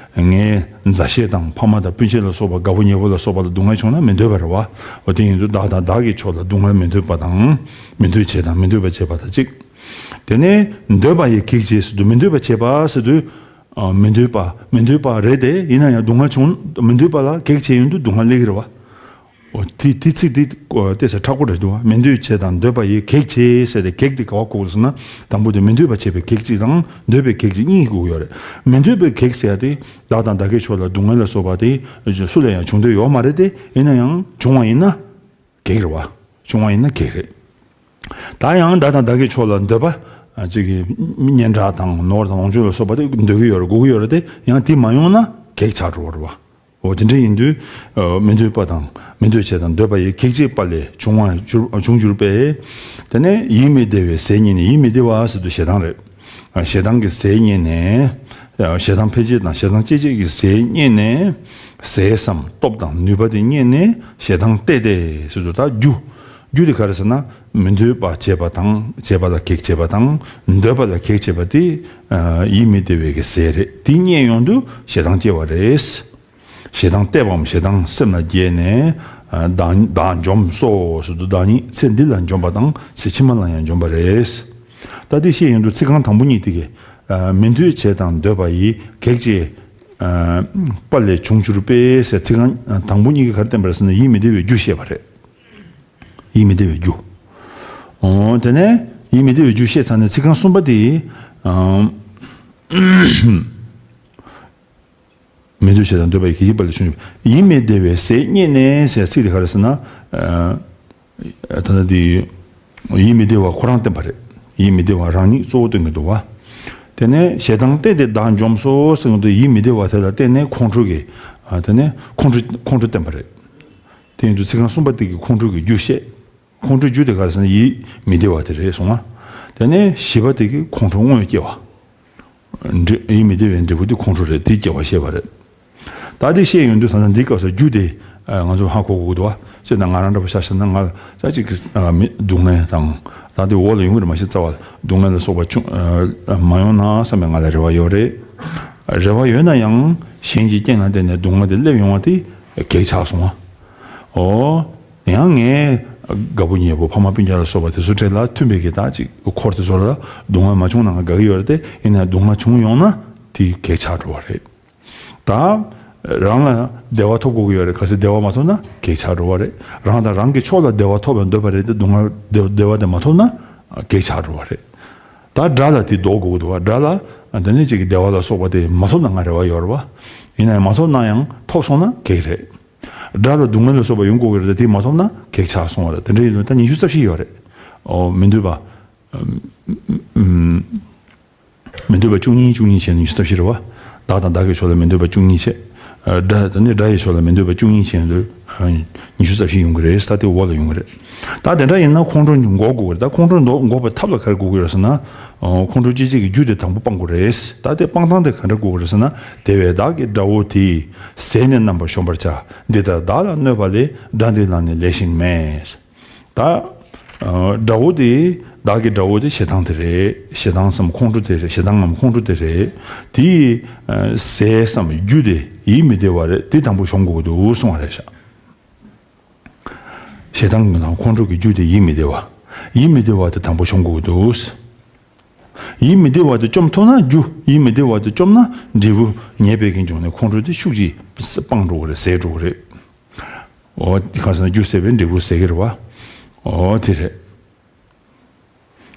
ངའི་མཛའ་བཤེས་དང་ཕ་མ་དང་སྤུན་མཆེད་ལ་སོགས་པ་དགའ་བོ་ཉེ་བོ་ལ་སོགས་པ་ལ་སྡུག་བསྔལ་བྱུང་ན་མི་འདོད་པ་རེད་བ། འོ། དེ་ཡིན་དུས་བདག་དང་བདག་གི་ཕྱོགས་ལ་སྡུག་བསྔལ་མི་འདོད་པ་དང་། མི་འདོད་བྱས་དང་མི་འདོད་པ་བྱས་པ་དང་གཅིག་དེ་ནས་འདོད་པ་ཡི་གེགས་བྱེད་ཟེར་དུས། མི་འདོད་པ་བྱས་པ་ཟེར་དུས། ཨ། མི་འདོད་པ། མི་འདོད་པ་རེད་དེ། ཡིན་ན་ཡང་སྡུག་བསྔལ་བྱུང་། མི་འདོད་པ་ལ་གེགས་བྱས་ཡོང་དུས་སྡུག་བསྔལ་སླེབས་ཀྱི་རེད་བ། འོ། དེ་དེ་ཚིག་དེ་ཨོ་བལྟས་ཚེ་མཁྲེགས་པོ་རེད་འདུག་བ། མི་འདོད་བྱས་དང་འདོད་པ་ཡི་གེགས་བྱེད་ཟེར་ཏེ། གེགས་དེ་ག་བ་གོ་དགོས་ཟེར་ན། དང་པོ་དེ་མི་འདོད་པ་བྱས་པའི་གེགས་གཅིག་དང་འདོད་པའི་གེགས་གཅིག་གཉིས་དགོས་ཀྱི་ཡོད་རེད། མི་འདོད་པའི་གེགས་ཟེར་ཡ་དེ་བདག་དང་བདག་གི་ཕྱོགས་ལ་སྡུག་བསྔལ་ལ་སོགས་པ་དེ་སུ་ལ་ཡང་བྱུང་འདོད་ཡོད་མ་རེད་དེ། ཡིན་ན་ཡང་བྱུང་བ་ཡིན་ན་གེགས་རེད་བ། བྱུང་བ་ཡིན་ན་གེགས་རེད། ད་ཡང་བདག་དང་བདག་གི་ཕྱོགས་ལ་འདོད་པ། ཨ། གཅིག་གི་སྙན་གྲགས་དང་ནོར་དང་ལོངས་སྤྱོད་ལ་སོགས་པ་དེ་འདོད་ཀྱི་ཡོད་རེད། དགོས་ཀྱི་ཡོད་རེད་དེ། ཡང་དེ་མ་ཡོང་ན་གེགས་ཆགས་འགྲོ་བ་རེད་བ། འོ། དེ་འདྲ་ཡིན་དུས། ཨ། མི་འདོད་པ་དང་མི་འདོད་བྱས་དང་འདོད་པ་ཡི་གེགས་བྱེད་པ་ལས་བྱུང་བ་གྱུར་བྱུང་གྱུར་པས། དེ་ནས་ཡིད་མི་བདེ་བའི་ཟས་རྙེད་ནས། ཡིད་མི་བདེ་བ་ཟེར་དུས་ཞེ་སྡང་རེད། ཞེ་སྡང་གི་ཟས་རྙེད་ནས། ཞེ་སྡང་འཕེལ་བྱེད་དང་ཞེ་སྡང་སྐྱེད་བྱེད་ཀྱི་ཟས་རྙེད་ནས། ཟས་སམ་སྟོབས་དང་ནུས་པ་དེ་རྙེད་ནས་ཞེ་སྡང་གཏད་དེ་ཟེར་དུས། ད་རྒྱུ། རྒྱུ་དེ་ག་རེ་ཟེར་ན། མི་འདོད་པ་བྱས་པ་དང་། བྱས་པ་ལ་གེགས་བྱས་པ་དང་། འདོད་པ་ལ་གེགས་བྱས་པ་དེ། ཨ། ཡིད་མི་བདེ་བའི་གི་ཟས་རེད། དེ་རྙེད་ཡོང་དུས་ཞེ་སྡང་སྐྱེ་བ་རེད། ཞེ་སྡང་གཏད་པའམ་ཞེ་སྡང་སེམས་ལ་རྒྱས་ནས། ཨ། བདག་བདག་འཇོམས་སོ་ཟེར་དུས། བདག་ཉིད་ཚེ་འདི་ལ་འཇོམས་པ་དང་ཚེ་ཕྱི་མ་ལ་ཡང་འཇོམས་པ་རེད། ད་དེ་བཤད་ཡོང་དུས་ཚིག་རྐང་དང་པོ་གཉིས་དེ་གི། ཨ། མི་འདོད་བྱས་དང་འདོད་པ་ཡི་གེགས་བྱེད། ཨ། པ་ལས་བྱུང་གྱུར་པས་ཟེར། ཚིག་རྐང་དང་པོ་གཉིས་ཀྱིས་ག་རེ་བསྟན་པ་རེད་ཟེར་ན། ཡིད་མི་བདེ་བའི་རྒྱུ་བཤད་པ་རེད། ཡིད་མི་བདེ་བའི་རྒྱུ། འོ། དེ་ནས་ཡིད་མི་བདེ་བའི་རྒྱུ་བཤད་ཚར་ནས་ཚིག་རྐང་གསུམ་པ་དེ། ཨ། མི་འདོད་བྱས་དང་འདོད་པ་ཡི་གེགས་བྱེད་པ་ལས་བྱུང་བའི། ཡིད་མི་བདེ་བའི་ཟས་རྙེད་ནས་ཟེར་ཚིག་དེ་ག་རེ་ཟེར་ན། ཨ། ད་ལྟ་དེ་ཡིད་མི་བདེ་བ་ཁོ་རང་བསྟན་པ་རེད། ཡིད་མི་བདེ་བ་རང་ཉིད་གཙོ་བོ་སྟོན་གྱི་འདུག་བ། དེ་ནས་ཞེ་སྡང་གཏད་དེ་བདག་འཇོམས་སོ་ཟེར་གྱི་འདུག། ཡིད་མི་བདེ་བ་དེ་ལ་བརྟེན་ནས་ཁོང་ཁྲོ་གི། ཨ། དེ་ནས་ཁོང་ཁྲོ་ཁོང་ཁྲོ་བསྟན་པ་རེད། དེ་ཡིན་དུས་ཚིག་རྐང་གསུམ་པ་དེ་གིས་ཁོང་ཁྲོ་གི་རྒྱུ་བཤད། ཁོང་ཁྲོའི་རྒྱུ་དེ་ག་རེ་ཟེར་ན་ཡིད་མི་བདེ་བ་དེ་རེད་གསུངས་པ། དེ་ནས་བཞི་པ་དེ་གིས་ཁོང་ཁྲོ་དངོས་སྐྱེ་བ། འབྲས། ཡིད་མི་བདེ་བའི་འབྲས་བུ་དེ་ཁོང་ཁྲོ་རེད། དེ་སྐྱེ་བ་བཤད་པ་རེད། ད་དེ་བཤད་ཡོང་དུས་ད་ལྟ་འདིའི་སྐབས་སུ་རྒྱུ་དེ། ཨ། ང་ཚོ་ཧ་གོ་དགོས་འདུག་བ། ཅེ་ན་ང་རང་འདྲ་པོ་ཆ་བཞག་ན། ང་ལ་ཅག་ཅིག་གི། ཨ། མི་སྡུག་བསྔལ་དང་། ད་དེ་འོག་ལ་ཡོང་གི་རེད། མ་གཞི་རྩ་བ་ལ་སྡུག་བསྔལ་ལ་སོགས་པ་བྱུང་། ཨ། མ་ཡོང་ན་བསམ་པའི་ང་ལ་རེ་བ་ཡོད་རེད། རེ་བ་ཡོད་ན་ཡང་གཞན་གྱི་རྐྱེན་ལ་བརྟེན་ནས་སྡུག་བསྔལ་དེ་སླེབས་ཡོང་བ་དེ་གེགས་ཆགས་སོང་བ། འོ། ཡང་ངས་དགའ་པོ་ཉེ་པོ་ཕ་མ་སྤུན་ཀྱག་ལ་སོགས་པ་དེ་ཚོ་གྲས་ལ་མཐུན་པའི་གི་ད་ཅིག་འཁོར་དེ་ཚོ་ལ་སྡུག་བསྔལ་མ་བྱུང་ན་ང་དགའ་གི་ཡོད་རེད་དེ། ཡིན་ནའང་སྡུག་བསྔལ་བྱུང་ཡོང་ན་དེ་གེགས་ཆགས་འགྲོ་བ་རེད། ད་རང་ལ་བདེ་བ་ཐོབ་དགོས་ཀྱི་ཡོད་རེད། གལ་སྲིད་བདེ་བ་མ་ཐོབ་ན་གེགས་ཆགས་འགྲོ་བ་རེད། རང་དང་རང་གི་ཕྱོགས་ལ་བདེ་བ་ཐོབ་པར་འདོད་པ་རེད་དེ། སྡུག་བསྔལ་བདེ་བདེ་བ་དེ་མ་ཐོབ་ན་གེགས་ཆགས་འགྲོ་བ་རེད། ད་དགྲ་ལ་དེ་ལྡོག་དགོས་ཀྱི་འདུག་བ། དགྲ་ལ་དེ་ནས་ཅིག་གི་བདེ་བ་ལ་སོགས་པ་དེ་མ་ཐོབ་ན་ང་རེ་བ་ཡོད་རེད་བ། ཡིན་ན་ཡང་མ་ཐོབ་ན་ཡང་ཐོབ་སོང་ན་གེགས་རེད། དགྲ་ལ་སྡུག་བསྔལ་ལ་སོགས་པ་ཡོང་དགོས་ཀྱི་རེད་དེ། དེ་མ་ཐོབ་ན་གེགས་ཆགས་སོང་བ་རེད། དེ་འདྲ་ཡིན་དུས་ད་ཉི་ཤུ་རྩ་བཞི་ཡོད་རེད། ཨོ། མི་འདོད་པ། ཨམ། མི་འདོད་པ་བཅུ་གཉིས་བཅུ་གཉིས་བྱས་ནས་ཉི་ཤུ་རྩ་བཞི་རེད་བ། བདག་དང་བདག་གི་ཕྱོགས་ལ་མི་འདོད་པ་བཅུ་གཉིས་བྱས། སྒྲ་དེ་ནི་སྒྲ་ཡི་ཕྱོགས་ལ་མི་འདོད་པ་བཅུ་གཉིས་ཕྱིན་དུས་ཉི་ཤུ་རྩ་བཞི་ཡོང་གི་རེད། ད་དེ་འོག་ལ་ཡོང་གི་རེད། ད་དེ་འདྲ་ཡིན་ན་ཁོང་ཁྲོ་འགོག་དགོས་རེད། ད་ཁོང་ཁྲོ་འགོག་པའི་ཐབས་ལ་ག་རེ་དགོས་ཀྱི་རེད་ཟེར་ན། ཁོང་ཁྲོ་སྐྱེད་བྱེད་ཀྱི་རྒྱུ་དེ་དང་པོ་སྤང་དགོས་རེད། ད་དེ་སྤང་སྟངས་དེ་ག་འདྲ་དགོས་ཀྱི་རེད་ཟེར་ན། དེ་བས་བདག་གི་དགྲ་བོ་དེ། ཟས་ནི་རྣམ་པར་གཞོམ་པར་བྱ། འདི་ལྟར་བདག་ལ་གནོད་པ་ལས། དགྲ་འདི་ལ་ནི་ལེགས་ཤིང་མེད། ད་དགྲ་བོ་དེ། བདག་གི་དགྲ་བོ་དེ་ཞེ་སྡང་དེ་རེད། ཞེ་སྡང་སམ་ཁོང་ཁྲོ་དེ་རེད། ཞེ་སྡང་ངམ་ཁོང་ཁྲོ་དེ་རེད། དེའི་ཟས་སམ་རྒྱུ་དེ་ཡིད་མི་བདེ་བ་རེད། དེ་དང་པོ་གཞོམ་དགོས་ཀྱི་འདུག་གསུང་བ་རེད་ཤག་ཞེ་སྡང་དང་ཁོང་ཁྲོ་གི་རྒྱུ་དེ་ཡིད་མི་བདེ་བ། ཡིད་མི་བདེ་བ་དེ་དང་པོ་གཞོམ་དགོས་ཀྱི་འདུག་ཡིད་མི་བདེ་བ་དེ་བཅོམ་ཐུབ་ན། རྒྱུ་ཡིད་མི་བདེ་བ་དེ་བཅོམ་ན་འབྲས་བུ་ཉེས་པའི་གི་འབྱུང་གནས་ཁོང་ཁྲོ་དེ་ཤུགས་ཀྱིས་སྤང་འགྲོ་གི་རེད། ཟད་འགྲོ་གི་རེད། འོ་དེ་ག་ཟེར་ན་རྒྱུ་ཟད་པས་འབྲས་བུ་ཟད་ཀྱི་རེད་བ། འོ་དེ་རེད།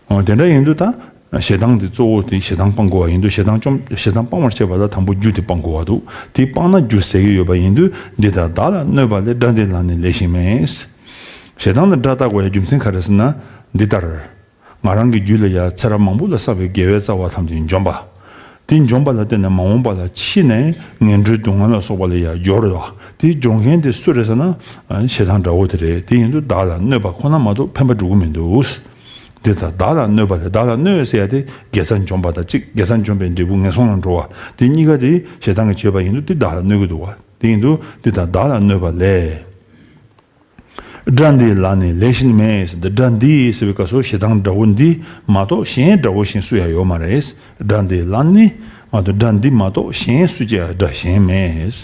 འོ་དེ་འདྲ་ཡིན་དུས་ད་ཞེ་སྡང་དེ་གཙོ་བོ་དེ་ཞེ་སྡང་སྤང་དགོས་པ་ཡིན་དུས། ཞེ་སྡང་བཅོམ། ཞེ་སྡང་སྤང་བར་བྱེད་པ་ལ་དང་པོ་རྒྱུ་དེ་སྤང་དགོས་པ་འདུག་དེ་སྤངས་ན་རྒྱུ་ཟད་ཀྱི་ཡོད་པ་ཡིན་དུས། འདི་ལྟར་བདག་ལ་གནོད་པ་ལས། དགྲ་འདི་ལ་ནི་ལེགས་ཤིང་མེད། ཞེ་སྡང་དང་དགྲ་བལྟ་དགོས་ཡ་རྒྱུ་མཚན་ག་རེ་ཟེར་ན། འདི་ལྟར། ང་རང་གི་རྒྱུད་ལ་ཡ་ཚེ་རབས་མང་པོ་ལ་བསགས་པའི་དགེ་བའི་རྩ་བ་ཐམས་ཅད་འཇོམས་པ། དེ་འཇོམས་པ་ལ་བརྟེན་ནས་མ་འོངས་པ་ལ་འཆི་ནས་ངན་འགྲོའི་སྡུག་བསྔལ་ལ་སོགས་པ་ལ་ཡ་སྦྱོར་བ། དེ་སྦྱོང་མཁན་དེ་སུ་རེད་ཟེར་ན། ཞེ་སྡང་དགྲ་བོ་དེ་རེད། དེ་ཡིན་དུས་བདག་ལ་གནོད་པ་ཁོ་ན་མ་གཏོགས་ཕན་པ་འགྲོ་གི་མི་འདུག་དེ་ཙང་བདག་ལ་གནོད་པ་དེ། བདག་ལ་གནོད་ཟེར་ཡ་དེ་དགེ་རྩ་འཇོམས་པ་དང་གཅིག་དགེ་རྩ་འཇོམས་པའི་འབྲས་བུ་ངན་སོང་ལ་འགྲོ་བ། དེ་གཉིས་ཀ་དེ་ཞེ་སྡང་གིས་བྱས་པ་ཡིན་དུས་དེ་བདག་ལ་གནོད་ཀྱི་འདུག་བ། དེ་ཡིན་དུས་དེ་ལྟར་བདག་ལ་གནོད་པ་ལས། དགྲ་འདི་ལ་ནི་ལེགས་ཤིང་མེད་ཟེར་ཏེ། དགྲ་འདི་ཟེར་བའི་སྐབས་སུ་ཞེ་སྡང་དགྲ་བོ་འདི་མ་གཏོགས་གཞན་དགྲ་བོ་གཞན་སུ་ཡང་ཡོད་མ་རེད། དགྲ་འདི་ལ་ནི་མ་གཏོགས། དགྲ་འདི་མ་གཏོགས་གཞན་སུ་ཅི་ཡང་དགྲ་གཞན་མེད།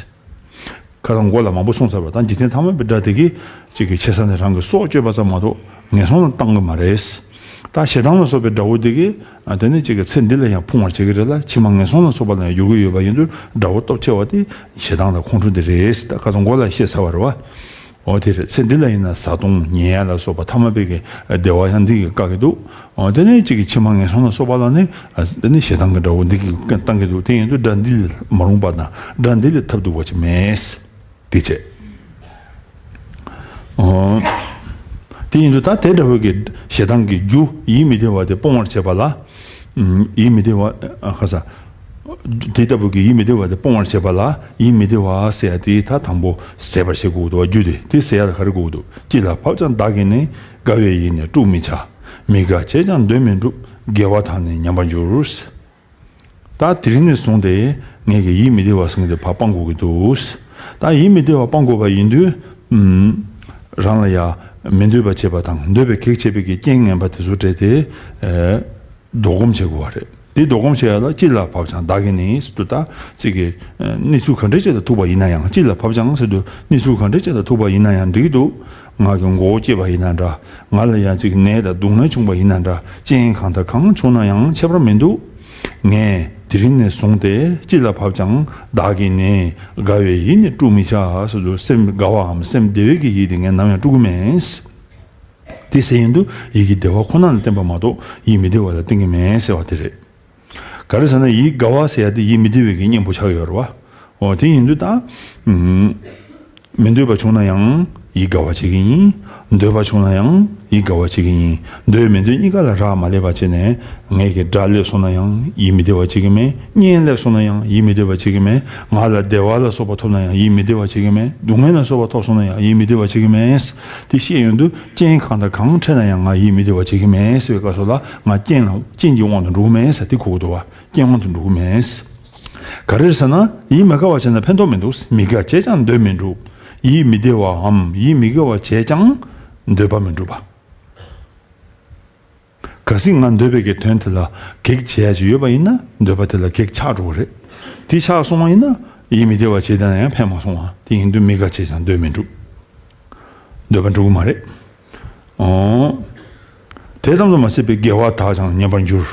ཁ་སང་མགོ་ལ་མང་པོ་གསུངས་ཚར་བ་དང་། འཇིག་རྟེན་ཐ་མལ་པའི་དགྲ་དེ་གིས་གཅིག་གི་ཆེ་ས་ནས་རང་གི་སྲོག་གཅོད་པ་ཙམ་མ་གཏོགས་ངན་སོང་ལ་བཏང་གི་མ་རེད། ད་ཞེ་སྡང་ལ་སོགས་པའི་དགྲ་བོ་དེ་གིས་དེ་ནི་གཅིག་གི་ཚེ་འདི་ལ་ཡང་ཕུང་བར་བྱེད་ཀྱི་རེད་ལ། ཕྱི་མ་ངན་སོང་ལ་སོགས་པ་ལ་ཡང་སྦྱོར་གྱི་ཡོད་པ་ཡིན་དུས། དགྲ་བོ་སྟོབས་ཆེ་བ་དེ་ཞེ་སྡང་དང་ཁོང་ཁྲོ་འདི་རེད། ད་ཁ་སང་མགོ་ལ་བཤད་ཚར་བ་རེད་བ། འོ་དེ་རེད། ཚེ་འདི་ལ་ཡིན་ན་བཟའ་བཏུང་ཉལ་ཡག་ལ་སོགས་པ་ཐ་མལ་པའི་གི་བདེ་བ་ཡང་འདི་གིས་བཀག་གི་འདུག་འོ་དེ་ནས་གཅིག་གི་ཕྱི་མ་ངན་སོང་ལ་སོགས་པ་ལ་ནི་དེ་ནི་ཞེ་སྡང་གི་དགྲ་བོ་འདི་གིས་བཏང་གི་འདུག་དེ་ཡིན་དུས་དགྲ་འདི་ལས་མ་རུངས་པ་དང་། དགྲ་འདི་ལས་ཐར་འདོད་པ་ཅིག་མེད། དེ་བྱས། འོ། དེ་ཡིན་དུས་ད་དེ་འདྲ་བོའི་གི་ཞེ་སྡང་གི་རྒྱུ་ཡིད་མི་བདེ་བ་དེ་སྤོང་བར་བྱེད་པ་ལ། ཡིད་མི་བདེ་བ། ཁ་ས། དེ་ལྟ་བུ་གི་ཡིད་མི་བདེ་བ་དེ་སྤོང་བར་བྱེད་པ་ལ། ཡིད་མི་བདེ་བ་ཟེར་ཡ་དེ་ད་དང་པོ་ཟད་པར་བྱེད་དགོས་འདུག་བ། རྒྱུ་དེ་དེ་ཟད་ཡ་ལ་ག་རེ་དགོས་འདུག་ཅི་ལ་བབ་ཀྱང་བདག་གིས་ནི། དགའ་བའི་ཡིད་ནི་དཀྲུག་མི་བྱ། མི་དགའ་བྱས་ཀྱང་འདོད་མི་འགྲུབ། དགེ་བ་དག་ནི་ཉམས་པར་འགྱུར། ད་དེ་རིང་ནས་བཟུང་སྟེ་ངས་ཀྱི་ཡིད་མི་བདེ་བ་ཟེར་མཁན་དེ་ཕར་སྤང་དགོས་ཀྱི་འདུག་ད་ཡིད་མི་བདེ་བ་སྤང་དགོས་པ་ཡིན་དུས། ཨུམ། རང་ལ་ཡ་མི་འདོད་པ་བྱེད་པ་དང་། འདོད་པའི་གེགས་བྱེད་པའི་གི་རྐྱེན་ངན་པ་དེ་ཚོ་བྲལ་ཏེ། ཨེ། ལྡོག་སྒོམ་བྱེད་དགོས་པ་རེད། དེ་ལྡོག་སྒོམ་བྱེད་ཡ་ལ་ཅི་ལ་བབ་ཀྱང་བདག་གིས་ནི་ཟེར་དུས། ད་ཅིག་གི་གནས་ཚུལ་ག་འདྲ་ཅིག་ལ་ཐུག་པ་ཡིན་ན་ཡང་། ཅི་ལ་བབ་ཀྱང་ཟེར་དུས་གནས་ཚུལ་ག་འདྲ་ཅིག་ལ་ཐུག་པ་ཡིན་ན་ཡང་འགྲིག་གི་འདུག་ང་གི་མགོ་བོ་བཅད་པ་ཡིན་ན་འདྲ། ང་ལ་ཡང་ཅིག་ནད་དང་སྡུག་བསྔལ་བྱུང་བ་ཡིན་ན་འདྲ། རྐྱེན་གང་དང་གང་བྱུང་ན་ཡང་ཁྱད་པར་མི་འདུག་ངས་དེ་རིང་ནས་བཟུང་སྟེ་ཅི་ལ་བབ་ཀྱང་བདག་གིས་ནི། དགའ་བའི་ཡིད་ནི་དཀྲུག་མི་བྱ་ཟེར་དུས། སེམས་དགའ་བའམ་སེམས་བདེ་བའི་གི་ཡིད་དེ་ངས་ནམ་ཡང་དཀྲུག་གི་མེད། དེ་ཟེར་ཡིན་དུས་ཡིད་ཀྱི་བདེ་བ་ཁོ་ན་ལ་བརྟེན་པ་མ་གཏོགས་ཡིད་མི་བདེ་བ་ལ་བརྟེན་གྱི་མེད་ཟེར་བ་དེ་རེད། ག་རེ་ཟེར་ན། ཡིད་དགའ་བ་ཟེར་ཡ་དེ་ཡིད་མི་བདེ་བའི་གི་གཉེན་པོ་ཆགས་ཡོད་རེད་བ། འོ་དེ་ཡིན་དུས་ད། ཨུམ། མི་འདོད་པ་བྱུང་ན་ཡང་ཡིད་དགའ་བ་བྱེད་ཀྱི་ཡིན། འདོད་པ་བྱུང་ན་ཡང་ཡིད་དགའ་བ་བྱེད་ཀྱི་ཡིན། འདོད་མི་འདོད་གཉིས་ཀ་ལ་རག་མ་ལས་པ་བྱས་ནས། ངས་ཀྱི་དགྲ་སླེབས་སོང་ན་ཡང་ཡིད་མི་བདེ་བ་བྱེད་ཀྱི་མེད། གཉེན་སླེབས་སོང་ན་ཡང་ཡིད་མི་བདེ་བ་བྱེད་ཀྱི་མེད། ང་ལ་བདེ་བ་ལ་སོགས་པ་ཐོབ་ན་ཡང་ཡིད་མི་བདེ་བ་བྱེད་ཀྱི་མེད། སྡུག་བསྔལ་ལ་སོགས་པ་ཐོབ་སོང་ན་ཡང་ཡིད་མི་བདེ་བ་བྱེད་ཀྱི་མེད། དེ་ཤེས་ཡོང་དུས་རྐྱེན་གང་དང་གང་འཕྲད་ན་ཡང་ང་ཡིད་མི་བདེ་བ་བྱེད་ཀྱི་མེད་ཟེར་བའི་སྐབས་སུ་ལ། ང་རྐྱེན་ལ། རྐྱེན་གྱི་དབང་དུ་འགྲོ་གི་མེད་ཟེར། དེ་གོ་གི་འདུག་བ། རྐྱེན་དབང་དུ་འགྲོ་གི་མེད། ག་རེ་ཟེར་ན། ཡིད་མི་དགའ་བ་བྱས་ན་ཕན་ཐོགས་མི་འདུག་མི་དགའ་བྱས་ཀྱང་འདོད་མི་འགྲུབ། ཡིད་མི་བདེ་བའམ་ཡིད་མི་དགའ་བ་བྱས་ཀྱང་འདོད་པ་མི་འགྲུབ་པ། གལ་སྲིད་ང་འདོད་པའི་གི་དོན་དེ་ལ་གེགས་བྱེད་ཡ་ཅིག་ཡོད་པ་ཡིན་ན། འདོད་པ་དེ་ལ་གེགས་ཆགས་འགྲོ་གི་རེད། དེ་ཆགས་སོང་བ་ཡིན་ན་ཡིད་མི་བདེ་བ་བྱས་བསྡད་ན་ཡང་ཕན་མ་སོང་བ། དེ་ཡིན་དུས་མི་དགའ་བྱས་ཀྱང་འདོད་མི་འགྲུབ། འདོད་པ་འགྲུབ་ཀྱི་མ་རེད། འོ། དེ་ཙམ་དུ་མ་ཟད་པའི་དགེ་བ་དག་ཀྱང་ཉམས་པར་འགྱུར།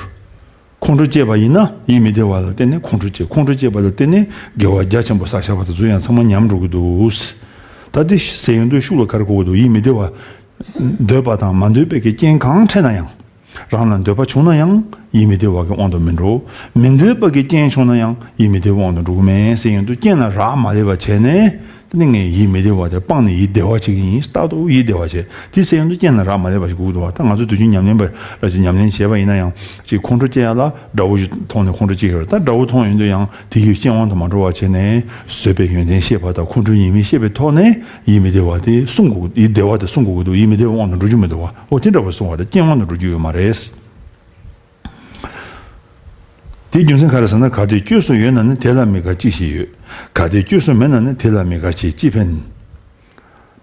ཁོང་ཁྲོ་སྐྱེས་པ་ཡིན་ན་ཡིད་མི་བདེ་བ་ལ་བརྟེན་ནས་ཁོང་ཁྲོ་སྐྱེ། ཁོང་ཁྲོ་སྐྱེས་པ་ལ་བརྟེན་ནས་དགེ་བ་རྒྱ་ཆེན་པོ་བསགས་བཞག་པ་དེ་ཚོ་ཡང་ཚང་མ་ཉམས་འགྲོ་གི་འདུག་ད་དེ་ཟེར་ཡོང་དུས་ཤུགས་ལ་ག་རེ་གོ་གི་འདུག་ཡིད་མི་བདེ་བ། འདོད་པ་དང་མ་འདོད་པའི་གི་རྐྱེན་གང་འཕྲད་ན་ཡང་། རང་ལ་འདོད་པ་བྱུང་ན་ཡང་ཡིད་མི་བདེ་བ་གི་དབང་དུ་མི་འགྲོ། མི་འདོད་པ་གི་རྐྱེན་བྱུང་ན་ཡང་ཡིད་མི་བདེ་བའི་དབང་དུ་འགྲོ་གི་མེད་ཟེར་ཡོང་དུས། རྐྱེན་ལ་རག་མ་ལས་པ་བྱས་ནས། དེ་ནི་ངས་ཡིད་མི་བདེ་བ་དེ་སྤངས་ནས་ཡིད་བདེ་བ་བྱེད་ཀྱི་ཡིན། རྟག་ཏུ་ཡིད་བདེ་བ་བྱེད། དེ་ཟེར་ཡོང་དུས་རྐྱེན་ལ་རག་མ་ལས་པ་ཞིག་དགོས་ཀྱི་འདུག་བ། ད་ང་ཚོ་དུས་རྒྱུན་ཉམས་ལེན་པ་ར་ཅིག་ཉམས་ལེན་བྱས་པ་ཡིན་ན་ཡང་ཅིག་ཁོང་ཁྲོ་སྐྱེ་ཡ་ལ་དགྲ་བོ་ཞིག་མཐོང་ནས་ཁོང་ཁྲོ་སྐྱེ་གི་རེད། ད་དགྲ་བོ་མཐོང་ཡོང་དུས་ཡང་དེ་ཡི་རྐྱེན་དབང་དུ་མ་འགྲོ་བ་བྱས་ནས་བཟོད་པའི་ཡོན་ཏན་ཤེས་པ་དང་ཁོང་ཁྲོའི་ཉེས་དམིགས་ཤེས་པའི་ཐོག་ནས་ཡིད་མི་བདེ་བ་དེ་སྲུང་དགོས། ཡིད་བདེ་བ་དེ་སྲུང་དགོས་ཀྱི་འདུག་ཡིད་མི་བདེ་བའི་དབང་དུ་འགྲོ་རྒྱུ་མི་འདུག་བ། འོ་དེ་འདྲ་བ་གསུང་བ་རེད། རྐྱེན་དབང་དུ་འགྲོ་རྒྱུ་ཡོད་མ་རེད། དེའི་རྒྱུ་མཚན་ག་རེ་ཟེར་ན། གལ་ཏེ་བཅོས་སུ་ཡོད་ན་ནི་དེ་ལ་མི་དགའ་ཅི་ཞིག་ཡོད། གལ་ཏེ་བཅོས་སུ་མེད་ན་ནི་དེ་ལ་མི་དགའ་བྱས་ཅི་ཕན།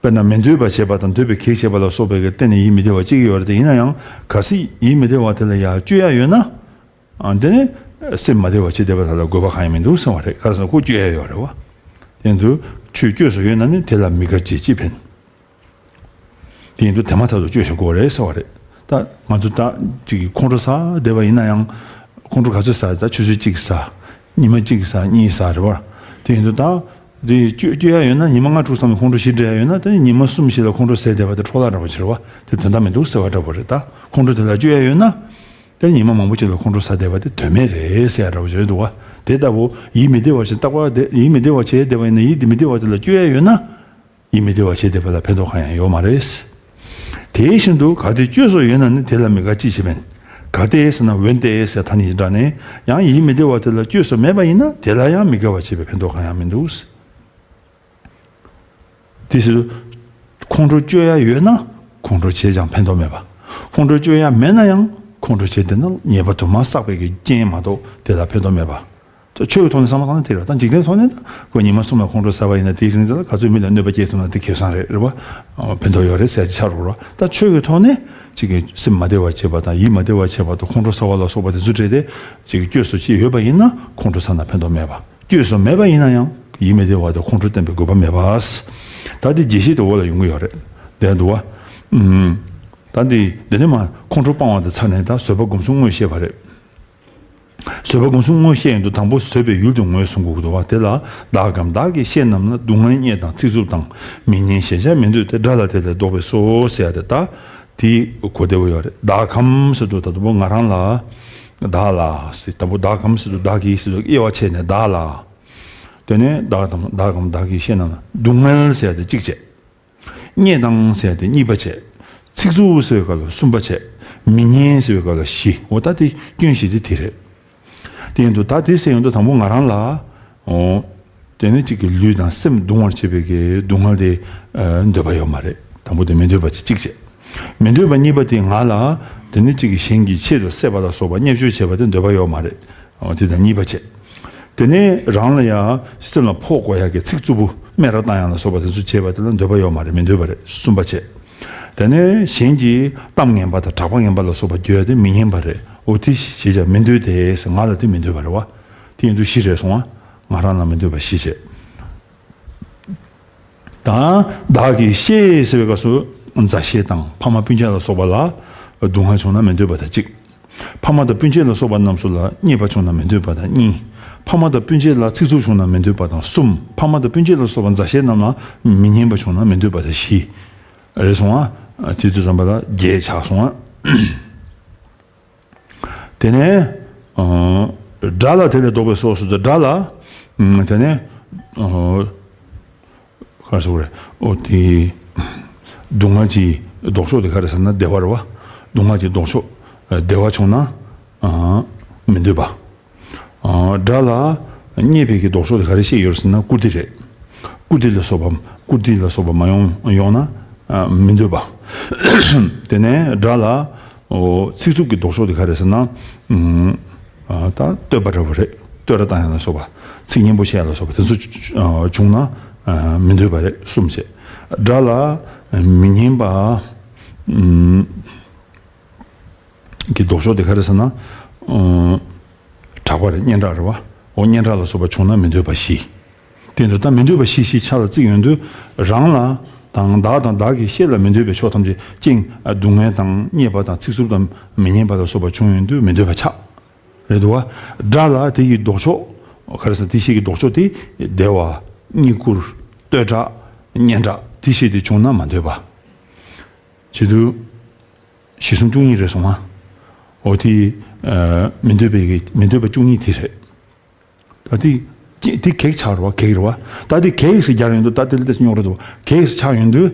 དཔེར་ན་མི་འདོད་པ་བྱེད་པ་དང་འདོད་པའི་གེགས་བྱེད་པ་ལ་སོགས་པའི་གི་སྟེང་ནས་ཡིད་མི་བདེ་བ་སྐྱེ་གི་ཡོད་རེད་དེ། ཡིན་ན་ཡང་གལ་སྲིད་ཡིད་མི་བདེ་བ་དེ་ལ་ཡང་བཅོས་ཡ་ཡོད་ན། ཨ། དེ་ནི་སེམས་མ་བདེ་བ་བྱེད་བསྡད་པ་དག་ལ་དགོས་པ་གང་ཡང་མི་འདུག་ཟེར་བ་རེད། ག་རེ་ཟེར་ན་ཁོ་བཅོས་ཡ་ཡོད་རེད་བ། དེ་ཡིན་དུས་ཁྱོད་བཅོས་སུ་ཡོད་ན་ནི་དེ་ལ་མི་དགའ་བྱས་ཅི་ཕན། དེ་ཡིན་དུས་དེ་མ་ཐག་ཏུ་བཅོས་བཞག་དགོས་རེད་ཟེར་བ་རེད། ད་ང་ཚོ་ད་ཅིག་ཁོང་ཁྲོ་ཟ་བསྡད་པ་ཡིན་ན་ཡང་། ཁོང་ཁྲོ་ག་ཚོད་ཟ། ད་ཆུ་ཚོད་གཅིག་ཟ། ཉི་མ་གཅིག་ཟ། གཉིས་ཟ་རེད་བ། དེ་ཡིན་དུས་ད་དེ་བཅོས་བཅོས་ཡ་ཡོད་ན། ཉི་མ་ལྔ་དྲུག་ཙམ་ལ་ཁོང་ཁྲོ་ཞི་འགྲོ་ཡ་ཡོད་ན། དེ་ཉི་མ་གསུམ་བཞི་ལ་ཁོང་ཁྲོ་ཟ་བསྡད་པ་དེ་འཕྲོ་བརླག་འདྲ་པོ་ཅིག་རེད་བ། དེ་དོན་དག་མི་འདུག་ཟེར་བ་འདྲ་པོ་རེད། ད་ཁོང་ཁྲོ་དེ་ལ་བཅོས་ཡ་ཡོད་ན། དེ་ཉི་མ་མང་པོ་ཅིག་ལ་ཁོང་ཁྲོ་ཟ་བསྡད་པ་དེ་དོན་མེད་རེད་ཟེར་ཡ་འདྲ་པོ་ཅིག་རེད་འདུག་བ། དེ་ལྟ་བུ་ཡིད་མི་བདེ་བ་ཞིག་རྟག་པར་དེ་ཡིད་མི་བདེ་བ་བྱས་བསྡད་པ་ཡིན་ན། ཡིད་མི་བདེ་བ་དེ་ལ་བཅོས་ཡ་ཡོད་ན། ཡིད་མི་བདེ་བ་བྱས་བསྡད་པ་ལ་ཕན་ཐོགས་གང་ཡང་ཡོད་མ་རེད། དེ་བཞིན་དུ་གལ་ཏེ་བཅོས་སུ་ཡོད་ན་ནི་དེ་ལ་མི་དགའ་ཅི་ཞིག་ཕན། གལ་ཏེ་ཟེར་ན་འོན་ཏེ་ཟེར་ད་ནི་འདྲ་ནས། ཡང་ཡིད་མི་བདེ་བ་དེ་ལ་བཅོས་སུ་མེད་པ་ཡིན་ན་དེ་ལ་ཡང་མི་དགའ་བ་བྱས་པའི་ཕན་ཐོགས་གང་ཡང་མི་འདུག། དེ་ཕྱིར་ཁོང་ཁྲོ་བཅོས་ཡ་ཡོད་ན་ཁོང་ཁྲོ་བྱས་ཀྱང་ཕན་ཐོགས་མེད་པ། ཁོང་ཁྲོ་བཅོས་ཡ་མེད་ན་ཡང་ཁོང་ཁྲོ་བྱས་བསྡད་ན་ཉེས་པ་དུ་མ་བསགས་པའི་གི་རྐྱེན་མ་གཏོགས་དེ་ལ་ཕན་ཐོགས་མེད་པ། ད་ཆོས་ཀྱི་ཐོག་ནས་བསམ་བློ་བཏང་ན་དེ་རེད། ད་འཇིག་རྟེན་ཐོག་ནས་ད་ཁོ་ཉི་མ་གསུམ་ལ་ཁོང་ཁྲོ་ཟ་བ་ཡིན་ན་དེའི་རིང་དེ་ལ་ག་ཚོད་མི་ལ་གནོད་པ་སྐྱེལ་ཐུབ་ན་དེ་ཁེ་བཟང་རེད། རེད་བ། ཕན་ཐོགས་ཡོད་རེད་ཟེར་ཡ་ཅིག་ཆགས་འགྲོ་རོགས། ད་ཆོས་ཀྱི་ཐོག་ནས་ཅིག་གི་སེམས་མ་བདེ་བ་བྱེད་པ་དང་ཡིད་མ་བདེ་བ་བྱེད་པ་དང་ཁོང་ཁྲོ་ཟ་བ་ལ་སོགས་པ་དེ་ཚོ་འདྲ་དེ་ཅིག་གི་བཅོས་སུ་ཅིག་ཡོད་པ་ཡིན་ན་ཁོང་ཁྲོ་ཟ་ན་ཕན་ཐོགས་མེད་པ། བཅོས་སུ་མེད་པ་ཡིན་ན་ཡང་ཡིད་མི་བདེ་བ་དང་ཁོང་ཁྲོ་བསྟེན་པའི་དགོས་པ་མེད་པ། ད་དེ་རྒྱས་བཤད་དེ་འོག་ལ་ཡོང་གི་ཡོད་རེད། དེ་འདུག་བ། ཨུམ། ད་འདི་འདི་ནས་མ་ཁོང་ཁྲོ་སྤང་བ་དང་ཚར་ནས་ད་བཟོད་པ་སྒོམ་གསུམ་དངོས་བཤད་པ་རེད། བཟོད་པ་སྒོམ་གསུམ་དངོས་བཤད་ཡོང་དུས་དང་པོ་བཟོད་པའི་ཡུལ་དེ་ངོས་བཟུང་དགོས་ཀྱི་འདུག་བ། དེ་ལ་བདག་གམ་བདག་གི་བཤེས་རྣམས་ལ། སྡུག་བསྔལ་བརྙས་དང་ཚིག་རྩུབ་དང་། མི་སྙན་ཞེན་ཆགས་མི་འདོད་དེ། དགྲ་ལ་དེ་ལས་བཟློག་པས་སོ་ཟེར་ཡ་དེ། ད་དེའི་གོ་བདེ་བོ་ཡོད་རེད། བདག་གམ་ཟེར་དུས་ད་དང་པོ་ང་རང་ལ། བདག་ལ་ཟེར། དང་པོ་བདག་གམ་ཟེར་དུས་བདག་གི་ཟེར་དུས་དབྱེ་བ་ཕྱེ་ནས་བདག་ལ། དེ་ནས་བདག་དང་བདག་གམ་བདག་གི་བཤེས་རྣམས་ལ། སྡུག་བསྔལ་ཟེར་ཡ་དེ་གཅིག་བྱས། བརྙས་དང་ཟེར་ཡ་དེ་གཉིས་པ་བྱས། ཚིག་རྩུབ་ཟེར་བའི་སྐབས་ལ་གསུམ་པ་བྱས། མི་སྙན་ཟེར་བའི་སྐབས་ལ་བཞི། འོ་ད་དེ་སྐྱོན་བཞི་དེ་དེ་རེད། དེ་ཡིན་དུས་ད་དེ་ཟེར་ཡོང་དུས་དང་པོ་ང་རང་ལ། འོ། དེ་ནི་གཅིག་གི་ལུས་དང་སེམས་གདུང་བར་བྱེད་པའི་གི་སྡུག་བསྔལ་དེ། ཨ། འདོད་པ་ཡོད་མ་རེད། དང་པོ་དེ་མི་འདོད་པ་གཅིག་བྱས། མི་འདོད་པ་གཉིས་པ་དེ་ང་ལ། དེ་ནི་གཅིག་གི་གཞན་གྱི་ཆེད་དུ་བསད་པ་ལ་སོགས་པ་བརྙས་བཅོས་བྱེད་པ་དེ་འདོད་པ་ཡོད་མ་རེད། འོ་དེ་དང་གཉིས་པ་བྱས། དེ་ནས་རང་ལ་ཡང་སེམས་ལ་ཕོག་དགོས་ཡག་གི་ཚིག་རྩུབ་པོ་སྨད་ར་བཏང་ཡག་ལ་སོགས་པ་དེ་ཚོ་བྱེད་པ་དེ་ལ་འདོད་པ་ཡོད་མ་རེད། མི་འདོད་པ་རེད། གསུམ་པ་བྱས། དེ་ནས་གཞན་གྱི་གཏམ་ངན་པ་དང་གྲགས་པ་ངན་པ་ལ་སོགས་པ་བརྗོད་ཡག་དེ་མི་སྙན་པ་རེད། འོ་དེ་བྱས་ཀྱང་མི་འདོད་དེ་ཟེར། ང་ལ་དེ་མི་འདོད་པ་རེད་བ། དེ་ཡིན་དུས་བཞི་རེད་སོང་བ། ང་རང་ལ་མི་འདོད་པ་བཞི་བྱས། དང་བདག་གི་བཤེས་ཟེར་བའི་སྐབས་སུ་མཛའ་བཤེས་དང་ཕ་མ་སྤུན་མཆེད་ལ་སོགས་པ་ལ་སྡུག་བསྔལ་བྱུང་ན་མི་འདོད་པ་དང་གཅིག། ཕ་མ་དང་སྤུན་མཆེད་ལ་སོགས་པ་རྣམས་སུ་ལ་བརྙས་པ་བྱུང་ན་མི་འདོད་པ་དང་གཉིས། ཕ་མ་དང་སྤུན་མཆེད་ལ་ཚིག་རྩུབ་བྱུང་ན་མི་འདོད་པ་དང་གསུམ། ཕ་མ་དང་སྤུན་མཆེད་ལ་སོགས་པ་མཛའ་བཤེས་རྣམས་ལ་མི་སྙན་པ་བྱུང་ན་མི་འདོད་པ་དང་བཞི། རེད་སོང་ཨ། དེ་དུས་ཙམ་པ་ལ་བརྒྱད་ཆགས་སོང་ཨ། དེ་ནས། ཨ། དགྲ་ལ་དེ་ལས་བཟློག་པས་སོ་ཟེར་དུས་དགྲ་ལ། ཨ། དེ་ནས། ཨ། ག་རེ་ཟེར་དགོས་རེད། ཨོ་དེ། སྡུག་བསྔལ་གྱི་ལྡོག་ཕྱོགས་དེ་ག་རེ་ཟེར་ན་བདེ་བ་རེད་བ། སྡུག་བསྔལ་གྱི་ལྡོག་ཕྱོགས། ཨ། བདེ་བ་བྱུང་ན། ཨ། མི་འདོད་པ། ཨ། དགྲ་ལ་བརྙས་པའི་གི་ལྡོག་ཕྱོགས་དེ་ག་རེ་བཤད་ཡོད་རེད་ཟེར་ན་བཀུར་སྟི་རེད། བཀུར་སྟི་ལ་སོགས་པ། བཀུར་སྟི་ལ་སོགས་པ་མ་ཡོང་ཡོང་ན། ཨ། མི་འདོད་པ། དེ་ནས་དགྲ་ལ། ཨོ། ཚིག་རྩུབ་ཀྱི་ལྡོག་ཕྱོགས་དེ་ག་རེ་ཟེར་ན། ཨུམ། ཨ། ད་བསྟོད་པ་འདྲ་པོ་རེད། བསྟོད་ར་བཏང་ཡག་ལ་སོགས་པ། ཚིག་སྙན་པོ་བཤད་ཡག་ལ་སོགས་པ་དེ་ཚོ། ཨ། བྱུང་ན། ཨ། མི་འདོད་པ་རེད། གསུམ་བྱས། དགྲ་ལ་མི་སྙན་པ། ཨུམ། གི་ལྡོག་ཕྱོགས་དེ་ག་རེ་ཟེར་ན། ཨུམ། གྲགས་པ་རེད། སྙན་གྲགས་རེད་བ། འོ་སྙན་གྲགས་ལ་སོགས་པ་བྱུང་ན་མི་འདོད་པ་བཞི། དེ་འདུག་ད་མི་འདོད་པ་བཞི་བཞི་ཆ་ལ་བརྩིགས་ཡོང་དུས་རང་ལ་དང་བདག་དང་བདག་གི་བཤེས་ལ་མི་འདོད་པའི་ཕྱོགས་ཐམས་ཅད་ཅིང་། ཨ། སྡུག་བསྔལ་དང་བརྙས་པ་དང་ཚིག་རྩུབ་དང་མི་སྙན་པ་ལ་སོགས་པ་བྱུང་ཡོང་དུས་མི་འདོད་པ་ཆགས། རེད་འདུག་བ། དགྲ་ལ་དེ་ཡི་ལྡོག་ཕྱོགས། ག་རེ་ཟེར་དེ་བཞི་གི་ལྡོག་ཕྱོགས་དེ་བདེ་བ། བསྙེན་བཀུར། བསྟོད་གྲགས། སྙན་གྲགས་དེ་བཞི་དེ་བྱུང་ན་མི་འདོད་པ། བྱེད་དུས། གཞི་གསུམ་བཅུ་གཉིས་རེད་སོང་ང་། འོ་དེ། ཨ། མི་འདོད་པའི་གི་མི་འདོད་པ་བཅུ་གཉིས་དེ་རེད། ད་དེ། ཅི་དེ་གེགས་ཆགས་རེད་བ། གེགས་རེད་བ། ད་དེ་གེགས་སུ་སྦྱར་ཡོང་དུས་ད་དེ་ལ་ཏོག་ཙམ་རྙོག་རེད་འདུག་གེགས་སུ་ཆགས་ཡོང་དུས།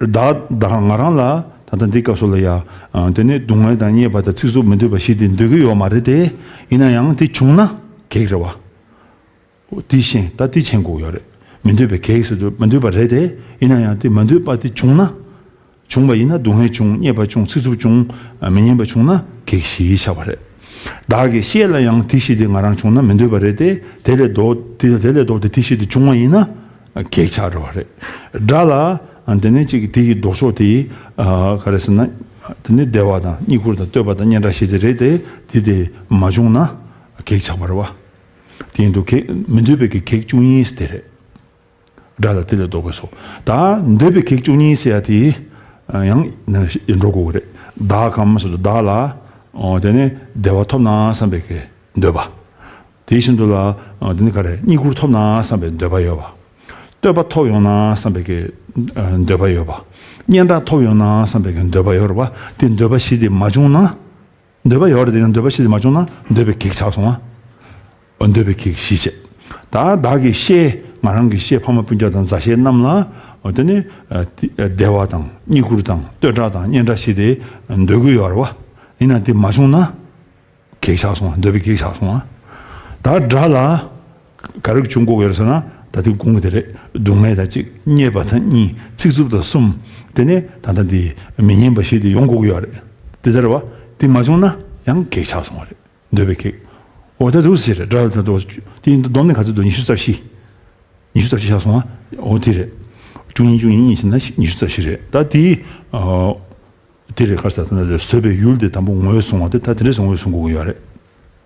བདག་བདག་ང་རང་ལ་ད་ལྟ་འདི་སྐབས་སུ་ལ་ཡ། ཨ། དེ་ནས་སྡུག་བསྔལ་དང་རྙེད་པ་དང་ཚིག་རྩུབ་མི་འདོད་པ་ཞིག་དེ་འདོད་ཀྱི་ཡོད་མ་རེད་དེ། ཡིན་ན་ཡང་དེ་བྱུང་ན་གེགས་རེད་བ། འོ་དེ་ཤེས། ད་དེ་མཁྱེན་དགོས་ཡོད་རེད། མི་འདོད་པའི་གེགས་སུ་འདོད་མི་འདོད་པ་རེད་དེ། ཡིན་ན་ཡང་དེ་མི་འདོད་པ་དེ་བྱུང་ན། བྱུང་བ་ཡིན་ན་སྡུག་བསྔལ་བྱུང་། རྙེད་པ་བྱུང་། ཚིག་རྩུབ་བྱུང་། མི་སྙན་པ་བྱུང་ན་གེགས་ཞེས་བྱ་བ་རེད། བདག་གི་བཤེས་ལ་ཡང་དེ་བཞིན་དེ་ང་རང་བྱུང་ན་མི་འདོད་པ་རེད་དེ། དེ་ལས་ལྡོག་དེ་དེ་ལས་ལྡོག་སྟེ་དེ་བཞིན་དེ་བྱུང་བ་ཡིན་ན་གེགས་ཆགས་འགྲོ་བ་རེད། སྒྲ་ལ་དེ་ནས་ཅིག་དེ་ཡི་ལྡོག་ཕྱོགས་དེ་ག་རེ་ཟེར་ན། དེ་ནས་བདེ་བ་དང་། རྙེད་བཀུར་དང་། བསྟོད་པ་དང་། སྙན་གྲགས་ཞེས་དེ་རེད་དེ། དེ་དེ་མ་བྱུང་ན་གེགས་ཆགས་པ་རེད་བ། དེ་ཡིན་དུས་གེགས་མི་འདོད་པའི་གེགས་བཅུ་གཉིས་དེ་རེད། སྒྲ་ལ་དེ་ལས་ལྡོག་པའི་སོ། ད་འདོད་པའི་གེགས་བཅུ་གཉིས་ཟེར་ཡ་དེ་ཡང་འགྲོ་དགོས་ཀྱི་རེད། བདག་གམ་ཟེར་དུས་བདག་ལ། འོ་དེ་ནས་བདེ་བ་ཐོབ་ན་བསམ་པའི་གི་འདོད་པ། དེ་བཞིན་དུ་ལ། འོ་དེ་ནས་ག་རེ། རྙེད་བཀུར་ཐོབ་ན་བསམ་པའི་འདོད་པ་ཡོད་པ། བསྟོད་པ་ཐོབ་ཡོང་ན་བསམ་པའི་གི་འདོད་པ་ཡོད་པ། སྙན་གྲགས་ཐོབ་ཡོང་ན་བསམ་པའི་གི་འདོད་པ་ཡོད་རེད་བ། དེ་འདོད་པ་བཞི་དེ་མ་བྱུང་ན། འདོད་པ་ཡོད་རེད་དེ། ཡང་འདོད་པ་བཞི་དེ་མ་བྱུང་ན་འདོད་པའི་གེགས་ཆགས་སོང་ང་། འདོད་པའི་གེགས་བཞི་བྱས། ད་བདག་གི་བཤེས། ང་རང་གི་བཤེས་ཕ་མ་སྤུན་ཀྱག་དང་མཛའ་བཤེས་རྣམས་ལ། འོ་དེ་ནས་བདེ་བ་དང་། རྙེད་བཀུར་དང་། བསྟོད་གྲགས་དང་། སྙན་གྲགས་བཞི་དེ་འདོད་ཀྱི་ཡོད་རེད་བ། ཡིན་ན་དེ་མ་བྱུང་ན་གེགས་ཆགས་སོང་ང་། འདོད་པའི་གེགས་ཆགས་སོང་ང་། ད་སྒྲ་ལ་ག་རེ་བྱུང་དགོས་ཡོད་ཟེར་ན། ད་དེ་གོང་གི་དེ་རེད། སྡུག་བསྔལ་དང་གཅིག་རྙེད་པ་དང་གཉིས། ཚིག་རྩུབ་དང་གསུམ། དེ་ནས་ད་ལྟ་འདི་མི་སྙན་པ་བཞི་དེ་ཡོང་དགོས་ཀྱི་ཡོད་རེད། དེ་ལྟར་བ་དེ་མ་བྱུང་ན་ཡང་གེགས་ཆགས་སོང་བ་རེད། འདོད་པའི་གེགས། འོ་ད་འདུག་ཟེར་རེད། སྒྲ་ལ་ད་འདུག་དེ་བསྡོམས་ནས་ག་ཚོད་འདུག་ཉི་ཤུ་རྩ་བཞི། ཉི་ཤུ་རྩ་བཞི་ཆགས་སོང་ང་། འོ་དེ་རེད། བཅུ་གཉིས་བཅུ་གཉིས་གཉིས་བྱས་ན་ཉི་ཤུ་རྩ་བཞི་རེད། ད་དེ། ཨ། དེ་རེད། ག་རེ་ཟེར་ན་བཟོད་པའི་ཡུལ་དེ་དང་པོ་ངོས་བཟུང་བ་དེ། ད་དེ་འདྲས་སུ་ངོས་བཟུང་དགོས་ཀྱི་ཡོད་རེད།